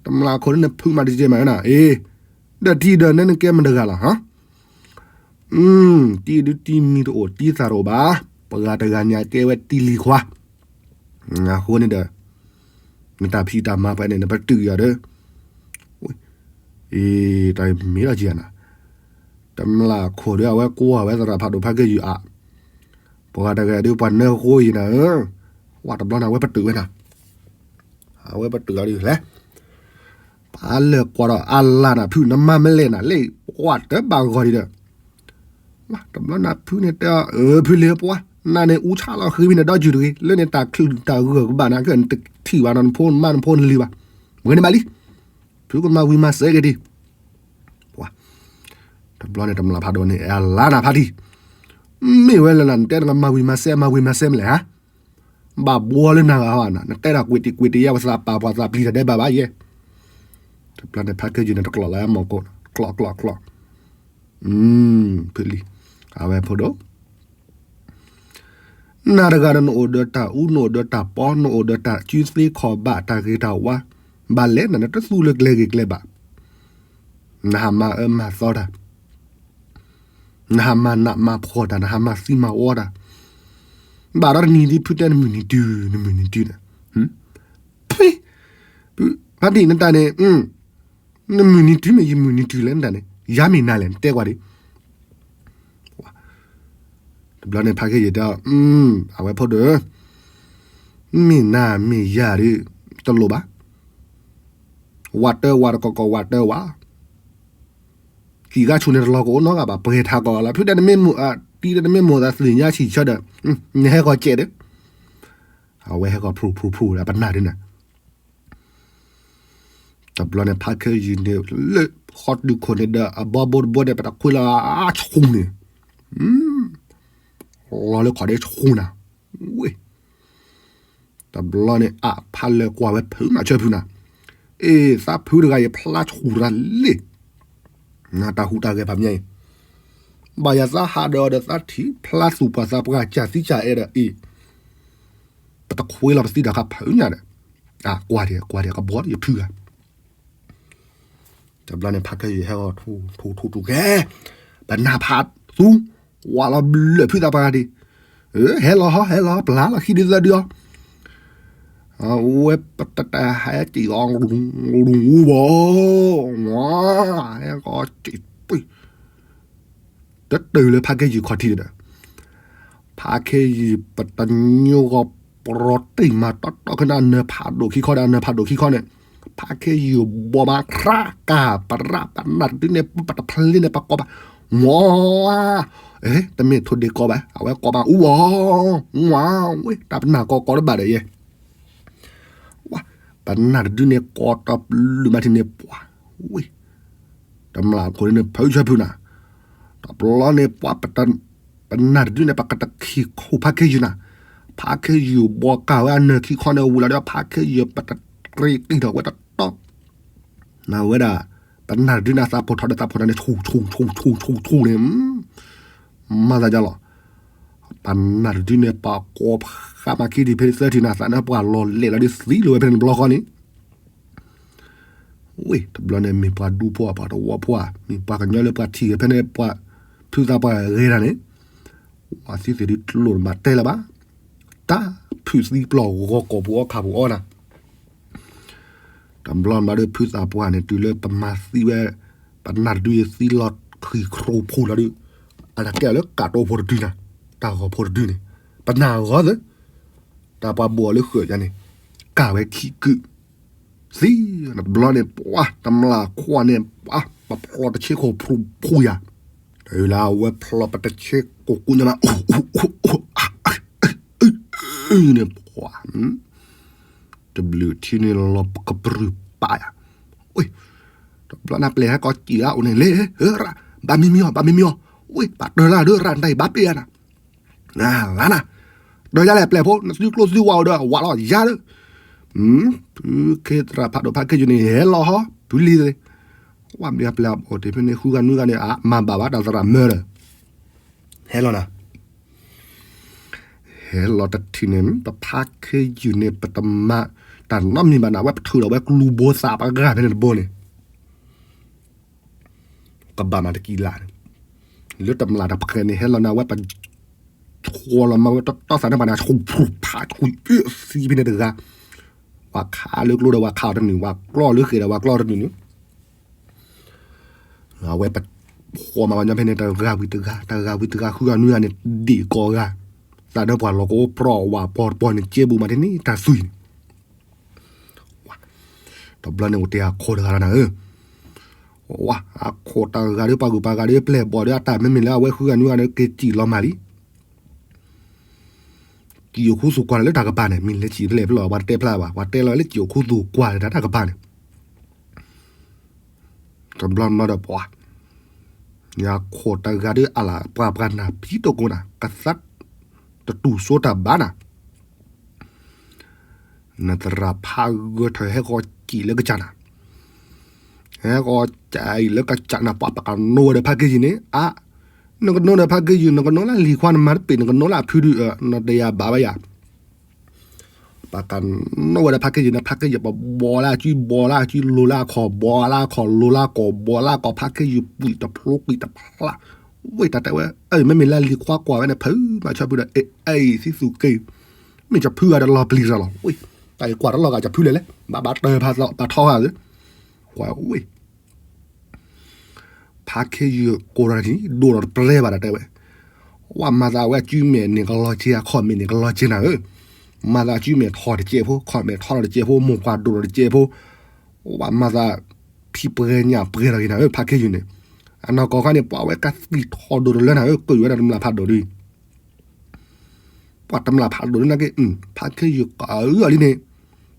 တမျၢ်ခိၣ်န့ၣ်ဖုးမးတကဲမးနၤ အ့, ဒီးတံၤဒီးနဲနကဲမတဂၤလီၤ, တံၤဒုးတံၤမံၤတအိၣ် တံၤသၣ်တအိၣ်ဘၣ် ပှၤတဂၤညါကဲဝဲတံၢ်လံၤခွါ, အဃိန့ၣ်ဒီး နတၢ်ဖံးတၢ်မၤဖဲန့ၣ် နပတုာ်ယၤဒီး, အံၤ တၢ်မ့ၢ်လီၤက့ၤနၤ, တမျၢ်ခိၣ်ဒီး အဝဲကွၢ်ဝဲသရၣ်ဖးဒိၣ်ဖးက့ယုၢ်အါ, ပှၤတဂၤဒီးပှၤနၢဃိယံၤနၤဧၢ, ဝဲတဘျီန့ၣ် အဝဲပတုာ်ဝဲနၤ, အဝဲပတုာ်အီၤဒ်လဲၣ်, ပာ်လၢကွၢ်ဒီးအလၢ်နၤဖု နမၤမလဲၣ်နၤလၢ ပှၤတဘၣ်ဂီၤဒံးဒီး တဘျီန့ၣ်ဖုန့ၣ်တဲအီၤ ဖုလံၤပှၤ နၤန့ၣ်အူဆၣ်လီၤဃ့ဝံၤနဒီကၠူၣ်တဂ့ၤ လၢန့ၣ်တၢ်ချုးတၢ်ဂၢၢ်ကဘၣ်နၤကၢၢ် နတထံၣ်ဘၣ်နီၤ နဖိနမါနဖိနလံၤဘၣ်, ပှဲၤန့ၣ်ဘၣ်လံ, ဖုကမၤဝံၤမၤစဲးက့ၤဒံး, တဘျီန့ၣ်တမျၢ်ဖးဒိၣ်န့ၣ် အလၢ်နၤဖးထံ, မ့ၢ်ဝဲလၢနၤ နတဲနကမၤဝံၤမၤစဲး မၤဝံၤမၤစဲးမလဲၣ်ဧါ, ဘၣ်ဘှီလၢနၤဂၤဟီနၤ နတဲဒၣ်ကွ့ၤတံၤကွ့ၤတံၤယါ ပှၤသးပာ်ပှၤသးပျံၤတၢ်ဒဲးဘးဘၣ်ယဲ, တဘျီန့ၣ်ဖးခဲယုၢ်န့ၣ် တကျိးလၢအမိၢ်ကိး ကျိးကျိးကျိး, ဖုလံၤ, အဝဲဖိဒိၣ် နၤတဂၤဒီးနအိၣ်ဒီးတၢ်အူ နအိၣ်ဒီးတၢ်ပီ နအိၣ်ဒီးတၢ်စုသ့ခီၣ်ဘၣ် တၢ်ဂ့ၤတၢ်ဝါ, ဘၣ်လဲၣ်နၤ နတသူလၢကျဲဂ့ၤကျဲဘၣ်, နဟးမၤအၢမၤသီတၢ်, နဟးမၤနးမၤဖှီၣ်တၢ် နဟးမၤသံမၤဝီတၢ်, ဘၣ်ဒီးတနံၤဒ်ဖုတဲနမုၢ်နံၤတုၤ နမုၢ်နံၤတုၤန့ၣ်, ဖဲ, ဖါတံၢ်နတၢ်န့ၣ် နမုၢ်နံၤတုၤမ့ၢ်ယမုၢ်နံၤတုၤလဲၣ်နတၢ်န့ၣ် ယၤမ့ၢ်နၤလဲၣ် နတဲကွၢ်ဒံး, တဘျီန့ၣ်ဖးခဲယုၢ်တဲအီၤ, အဝဲဖိဒိၣ်, မ့ၢ်နၤမ့ၢ်ယၤဒ်, တလိၣ်ဘၣ်, ဝးတၢဝးတကီၢ်ကီၢ်ဝးတၢဝး, ကံၢ်ဂၤဆူၣ်န့ၣ်တလီၤကအိၣ်နီတဂၤဘၣ် ပှဲၤထးကီၢ်လီၤ ဖုတဲနမ့ၢ်မိၣ်, တံၤဒီးနမ့ၢ်မိၣ်သးသ့ၣ်ညါဆံးဆၢဒီး, နဟဲကီၢ်ကဲးဒီး, အဝဲဟဲကီၢ်ဖျိဖျိဖျိဒီးပနၢ်ဒ်န့ၣ် တဘျီန့ၣ်ဖးခဲယုၢ်န့ၣ် လၢဃီတုၤခိၣ်န့ၣ်ဒီး အဘီဘိတဘိန့ၣ် ပတခွ့လီၤအါဆူၣ်န့ၣ်, လီၤလၢခီၣ်ဒဲဆူၣ်နၤ, ဝ့ၢ်, တဘျီန့ၣ်အဖးလဲၢ်ကွၢ်ဝဲဖုမၤဆၢဖုနၤ, အ့ သးဖုတဂၤအံၤဖျါဆူၣ်တဂၤလံ, တၢ်ဟူးတၢ်ဂဲၤဖးမံၤအံၤ, ဘၣ်ယၤသးဟးဒီးအီၤဒီးသးထံၣ်ဖျါသူၣ်ပှၢ်သးပှၢ် ကၢ်သံကၢ်အဲၣ်ဒီးအ့ၣ် ပတခွ့လီၤပသံတၢ်ခါဖုညါဒီး, ကွၢ်ဒံးကွၢ်ဒံးကဘီယဖုဂၤ, တဘျီန့ၣ်ဖးခဲယုၢ်ဟဲဂီၤထူထူထူထူခဲ, ပနၢ်ဖးသူ, ဝးလီၤဘျၢၣ်ဖုသးပှၢ်ဒံး, ဟဲလီၤဟီ ဟဲလီၤ ပျၢ်လီၤခံဒုသၢဒုအီၤ, အဝဲပတတၢ်ဟဲက့ၤအီၤ လူၤအူဘီ, ဟဲက့ၤပှ့ၤ တတုၤလၢဖးခဲယုၢ်ခီၣ်ထံးဒီး, ဖးခဲယုၢ်ပတညိဂီၤ ပရီတ့ၢ်မၤတီတီခါဒီးအနၢၤဖးဒိၣ်ခံခီဒီး အနၢၤဖးဒိၣ်ခံခီန့ၣ်, ဖးခဲယုၢ်ဘီမး ဖြးကၢ် ပရၣ်ပနၢ်တဒုန့ၣ် ပတဖျ့န့ၣ် ပကိးဘၣ်, မီၤ, အ့ တမ့ၢ်ထိၣ်ဒ့ကိးဘၣ် အဝဲကိးဘၣ်အူဘီ, မီၤ, ဝ့ၢ် တၢ်ပနၢ်ကီကီတဘၣ်ဒီးယဲ ဝါ, ပနၢ်တဒုန့ၣ် ကိးတပျုာ်မးထံၣ်န့ၣ် ပှၤ, ဝ့ၢ်, တမျၢ်ခိၣ်န့ၣ် ဖုဆၢဖုနၤ, တဘျီန့ၣ် ပှၤ, ပနၢ်တဒုန့ၣ် ပကတခံခိၣ်ဖးခဲယုၢ်နၤ, ဖးခဲယုၢ်ဘီကၢ်ဝဲအနၢၤခံခီန့ၣ် ဝံၤလီၤဒီး ဖးခဲယုၢ် ပတကြ့ကံၢ်ထီၣ်ဝဲတတီ နဝဲဒၣ်, ပနၢ်တဒုန့ၣ် သးဖိထီၣ်ဒီးသးဖိထီၣ်န့ၣ် ဆူၣ်ဆူၣ်ဆူၣ်ဆူၣ်ဆူၣ်န့ၣ်, မၤသးဒ်လီၤ, ပနၢ်တဒုန့ၣ် ပကိးဖးမၤခံဒံးဖဲသၢထံၣ်နၤ သးန့ၣ်ပှၤလီၤလဲၤလီၤဒ်သံလၢၤဝဲဖဲန့ၣ်တဘျီဃီန့ၣ်, ဝ့ၢ် တဘျီန့ၣ် မ့ၢ်ပှၤဒူဖိ ပှၤတဝီဖိဧါ မ့ၢ်ပှၤကညီလၢပှၤထံၣ်ဂဲၤဖဲန့ၣ် ပှၤဖုသးပှၢ်ဂဲၤတၢ်န့ၣ်, ဝၤသံသ့ၣ်ဒုးတလိၣ်တဘၣ်တဲလၢၤဘၣ်, တၢ်ဖုးသံပျီၢ်ဂီၤကီၢ်ပူၤအီခးပူၤအီနၤ တဘျီမးဒီးဖုသးပှၢ်န့ၣ် တုၤလၢပမၤသံဝဲ, ပနၢ်တဒုယသံလီၤခံခရိဖိလီၤဒုး, အတၢ်ကဲလၢကးတိဖိတဒုနၤ, တၢ်ဂီၤဖိတဒုန့ၣ်, ပနၢ်ဂီၤသၢ, တၢ်ပှၤဘိးအီၤလၢဃၢၤယါန့ၣ်, ကးဝဲခံကုာ်, သံ, တဘျီန့ၣ် ပှၤ တမျၢ်ခွါန့ၣ် ပှၤ ပဖျီတဆ့ကိၣ်ဖူယၤ, လၢအဝဲဖျီပတဆ့ကိၣ်ကူညါမး န့ၣ် ပှၤ တဘျုးထံန့ၣ်လီၤကပြုၢ်ပာ်ယၤ, ဝ့ၢ်, တဘျီန့ၣ်ပျဲၢ်ဟဲကီၤစံၣ်အါအိၣ်န့ၣ်လဲၣ်, ရၣ်, ဘၣ်မံမံအီၤ ဘၣ်မံမံအီၤ, ဝ့ၢ် ဘၣ်တၢၢ်လၢဒၢးရၣ်နတၢ်အံၤဘၣ်ပ့ၢ်အါနၤ, နၤနၤ, တၢၢ်ယါလဲၣ်ပျဲၢ်ဖိ နသုကျိၣ်သုဝါအိၣ်ဒီး ဝးလီၤယါလၢ ဖုခ့သရၣ်ဖးဒိၣ်ဖးခ့ယုၢ်န့ၣ် ဟဲလီၤဟီ ဖုလံၤသ့ၣ်, ဝဲမ့ၢ်အပျဲၢ်အဘီၣ်တ့ၢ်ဖဲန့ၣ် ဃုဂၤနွံဂၤန့ၣ် အမၤဘၣ်ဘၣ်တၢ်သရၣ်မၢဒီး, ဟဲလီၤနၤ, ဟဲလီၤတထံၣ်န့ၣ် ပဖးခ့ယုၢ်န့ၣ် ပတမၤတၢ်နီတမံၤဘၣ်နၤ အဝဲပထုးဒီးဝဲကျူဘိသးပှၢ်ဂၤဖဲန့ၣ်တဘိန့ၣ် ကဘၣ်မၤတကံလၢ်န့ၣ်, လၢတမျၢ်တဖှဲးန့ၣ် ဟဲလီၤန့ၣ် အဝဲပ, ထိးလီၤမၤဝဲတီတီသးန့ၣ်ပှၤန့ၣ် ဆူၣ်ဖျိဖးဆူၣ်အၢသံဖဲန့ၣ်တဂၤ, ပှၤခးလၢကျိဒီးပှၤခးအီၤတနုာ်, ပှၤကျီလၢဃဲၤဒီးပှၤကျီအီၤတနုာ်န့ၣ် အဝဲပဖီမၤဝဲညီဖဲန့ၣ် တဂၤဝံၤတဂၤ တဂၤဝံၤတဂၤ ဃုဂၤနွံဂၤန့ၣ် ဒံးကိးဂၤ, သးဒီးပှၤလီၤကအိၣ်ပြီၣ်ဝးပီၤတပီၤန့ၣ် ကဲဘူးမးတန့ၢ်တၢ်သွံၣ်န့ၣ်, တဘျီန့ၣ်အိၣ်တဲအခိၣ်တဂၤလီၤနၤဧၢ, ဝါ အခိၣ်တဂၤဒီးပှၤဂုၤပှၤဂၤဒီးပျဲၢ်ဘီၣ်ဒီးအတၢ်မ့မ့ၢ်လၢအဝဲဃုဂၤနွံဂၤဒီးက့ၤစံၣ်လီၤမၢ်လံ စံၣ်အိၣ်ခူသူၣ်ကွၢ်လၢတၢ်ကပၤန့ၣ် မ့ၢ်လၢစံၣ်ဖျဲၣ်ဖျဲၣ် ပှၤတတဲဖျါဘၣ် ပှၤတဲလီၤလၢစံၣ်အိၣ်ခူသူၣ်ကွၢ်လၢတၢ်ကပၤန့ၣ်, တဘျီနီၤဒီးပှၤ န့ၣ်အခိၣ်တဂၤဒီးအလၢ်ပှၤပှၤနၢ်ဖံးတကိးနၤ ကသး တတူၢ်စိတၢ်ဘၣ်နၤ နသရၣ်ဖးဂၢၢ်ထၢၣ်ဟဲဃီစံၣ်လၢကစၢ်နၤ, ဟဲဃီစံၣ်လၢကစၢ်နၤ ပှၤပကနိဝဲဒီးဖးခ့ယုၢ်န့ၣ် အါ, နကနိဒီးဖးခ့ယုၢ် နကနိလၢလံၤခွါ နမၤတပ့ၤ နကနိလၢအဖုဒုး နတယၤဘၣ်ဘၣ်ယၤ, ပကနိဝဲဒီးဖးခ့ယုၢ်န့ၣ် ဖးခ့ယုၢ်ပဘီလၢအစု ဘီလၢအစု လိၤလၢအခီၣ် ဘီလၢအခီၣ် လိၤလၢကီၢ် ဘီလၢကီၢ် ဖးခ့ယုၢ်ကွံာ်တဖျိကွံာ်တဖျါ, ဝ့ၢ်တၢ်တဲဝဲ အၢ မ့မ့ၢ်လၢလံၤခွါကွၢ်ဝဲန့ၣ် ဖုမၤဆၢဖုဒီး အဲ အဲ သံသူက့ မ့ၢ်ကဖုဂၤဒီးလီၤပျံၤရၤလီၤ ဝ့ၢ် တၢ်အံၤကွၢ်တလီၤဂာ်ကဖုလဲၣ်လဲၣ် ဘၣ်ဘၣ်တၢ်ဖးသီ ပာ်ထီဂာ်သ့ ကွၢ်ဝ့ၢ် ဖးခ့ယုၢ်ကိးဒီးတထံၣ် ဒိၣ်ဒီးတပျဲဘၣ်ဒီးတဲဝဲ, ဝဲမၤသးဝဲအစုမဲာ်န့ၣ်ကလီၤက့ၤ အခီၣ်မဲာ်န့ၣ်ကလီၤက့ၤနၤဧၢ, မၤသးအစုမဲာ်ထီၣ်တကဲးဖိ ခီၣ်မဲာ်ထီၣ်ဒီးတကဲးဖိ မိၢ်ပှၢ်ဒိၣ်ဒီးတကဲးဖိ, ဝဲမၤသး ဖံးပှဲၤညၣ်ပှဲၤလီၤက့ၤနၤဧၢ ဖးခ့ယုၢ်န့ၣ်, အနီၢ်ကီၢ်ခါန့ၣ် ပှၤဝဲကသံၣ်ထီၣ်ဒိၣ်တလၢနၤဧၢ ကၢ်ဝဲဒၣ်တမျၢ်ဖးဒိၣ်ဒု ပှၤတမျၢ်ဖးဒိၣ်ဒုနာ်က့ ဖးခ့ယုၢ်ကအုအီၤလံန့ၣ်,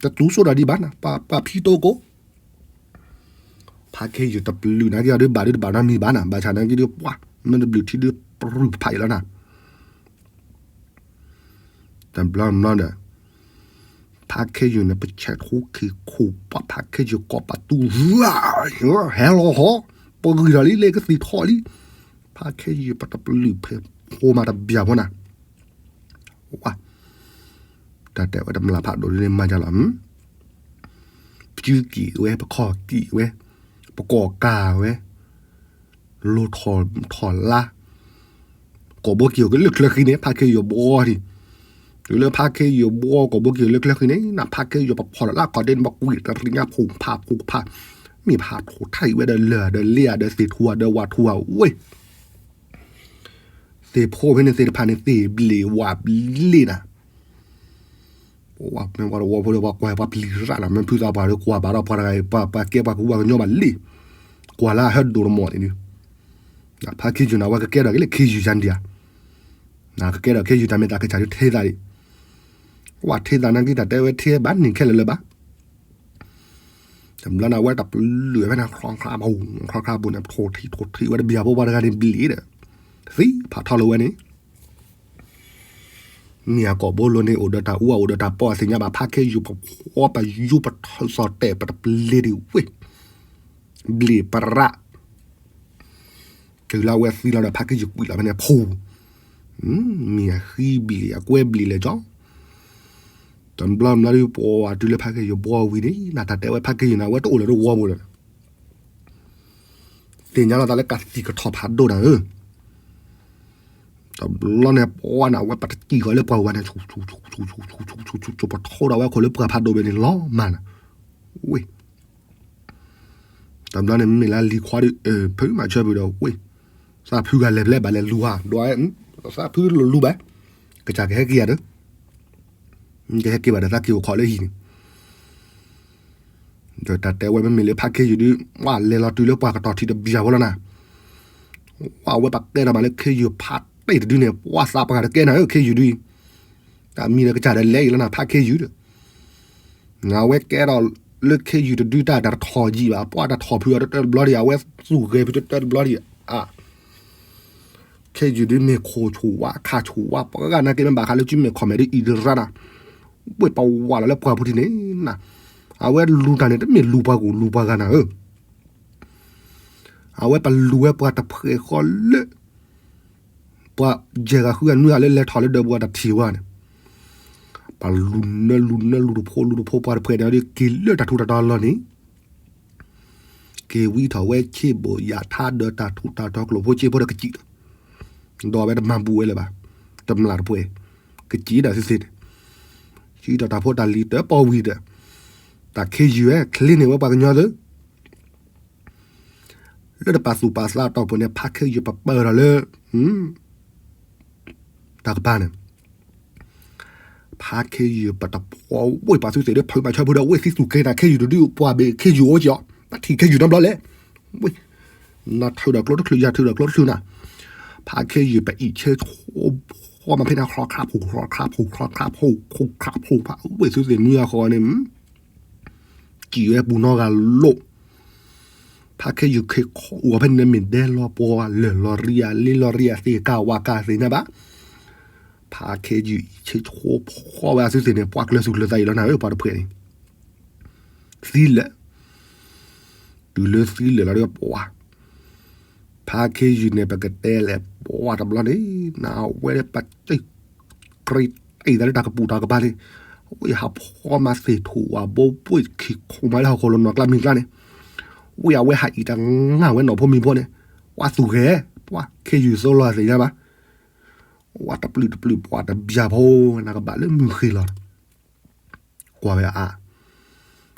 တတူၢ်စိဒီးဒံးဘၣ်နၤ ပှၤဖံးတိၢ်ကိး ဖးခ့ယုၢ်တပျုာ်နာ်က့အီၤဒုးဘၣ်ဒုးတဘၣ်နီတမံၤဘၣ်နၤ ဘၣ်ဆၣ်နာ်က့ဒုးပှၤ မ့ၢ်တဘျုးထံဒုးပရူၢ်ဖးအံၤလီၤနၤ, တဘျီဘျီဒီး ဖးခ့ယုၢ်န့ၣ် ပဆဲးထူခံခိၣ်ပှၤဖးခ့ယုၢ်ကိးပသူရၢ ဟဲလီၤဟီ ပဂံၢ်ထီၣ်လံလၢကသံၣ်ထီၣ်လံ, ဖးခ့ယုၢ်ပတပျုာ်ဖဲဖိမးတဘၣ်ဖိနၤ ဝါ, တၢ်တဲဝဲတမျၢ်ဖးဒိၣ်ဒ်န့ၣ်မၤယါလီၤ, ပစုကံၢ်ဝဲ ပခီၣ်ကံၢ်ဝဲ, ပကိးကၤဝဲ, လိၤထီၣ်လါ, ကိာ်ဘိက့ၤအိၣ်က့ၤလၢချၢဃံန့ၣ် ဖးခ့ယုၢ်ဘှီဒံး, တုၤလၢဖးခ့ယုၢ်ဘှီကိာ်ဘိက့ၤအိၣ်လၢချၢဃံန့ၣ် နဖးခ့ယုၢ်ပဖီၣ်လၢလၢခီၣ်ဒ့န့ၣ် ပကွံာ်တရံးညါဖိၣ်ဖးဖိၣ်ဖး, မ့ၢ်ဖးထိၣ်ထါအံၤဝဲဒီးလၢာ်ဒီးလ့ၣ်ဧါဒီးသ့ၣ်ထူဧါဒီးဝၣ်ထူဧါဝ့ၢ် သ့ၣ်ဖိဖဲန့ၣ်သ့ၣ်တဖၣ်န့ၣ် သ့ၣ်ဘျ့ၣ်ဝၣ်ဘျ့ၣ်နၤ, ပဝဲမ့ၢ်ပှၤတဝီဖိဒီး ပှၤကွၢ်ပှၤပျံၤရၣ်နၤ မ့ၢ်ဖုသးပှၢ်ဒီးကွၢ်ဘၣ်ဒီးပှၤတဂၤအံၤ ပှၤကဲပှၤကဝီၤကညီဘၣ်လံ, ကွၢ်လၢအဟဲဒိၣ်တမီၢ်န့ၣ်ဒုး, ဖးခ့ယုၢ်နၤ အဝဲကကဲထီၣ်က့ၤလၢခ့ယုၢ်ယါဒံးဧါ, ကကဲထီၣ်ခ့ယုၢ်တၢ်မ့ၢ်တၢ်ကစၢ်ဒုးထ့သးဒံး, ပှၤထ့သးနာ်က့တၢ်တဲဝဲထ့ဘၣ်န့ၣ်ခဲလၢာ်လၢၤဘၣ် တဘျီန့ၣ် အဝဲတပျုာ်ဖဲန့ၣ် ချီခါဘၣ် ချီခါဘိန့ၣ် ထိၣ်ထံးထိၣ်ထံးဝဲတဘျီဖိပှၤတဂၤန့ၣ်ဘျ့ၣ်ဒီး သံဖးထီလၢၤဝဲန့ၣ် မ့ၢ်အကိာ်ဘိလိၤန့ၣ် အိၣ်ဒီးတၢ်အူ အိၣ်ဒီးတၢ်ပီ အသ့ၣ်ညါဘၣ် ဖးခ့ယုၢ်ပဖှီပယူပထၢစီၤတဲာ်ပတပျ့ၤဒံးဝ့ၢ် ဘျ့ၣ်ပရၣ် တုၤလၢအဝဲသံလီၤဒီး ဖးခ့ယုၢ်ကွံာ်လီၤဖဲန့ၣ် ဖိ မ့ၢ်အဃံဘျ့ၣ်အကွဲဘျ့ၣ်လဲၣ်ကၠီ တဘျီဘျီဒုး ပှၤတုၤလၢဖးခ့ယုၢ်ဘှီဝံၤန့ၣ် နတၢ်တဲဝဲဖးခ့ယုၢ်န့ၣ် အဝဲတအိၣ်လၢၤတဝီပူၤလၢၤ သ့ၣ်ညါလီၤသးလၢကသံၣ်ကထီၣ်ဖးဒိၣ်နၤဧၢ, တဘျီန့ၣ် ပှၤန့ၣ် အဝဲပတစံၣ်ဃီၤလၢပှၤဝဲန့ၣ် ဆူၣ်ဆူၣ်ဆူၣ်ဆူၣ်ဆူၣ်ဆူၣ်ဆူၣ်ဆူၣ်ဆူၣ် ပထီၣ်ဒၣ်ဝဲခိၣ်လၢပှၤဖးဒိၣ်ဘဲန့ၣ်လီၤမၢ်နၤ, ဝ့ၢ် တဘျီန့ၣ် မ့မ့ၢ်လၢလံၤခွါဒီး ဖုမၤဆၢပူၤဒီး ဝ့ၢ် သးဖုဂၤလဲၤဖျဲဘၣ်လဲၤလူၤဧါ ဒွး သးဖုလူၤလူၤဘၣ် ကစၢ်ကဟဲက့ၤယၤဒီး ကဟဲက့ၤဘၣ်ဒီးသးက့ၤအိၣ်ခိးလၢဟံၣ်န့ၣ် ဒီးတၢ်တဲဝဲမ့မ့ၢ်လၢဖးခ့ယုၢ်ဒုး ပှၤလဲၤလီၤတုၤလၢပှၤကတီၤထံးတဘျီဖိလီၤနၤ, ပှၤဝဲပကဲထီၣ်မးလၢခ့ယုၢ်ဖးတဲာ်တဒုန့ၣ် ပှၤသးပှၢ်တကဲနၤဧၢ ခ့ယုၢ်ဒုး, တၢ်မံၤဒီးကစၢ်ဒီးလဲၤအံၤလီၤနၤ ဖးခ့ယုၢ်ဒီး, အဝဲကဲထီၣ်လၢခ့ယုၢ်တဒုတၢ်တၢ်တထီၣ်ယံာ်ဘၣ် ပှၤတၢ်ထီၣ်ဖုးအီၤတတၢၢ်တဘျီဒံး အဝဲသူၣ်ဂဲၤဖုးတတၢၢ်တဘျီဒံး, ခ့ယုၢ်ဒုးမ့ၢ်ခိၣ်ဆူၣ်ဝါ ခါဆူၣ်ဝါ ပှၤဂၤနာ်က့မ့ၢ်ဘၣ်ဃးလၢစုမဲာ်ခီၣ်မဲာ်ဒ်အံၤဒံးရၣ်နၤ, ဝ့ၢ်ပဝဲလီၤလၢပှၤဖိထံန့ၣ်နၤ, အဝဲလူၤတၢ်န့ၣ် တမ့ၢ်လူၤပှၤဂုၤလူၤပှၤဂၤနၤဧၢ, အဝဲပလူၤဝဲပှၤတဖှဲးဃီလၢ ပှၤယဲၢ်ဂၤဃုဂၤနွံဂၤလၢလဲၤထီၣ်လၢဒၢးပူၤတၢ်ထံၣ်ဝဲန့ၣ်, ပလူၤနၢလူၤနၢလူၤတဖိလူၤတဖိ ပှၤတဖှဲးန့ၣ်ဒီးက့ၤလၢတၢ်ထူးတၢ်တီၤလီၢ်န့ၣ် က့ၤဝံထီၣ်ဝဲဆ့ဘိၣ်ယၤထါဒီးတၢ်ထူးတၢ်တီၤကျိၣ်ဖိဆ့ဖိဒီးကစံၣ်ဒီး, ဒီးအဝဲတမၤဘူးဝဲလၢၤဘၣ်, တမျၢ်တပှဲၤ ကစံးဒီးသုသ့ၣ်န့ၣ်, စံးဒီးတၢ်ဖိတၢ်လံၤတပီၢ်ဝံၤဒီး တၢ်ခ့ယုၢ်ဝဲ ချ့န့ၢ်ဝဲပှၤကညီသု လၢတပာ်သူၣ်ပာ်သးအတီၢ်ပူၤန့ၣ် ဖါခ့ယုၢ်ပပာ်ဒီးလၢ တၢ်ကပၤန့ၣ် ဖါခ့ယုၢ်ပတဖီဝ့ၢ်ပှၤသုသ့ၣ် ဒီးဖုးမၤဆၢဖုးဒီးဝ့ၢ်သံသူၣ်က့ၤနၤ ခ့ယုၢ်တဒု ပှၤဘ့ၣ်ခ့ယုၢ်အိၣ်ကီး ပထံၣ်ခ့ယုၢ်နီတဘျီလဲၣ်, ဝ့ၢ် နၤထုးဒီးကျိတချုး ယၤထုးဒီးကျိတချုးနၤ, ဖါခ့ယုၢ်ပအံၣ်ဆၢဆိ ဖီမၤဖဲန့ၣ် ခီခါဖိ ခီခါဖိ ခီခါဖိ ခီခါဖိ ဖးဝ့ၢ်သုသ့ၣ်နွံဂၤဃီန့ၣ် စံးဝဲပူၤနီတဂၤလိၣ်, ဖါခ့ယုၢ်ခ့ခီအူအီၤဖဲန့ၣ် မ့ၢ်ဒဲလီၤပှီၤ လၢၢ်လီၤရံယၤ လ့လီၤရံယၤ သ့ၣ်ကါဝါကါသ့ၣ်ညါဘၣ်, ဖါခ့ယုၢ်အံၣ်ဆၢဆိဖီဝဲသုသ့ၣ်န့ၣ် ပှၤကျၢၤသူၣ်ကျၢၤသးအံၤလီၤနၤဧၢ ပှၤတဖုန့ၣ် သံလၢာ်, တုၤလၢသံလၢာ်လီၤဒီးပှၤ ဖါခ့ယုၢ်န့ၣ် ပကတဲလဲၣ်ပှၤတဘျီန့ၣ် နဝဲဒၣ်ပှၤစၢၢ် ကြ့တ့ၢ်သးလၢတၢ်ကပူၤတၢ်ကပၤန့ၣ်, ဝံဟးဖီမၤသ့ၣ်ထူၣ်ဝဲဘိဘိခံခိၣ်မးလၢဟီၣ်ခိၣ်လီၤနီၢ်ကျါမံၤကျါန့ၣ်, ဝံအဝဲဟးအံၣ်တနၢ်ဝဲနီၢ်ဖိမံၤဖိန့ၣ်, ပှၤသူၣ်ဂဲၤ, ပှၤခ့ယုၢ်သိလီၤသ့ၣ်ညါဘၣ်, ဝံတပျုာ်တပျုာ်ပှၤတဘျီဖိ နကဘၣ်လၢမုၢ်ဃ့ၢ်လီၤ ကွၢ်ဝဲအါ,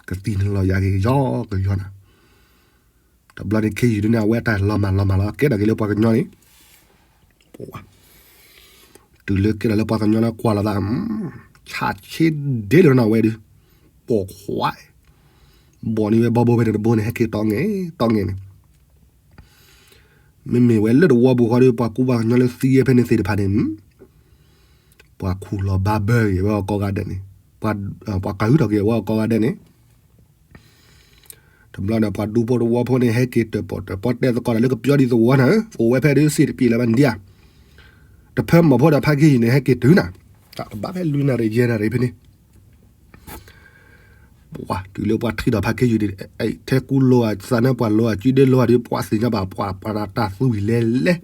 ကသံၣ်န့ၣ်လီၤယၤက့ၤကယီကယီနၤ, တဘျီန့ၣ်ခ့ယုၢ်ဒ်န့ၣ် အဝဲအတၢ်လီၤမၢ်လီၤမၢ်လီၤ ကဲထီၣ်က့ၤလၢပှၤကညီန့ၣ်, တုၤလၢကဲထီၣ်လၢပှၤကညီလၢကွၢ်လီၤသး, ဆးဆ့ဒ့လီၤနၤဝဲဒုး, ပိာ်ခွါ, ဘီၣ်န့ၢ်ဝဲဘီဘိဖဲန့ၣ်တဘိန့ၣ် ဟဲက့ၤတီၢ်ငဲၢ်တီၢ်ငဲၢ်န့ၣ် မ့မ့ၢ်ဝဲလၢတဝီပူၤဃီဒီး ပှၤကူပှၤကညီလၢသံဝဲဖဲန့ၣ်သ့ၣ်တဖၣ်န့ၣ်, ပှၤခူၣ်လီၤဘါဘၢက့ၤဝဲအကိးဂၤဒဲးန့ၣ်, ပှၤကၤဟုထီၣ်က့ၤဝဲအကိးဂၤဒဲးန့ၣ်, တဘျီဒီးပှၤဒူဖိတဝီဖိန့ၣ် ဟဲက့ၤတၢၣ်ပီၣ်တၢၣ်ပီတဲသကိးတၢ်လၢကပျီဒ်သဝီနၤဧၢ, အိၣ်ဝဲဖဲဒုးစ့ၢ်တပျ့ၤလၢၤဘၣ်ဒံးဧါ, တဖၢမီၢ်ဖိဒီးဖါခ့ယုၢ်န့ၣ် ဟဲက့ၤတုၤနၤ, တၢ်တဘၣ်ဖဲလွံၢ်နၣ်ရံၣ်ယဲၢ်နၣ်ရံၣ်ဖဲန့ၣ် ပှၤတုၤလၢပှၤထံၣ်ဒီးဖါခ့ယုၢ်ဒ်, ထဲကူလိၤဧါ သးနၢပှၤလိၤဧါ ကုဒ့လိၤဧါဒီး ပှၤသ့ၣ်ညါဘၣ် ပှၤပှၤတၢ်သူဝံၤလဲၤလဲၤ,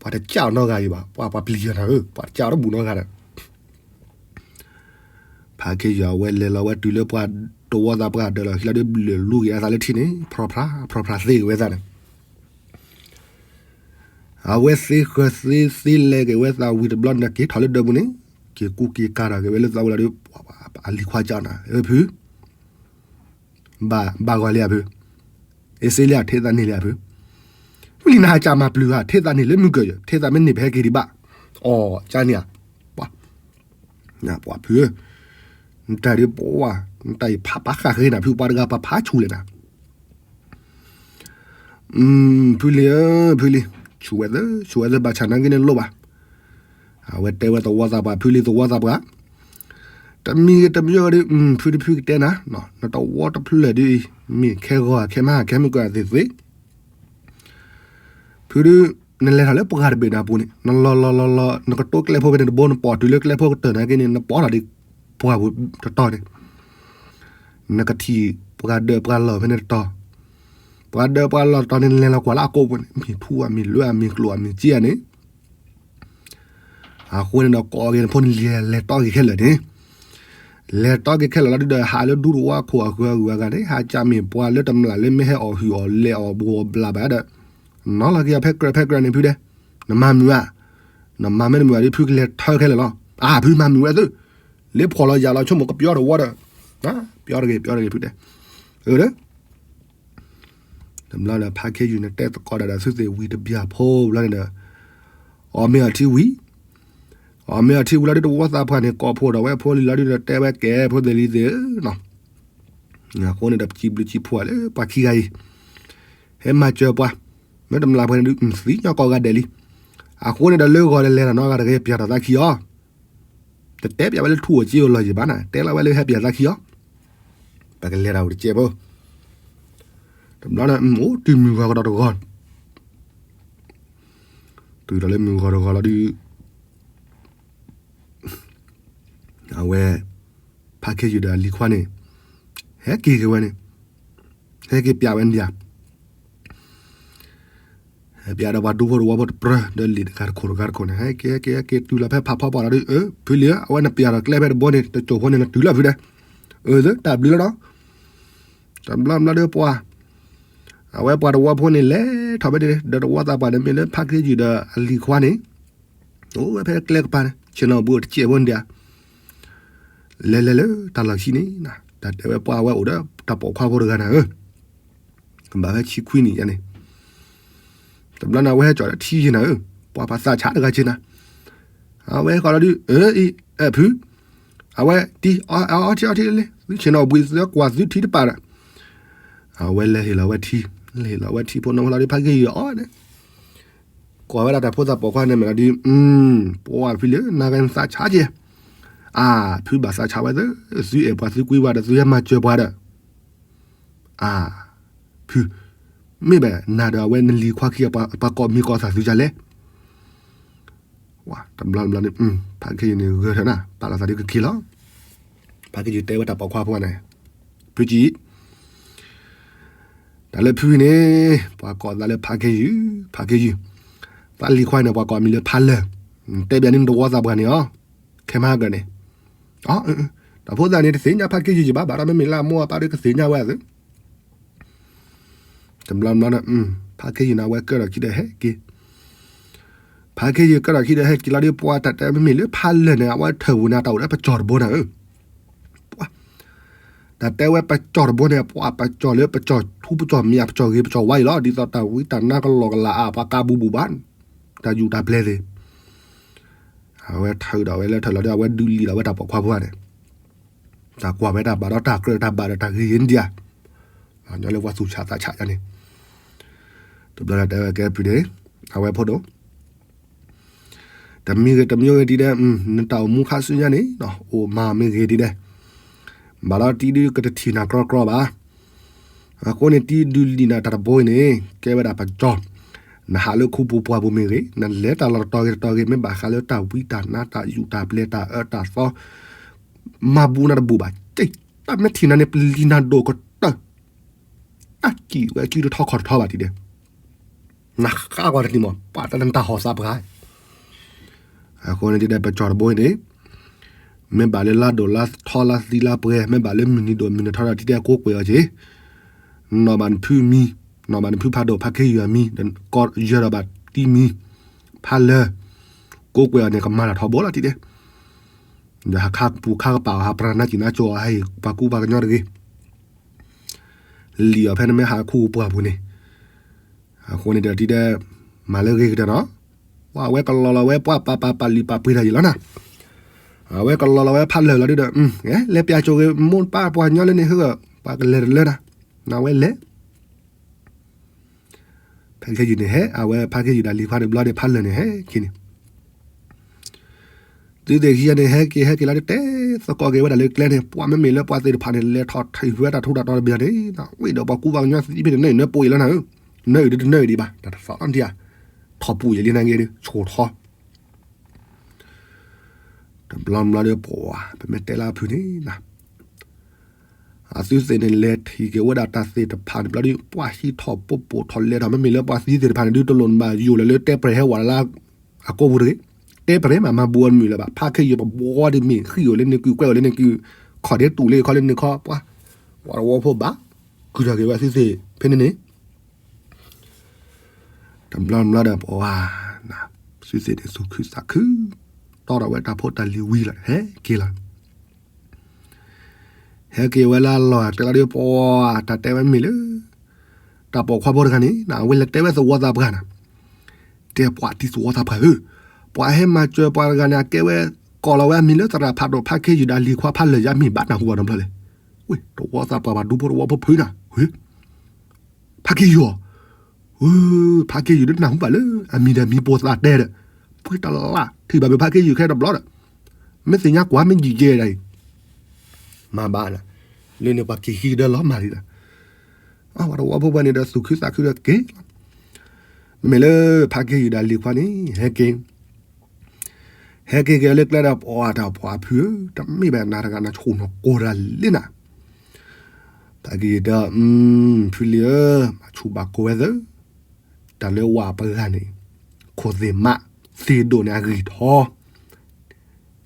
ပှၤတကးအီၤနီတဂၤအံၤဘၣ် ပှၤပှၤပျံၤယၤနၤဧၢ ပှၤတကးအီၤတဘူၣ်နီတဂၤဒီး, ဖါခ့ယုၢ်အဝဲလဲၤလီၤဝဲတုၤလၢပှၤတဝီသးပှၢ်ဒၢးလီၤခံလီၤဒီး ဘျၢၣ်လူက့ၤအသးလၢထံန့ၣ် ဖြီဖြါဖြီဖြါသ့က့ၤဝဲသးန့ၣ် အဝဲသ့ဃၢၤသ့သ့လဲၤက့ၤဝဲသးဝံၤတဘျီန့ၣ် က့ၤထီၣ်လၢဒၢးပူၤန့ၣ်, က့ၤကူက့ၤကၤထီၣ်က့ၤဝဲလၢသးဝံၤလီၤဒီး, အလံၤခွါကၠီနၤ, အၢ ဖု, ဘၣ်ဂီၤလံဧါဖု, အ့စ့လံဧါ ထံၣ်သးန့ၢ်လံဧါဖု, ဝံလံနဟးကၠးမၤပျုၤဧါ ထံၣ်သးန့ၢ်လၢမုၢ်ကၢၢ်ယဲၢ် ထံၣ်သးမ့ၢ်န့ၢ်ဖဲက့ၤဒံးဘၣ်, အီၣ်ကၠီန့ၣ်ဧါ, ပှၤဖုဧၢ, နတၢ်ဒ်ပှၤ, နတၢ်အံၤဖးပာ်ဃာ်ဃ့နၤ ဖုပှၤတဂၤပှၤဖးဆူၣ်လဲၣ်နၤ ဖုလံဧၢ, ဖုလံ, ဆူၣ်ဝဲသၢ, ဆူၣ်ဝဲသၢဘၣ်ဆၣ်နာ်က့န့ၣ်လိၣ်ဘၣ်. အဝဲတဲဝဲသဝီသးပှၢ် ဖုလံသဝီသးပှၢ်, တမံၤတမံၤဒီး ဖုတဖုကတဲနၤ, နတဝီတဖျၢၣ်ဒ်အံၤ, မ့ၢ်ခဲဂီၤခဲမးခဲမုၢ်ကၢၢ်သ့ၣ်သ့ၣ် ဖုဒုး, နလဲၤထီၣ်လၢပှၢ်တဘ့ၣ်န့ၣ်အပူၤန့ၣ် နလီၤလီၤလီၤလီၤ နကတိကျဲဖိဖဲန့ၣ်တဘိ နပိာ်တုၤလၢကျဲဖိကတၢၢ်နာ်က့န့ၣ် နပိာ်ထီၣ်ဒံးပှၢ်ပူၤတတီၤန့ၣ်, နကထံၣ်ပှၤဒၢးပှၤလီၢ်ဖဲန့ၣ်တတီၤ, ပှၤဒၢးပှၤလီၢ်တတီၤန့ၣ် နလဲၤလီၤကွၢ်လၢအကိးပူၤန့ၣ် မ့ၢ်ထူဧါ မ့ၢ်လွဲဧါ မ့ၢ်ကျိၣ်ဧါ မ့ၢ်စ့ဧါန့ၣ် အဃိန့ၣ်ဒီး ကိးက့ၤနဖိန့ၣ် လဲၤလဲၤတီက့ၤခဲလၢာ်န့ၣ်, လဲၤတီက့ၤခဲလၢာ်လီၤဒုးဒီး ဟးလၢဒူသဝီခိၣ်အဂၤဂၤန့ၣ် ဟးကၢ်မ့ၢ်ပှၤလၢတမျၢ်လၢမ့ၢ်ဟဲအီၣ်ဟုၣ်အီၣ်လဲၤအီၣ်ဘူးအီၣ်ဘျးဘၣ်ဒီး နီၤလီၤက့ၤအီၤဖဲကြၢးဖဲကြၢးန့ၣ်ဖုဒဲး, နမၤမုာ်ဧါ, နမၤမ့ၢ်တမုာ်ဘၣ်ဒီး ဖုကလဲၤထၢခဲလၢာ်လီၤ. အါ ဖုမၤမုာ်ဝဲသု, လၢဖှီၣ်လီၤယာ်လီၤဆိကမိၣ်ကပျီတဝီဒီး, ပျီတဂ့ၤ ပျီတဂ့ၤဖုဒဲး, အၢ တဘျီဒီး ဖါခ့ယုၢ်န့ၣ် တဲသကိးဒၣ်ဒီးသုသ့ၣ်ဝံၤတဘျီဖိဘျီန့ၣ်ဒီး, အီၣ်မ့ၤအီထံဝံၤ, အီၣ်မ့ၤအီထံဝံၤလီၤဒုး တဝီသးပှၢ်န့ၣ် ကိးဖှိၣ်ဒီးဝဲဖိလံၤလီၤဒုးဒီး တဲဝဲကဲ ဖိသ့ၣ်လံၤသ့ၣ်ဧၢ, အဃိန့ၣ်ဒီး ပစံးဘျုးစံးဖှိၣ်လၢပှၤခံဂၤအံၤ, ဟဲမၤစၢၤပှၤ, မ့ၢ်တမျၢ်ပှၤန့ၣ်ဒုး သံညီကိးဂၤဒဲးလံ. အဃိန့ၣ်ဒီး လၢဂီၤလၢလဲၤတၢ်နီတဂၤတဂ့ၤ ပျၢ်ထီၣ်သးခံအီၤ တတဲပျးဝဲလၢထူၣ်ဧိၤစ့ဧိၤလီၤယံၤဘၣ်နၤ, တဲလီၤဝဲလၢဟဲပျးသးခံအီၤ, ပကလဲၤတၢ်အိၣ်တစဲးဖိ, တဘျီန့ၣ် အိၣ်တုၤမုၢ်ဂီၤကဒီးတဂီၤ, တုၤဒီးလၢမုၢ်ဂီၤတဂီၤလီၤဒုး, အဝဲ, ဖါခ့ယုၢ်ဒီးအလံၤခွါန့ၣ်, ဟဲက့ၤက့ၤဝဲန့ၣ်, ဟဲက့ၤပျးဝဲန့ၣ်ဒံးဧါ ဟဲပျးဒီးပှၤဒူဖိတဝီဖိတပြၢၤ ဒီးလံာ်တဂၤတခိၣ်တဂၤတခိၣ်န့ၣ် ဟဲက့ၤဟဲက့ၤဟဲက့ၤတုၤလီၤဖဲဖးဖီပှၢ်လီၤဒုး, အၢ ဖုလံဧၢ, အဝဲနပျးထီၣ်ကျဲဖဲတဘိန့ၣ် တစိၢ်ဖိန့ၣ် နတုၤလၢဖုဒဲး, အၢ တၢ်ဘျုးလီၤဒီး, တဘျီဘျီဒီးပှၤ, အဝဲပှၤတဝီဖိန့ၣ် လဲၤထီၣ်ဖဲန့ၣ် ဒီးတဝီသးပှၢ်န့ၣ်မ့ၢ်လၢဖါခ့ယုၢ်ဒီးအလံၤခွါန့ၣ်, အိၣ်ဝဲဖဲကျဲကပၤန့ၣ် ဆ့ၣ်နီၤဘှံးအိၣ်တစဲးဖိန့ၣ်ဒံးဧါ. လဲၤလဲၤလၢတၢ်လီၢ်ခံန့ၣ် တၢ်တဲဝဲပှၤဝဲအိၣ်ဒီးတၢ်ပိာ်ခွါဖိတဂၤန့ၣ်ဧၢ, ကဘၣ်ဖဲဆံခွံနံၣ်ယါန့ၣ်, တဘျီန့ၣ် အဝဲဟဲကၠီၣ်ဒီးထံယဲၢ်နၤဧၢ, ပှၤပှၤသးဆးတဂၤက့နၤ, အဝဲဟဲဃီၤလီၤဒုး အၢ အံၤ အၢ ဖု, အဝဲတံ အီထံအီထံလံ သုဆ့ၣ်နီၤဘှံး သုကွၢ်သုထံတပာ်ဒီး, အဝဲလဲၤဟ့ၣ်လီၤဝဲထံ, လဲၤဟ့ၣ်လီၤဝဲထံဖိနီၢ်ဖိလီၤဒုး ဖးက့ယုၢ်အီၤန့ၣ် ကွၢ်ဝဲဒၣ်တၢ်ဖိသၣ်ပိာ်ခွါန့ၣ်မ့ၢ်လီၤဒုး, ပှၤဖုလၢနၤဂၤနသးဆးက့, အၢ ဖုဘၣ်သးဆးဝဲသၢ, သုအဲၣ်ပှၤသုကွံပှၤဒီး သုဟဲမၤစၢၤပှၤဒီး, အၢ ဖု, မ့ၢ်ဘၣ်နၤဒီးအဝဲနလံၤခွါခံဂၤ ပှၤကိးမံၤကိးသးသုဒ်လဲၣ်. တဘျီတဘျီန့ၣ် ဖးက့ယုၢ်န့ၣ်ဂၢၢ်ထၢၣ်နၤ ပာ်လီၤသးဒ်ကက့ၤလီၤ. ဖးက့ယုၢ်တဲဝဲတၢ်ပိာ်ခွါဖိန့ၣ်, ဖုကံ တၢ်လၢဖုန့ၣ် ပှၤကိးသးလၢဖးက့ယုၢ်, ဖးက့ယုၢ်, သးလံၤခွါန့ၣ် ပှၤကိးမံၤလၢဖးလၢာ်, တဲဘၣ်န့ၣ်နတဝီသးပှၢ်န့ၣ်အီၤ, ခဲမဟါကၢၢ်န့ၣ်, တၢ်ဖိသၣ်န့ၣ် တသ့ၣ်ညါဖးက့ယုၢ်ယံၤဘၣ် ဘၣ်ဒီးမ့မ့ၢ်လၢအမိၢ်အပၢ်ဒီးကသ့ၣ်ညါဝဲအသု တဘျီဘျီန့ၣ် ဖးက့ယုၢ်န့ၣ် အဝဲကၢထီၣ်ခံဒီးဟဲက့ၤ, ဖးက့ယုၢ်ကၢထီၣ်ခံဒီးဟဲက့ၤလီၤဒုး ပှၤတၢ်တဲမ့မ့ၢ်လၢဖးလၢာ်န့ၣ် အဝဲထၢၣ်ဝူၤန့ၣ် တၢ်အိၣ်ဒီးပကၠီၣ်တဘိန့ၣ်ဧၢ, တၢ်တဲဝဲပကၠီၣ်တဘိန့ၣ် ပှၤပကၠီၣ်လၢပကၠီၣ်ထူပကၠီၣ်မံၤ ပကၠီၣ်ဂ့ၤပကၠီၣ်ဝါအံၤလီၤ ဒ်သိးတၢ်ဝံတၢ်နါကလီကလီအါ ပှၤကါဘူးဘူးဘၣ်, တၢ်ယူၢ်တၢ်ပျဲသ့ၣ် အဝဲထၢၣ်ဒီးဝဲလၢထၢၣ်လီၤဒီး အဝဲဒုးလံာ်ဒီးဝဲတၢ်ပိာ်ခွါဖိန့ၣ်, တၢ်ကွၢ်ဝဲတၢ်ဘၣ်ဒီးတၢ်ကြၢးတၢ်ဘၣ်ဒီးတၢ်ဂ့ၤဂ့ၤန့ၣ်ဒံးဧါ, ညီလၢပှၤသူၣ်ဆးသးဆးယါန့ၣ်, တဘျီဒီးတဲဝဲကဲဖုန့ၣ်, အဝဲဖိဒိၣ် တမံၤဂ့ၤတမံၤဂ့ၤဒ်ဒီး နတၢ်အိၣ်မူခါဆူညါန့ၣ် အိၣ်မၤမ့ၢ်ဂ့ၤဒ်ဒီး, ဘၣ်ဒီးတံၤဒုကတထံၣ်နၤကြီကြီဘၣ်. အဃိန့ၣ် တံၤဒုးလံာ်နၤတၢ်တဘိအံၤန့ၣ် ကဲဝဲဒၣ်ပကၠီၣ်, နဟးလၢခူပူၤပှၢ်ပူၤမ့ၢ်ဂ့ၤ, နလဲၤတၢ်လီၢ်တတီၤဂ့ၤတတီၤဂ့ၤ မ့ၢ်ဘၣ်ဃးလၢတၢ်ဝံတၢ်နါတၢ်ယူၢ်တၢ်ပျဲတၢ်အၢတၢ်သီ မၤဘူးနၤတဘူးဘၣ်, တၢ်မ့ၢ်ထံၣ်နၤန့ၣ် ပလံာ်နၤဒိၣ်ကတၢၢ်, တၢ်စံၣ်ဝဲစုတထီခီၣ်တထီဘၣ်ဒ်ဒီး နဃါကွၢ်တနံၤမး ပှၤတၢ်နတၢ်ဟီၣ်သးပှၢ်, အဃိန့ၣ်ဒ်ဒီးပကၠီၣ်တဘိအံၤန့ၣ် မ့ၢ်ဘၣ်လၢလါဒိၣ်လါထီလါသံလါပှဲၤ မ့ၢ်ဘၣ်လၢမုၢ်နံၤဒိၣ်မုၢ်နံၤထီဒီး ဒ်ဒီးကိးကွဲးအီၤက့ၤ, နီၢ်ဘၣ်နဖုမံၤ, နီၢ်ဘၣ်နဖုဖးဒိၣ်ဖးခ့ယုၢ်အမံၤ, ဒီးကီယၢၤဒီးဘၣ်တံၤမံၤ, ဖးလၢာ်, ကိးကွဲးအီၤန့ၣ် ကမၤတၢ်ထီဘိလီၤဒ်ဒီး, ဒီးဟးခါပူၤခါကပာ်အီၤ ဟးပြၢနါစံၣ်နါကၠိအီၤ ဟဲဟ့ၣ်ပှၤကူပှၤကညီတဂ့ၤ လံာ်အီၤဖဲန့ၣ်မ့ၢ်ဟးခူပှၢ်ပူၤန့ၣ်, အဃိန့ၣ်ဒီးဒ်ဒီး မၤလၢဂ့ၤကတၢၢ်နီၤ, ပှၤအဝဲကလီၤလီၤဝဲပှၤပာ်ပာ်ပာ်လုၢ်ပာ်ပှ့ၤတၢ်ယံာ်လီၤနၤ, အဝဲကလီၤလီၤဝဲဖးလၢာ်လီၤဒ်ဒီး, လဲၤပျးကၠိဂ့ၤ မိၢ်ပၢ်ပှၤကညီလၢန့ၣ်ဟၢ, ပှၤကလဲၤတလၢနၤ, နဝဲလဲၤ ဖဲခဲယုၢ်န့ၣ်ဟဲ, အဝဲဖဲခဲယုၢ်ဒၣ်လံၤခွါန့ၣ်ဘျီန့ၣ် ဖးလၢာ်န့ၣ်ဟဲခံန့ၣ် သုသ့ၣ်ခံဂၤန့ၣ် ဟဲက့ၤဟဲက့ၤလီၤ တဲသကိးက့ၤဝဲဒၣ်လၢကျဲန့ၣ် ပှၤမ့မ့ၢ်လၢပှၤသ့ၣ်တဖၣ်န့ၣ် လဲၤထီၣ်ထံၣ်ဝဲတၢ်ထူးတၢ်တီၤတဘျီန့ၣ် ဝံၤဒီးပှၤကူပှၤကညီသံဖဲန့ၣ် နၢအုၣ်နၢပှ့ၤလီၤနၤဧၢ, နၢအုၣ်ဒုတနၢအုၣ်ဒံးဘၣ် တၢ်တသီၣ်လီၤဒံးဧါ, ထီၣ်ပူၤယဲလံနၤဂ့ၤဒု ဆိၣ်ထီ တဘျီဘျီဒီး ပှၤ ပမ့ၢ်တဲလၢအဖုန့ၣ် အသုသ့ၣ်န့ၣ် လဲၤထံၣ်က့ၤဝဲဒၣ်တၢ်သ့ၣ်တဖၣ်န့ၣ်ဘျီဒု ပှၤဟံးထီၣ်ပိာ်ပိာ်ထီၣ်လဲၤထီၣ် မ့မ့ၢ်လၢပှၤသံသ့ၣ်တဖၣ်န့ၣ်ဒု တလိၣ်နဘၣ်ယိၣ်လၢၤလၢတဲပြဲၤဟဲဝးလၢအကိာ်ပူၤတဂ့ၤ, တဲပြဲၤမး မၤဘူးအီၤတမုာ်လၢၤဘၣ်, ဖးခဲယုၢ်ပဘှီဒ်မ့ၢ်ဃံအိၣ်လၢန့ၣ်ကုၢ် ကွဲးအိၣ်လၢန့ၣ်ကုၢ်, ခီၣ်ဒ့တူၢ်လၢခီလၢန့ၣ်ခီ, ပှၤ ပှၤတဝီဖိဘၣ် ကုၢ်ထီၣ်က့ၤဝဲသုသ့ၣ်ဖဲန့ၣ်န့ၣ် တဘျီဘျီဒီးပှၤ သုသ့ၣ်န့ၣ် သူၣ်ခုသးခု တီထီၣ်ဝဲတၢ်ဖိတၢ်လံၤဝံၤလီၤ ဟဲက့ၤလီၤ. ဟဲက့ၤဝဲလၢအလီၢ်တဲလီၤဒီး ပှၤတၢ်တဲဝဲမ့ၢ်လၢ တၢ်ပိာ်ခွါဖိတဂၤန့ၣ် အဝဲလဲၤတဲဝဲသဝီသးပှၢ်န့ၣ်, တဲပှၤတံၤသဝီသးပှၢ်ဧၢ, ပှၤဟဲမၤစၢၤပှၤတဂၤန့ၣ် အကဲဝဲ ကိးလီၤဝဲအမံၤလၢသရၣ်ဖးဒိၣ်ဖးခ့ယုၢ်ဒီးလံၤခွါဖးလၢာ်ယါမ့ၢ်ဘၣ်နၢ်ဟူဘၣ်တဘျီလဲၣ်, ဝ့ၢ် တဝီသးပှၢ်ပှၤဒူဖိတဝီဖိဖုနၤ ဝ့ၢ် ဖးက့ယုၢ်အီၤ, ဝ့ၢ် ဖးက့ယုၢ်ဒ်နၢ်ဟူဘၣ်လၢ အမံၤဒီးမံၤပိာ်သးတဲဒီး, ပှၤတလၢ်ထံၣ်ဘၣ်မ့ၢ်ဖးက့ယုၢ်ခဲတဘျီဒီး, မ့ၢ်သ့ၣ်ညါကွၢ်မ့ၢ်ယံာ်ယဲဒၣ်အံၤ, မၤဘၣ်နၤ, လၢန့ၣ်ပှၤက့ၤဟံးကဒီးလီၤမၢ်လံဒီး, အဝဲတဝီဖိပှၤန့ၣ်ဒီးသူၣ်ခုသးခုဒီးက့ၤလီၤ, မ့မ့ၢ်လၢဖးက့ယုၢ်ဒီးလံၤခွါန့ၣ် ဟဲက့ၤ ဟဲက့ၤက့ၤလၢကျဲဒီး ပှၤတၢ်ပှၤဖုဧၢ, တမ့ၢ်ဘၣ်နၤတဂၤနၤဆူၣ်နီၢ်ကိၢ်တၢ်လံနၤ, ဖးက့ယုၢ်ဒီး ဖုလံၤဧၢ, မၤဆူၣ်ဘၣ်ကိးဝဲသၢ, တၢ်လၢဝၤပဂၤန့ၣ် ခိၣ်သ့ၣ်မး, သ့ၣ်ဒိၣ်န့ၣ်အဂံၢ်ထီ,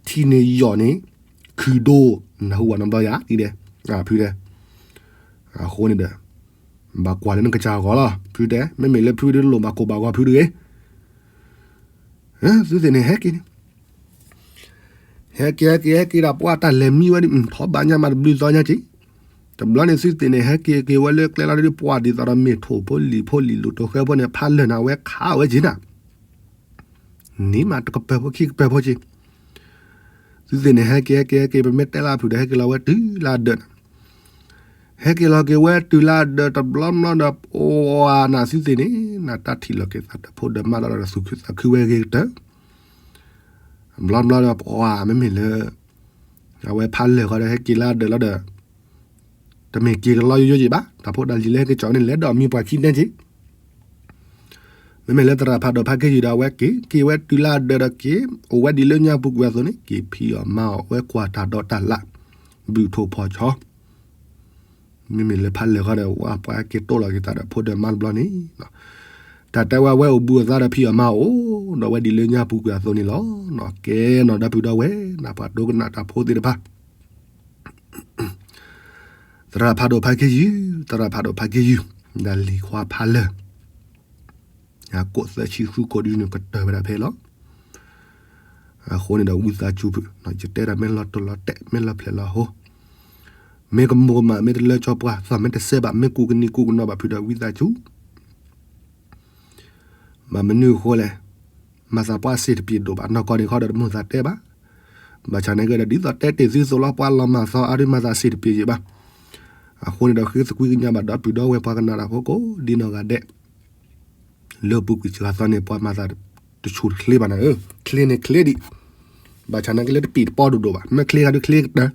ထံန့ၣ်ယီၣ်န့ၣ် ခုၣ်ဒိၣ်, နၢ်ဟူဘၣ်နီတဘျီယါဒ်ဒီး, ဖုတဲ, အဃိန့ၣ်ဒီး ဘၣ်ကွၢ်လၢနကစၢ်ဂီၢ်လီၤ ဖုတဲ, မ့မ့ၢ်လၢဖုဒုးလိၣ်ဘၣ်ကိၢ်ဘၣ်ဂီၤဖုတဂ့ၤ သုသ့ၣ်န့ၣ်ဟဲက့ၤန့ၣ် ဟဲက့ၤဟဲက့ၤဟဲက့ၤဒီး ပှၤတၢ်လဲၤမံဝဲဒ် ထီၣ်ဘးညါမးတဘျုးသီညါက့ၤ, တဘျီန့ၣ်သုသ့ၣ်န့ၣ် ဟဲက့ၤက့ၤဝဲလၢကျဲလီၤဒ် ပှၤဒ်သိးဒီးမ့ၢ်ထိၣ်ဖိလံၤဖိလံၤလူၤတိၤဃဲဖိန့ၣ် ဖးလၢာ်နၤဝဲခးဝဲက့ၤနၤ န့ၣ်မးတကပၤဖိခံကပၤဖိက့ၤ, သုသ့ၣ်န့ၣ် ဟဲက့ၤဟဲက့ၤဟဲက့ၤ ပမ့ၢ်တဲလၢအဖုၣ်ဒီး ဟဲက့ၤလီၤဝဲတုၤလၢအဒၢးန့ၣ်, ဟဲက့ၤလီၤက့ၤဝဲတုၤလၢအဒၢးတဘျီဘျီဒီး အိၣ်နၤသုသ့ၣ်န့ၣ် နတၢ်ထံၣ်လီၤက့ၤသးဒီးဖိဒီးမါလီၤဒီး သူၣ်ခုသးခုဝဲဂ့ၤကတၢၢ် ဘျီဘျီဒီး ပှၤမ့မ့ၢ်လၢ အဝဲဖးလၢာ်ဃီဒီး ဟဲက့ၤလၢအဒၢးလီၤဒီး တမ့ၢ်က့ၤကလီယိယိက့ၤဘၣ်, တၢ်ဖိတၢ်လံၤလၢဟဲက့ၤကၠီန့ၣ် လဲၤဒီးမံပှၤခံန့ၣ်က့ၤ, မ့မ့ၢ်လၢသရၣ်ဖးဒိၣ်ဖးက့ယုၢ်ဒီး အဝဲက့ၤ က့ၤဝဲတုၤလၢအဒၢးဒီးက့ၤ အိၣ်ဝဲဒ်လၢညါပူၤကွံာ်အသိးန့ၣ် က့ၤဖံးအီၣ်မၤအီၣ်ဝဲ ကွၢ်တၢ်ဒီးတၢ်လၢ် ဘုၣ်ထိၣ်ဖီၣ်ဆီ မ့မ့ၢ်လၢဖးလၢာ်ဃီဒီး ဝဲပှၤက့ၤတိၢ်လီၤက့ၤသးဒီးဖိဒီးမါတဘျီန့ၣ်, တၢ်တဲဝဲ အဝဲအိၣ်ဘှံးအိၣ်သါဒီးဖံးအီၣ်မၤအီၣ် ဒီးဝဲဒ်လၢညါပူၤကွံာ်အသိးန့ၣ်လီၤ. ကဲနီၤ ဒီပုၢ်ဒီဝဲၢ် နၢ်ပှၤဒိကနၣ်တၢ်ဖိသ့ၣ်တဖၣ် သရၣ်ဖးဒိၣ်ဖးက့ယုၢ်, သရၣ်ဖးဒိၣ်ဖးက့ယုၢ်, ဒ်လံၤခွါဖးလၢာ်, ကိးသၢဆံဃုကိးဒ်န့ၣ် ကတၢၢ်ဝဲဒၣ်ဖဲလီၤ. အဃိန့ၣ်ဒီး ဝံသးစူၤဖုၣ်, ယတဲဒၣ်မ့ၢ်လီၤတိၢ်လီၤတဲာ် မ့ၢ်လီၤဖျဲးလီၤဟိ, မ့ၢ်ကမိၢ်ကမၣ် မ့ၢ်တလၢကၠီပှၤ သီၣ်မ့ၢ်တစဲးဘၣ် မ့ၢ်ကူၣ်ကနံၤကူၣ်ကနီၤဘၣ်ဖုၣ်ဒီး ဝံသးစူၤ ဘၣ်မနုၤအဃိလဲၣ်, မၤသးပှၢ်စ့ၢ်တပျ့ၤဒိၣ်ဘၣ် နီၢ်ကီၢ်န့ၣ်ခီဒီးတမိၢ်သးတဲဘၣ်. ဘၣ်ဆၣ်န့ၣ်ကဒီး ဒ်သိးတဲတ့ၢ်သုသိးလီၤ ပှၤလီၤမၢ်သီအါဒုးမၤသးစ့ၢ်တပျ့ၤယံၤဘၣ်. အဃိန့ၣ်ဒီး ဃ့သကွံကညးဘၣ်ဒီပုၢ်ဒီဝဲၢ်ပှၤကနၣ်တၢ်ဖိကိးဒ်နီၢ်ဂၤဒဲး, လၢပူၤကွံာ်စှၤသီန့ၣ် ပှၤမၤသးတဆူၣ်တချ့ဘၣ်နၤဧၢ, ချ့န့ၣ်ချ့ဒံး, ဘၣ်ဆၣ်န့ၣ်ကလၢတပံာ်တပီၢ်ဒိၣ်ဒိၣ်ဘၣ်, မ့ၢ်ချ့ခါဒုးချ့ကတၢၢ်,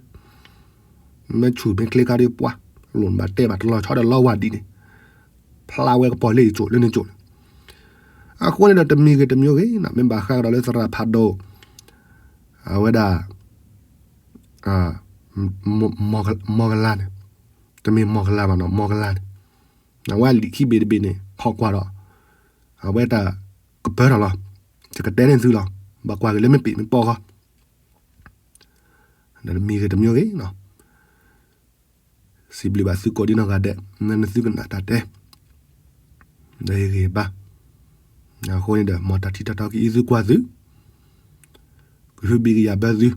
မ့ၢ်ဆူၣ်မ့ၢ်ချ့ခါဒုးပှၤ, လိၣ်နဘၣ်တဲဘၣ်တလီၤဆီဒီးလီဝါဒ်န့ၣ် ဖျါဝဲကပီၤလၢယကိာ်လၢနကိာ်န့ၣ်, အဃိန့ၣ်ဒီးတမံၤဂ့ၤတမံၤဂ့ၤနီၤ မ့ၢ်ဘၣ်ဃးကဒီးလၢသရၣ်ဖးဒိၣ်, အဝဲဒၣ် မီၢ်ကလါန့ၣ်, တမ့ၢ်မီၢ်ကလါဘၣ်နီၤ မီၢ်ကလါန့ၣ်, အဝဲအလံာ်ခံဘ့ၣ်တဘ့ၣ်န့ၣ် ဟီၣ်ကွၢ်ဒီး အဝဲတၢ်ကပၢထီၣ်လီၤ, ယကတဲန့ၢ်သုလီၤ, ဘၣ်ကွၢ်က့ၤလၢမ့ၢ်ပ့ၣ်မ့ၢ်ပီၢ်ဃီ, ဒီးတမံၤဂ့ၤတမံၤဂ့ၤနီၤ စံးဘျုးဘၣ်သုကိးဒ်နီၢ်ဂၤဒဲး နသုကနၣ်တၢ်တဲ ဒီးယဂ့ၢ်ဘါ, အဃိန့ၣ်ဒီး မ်တၢ်ထံၣ်တၢ်တီက့ၤအံၤသုကွၢ်သု, ကဟုဘံၣ်ကယာ်ဘၢသု,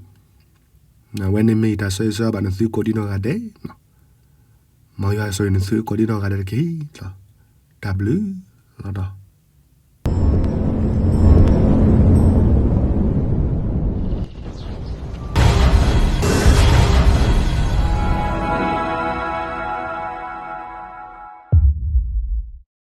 အဝဲန့ၣ်မ့ၢ်ယတၢ်ဆၢဂ့ၤဆၢဝါဘၣ်နသုကိးဒ်နီၢ်ဂၤဒဲး, မ်ယွၤဆိၣ်ဂ့ၤနသုကိးဒ်နီၢ်ဂၤဒဲးတက့ၢ်, တၢ်ဘျုးလီၤဒီး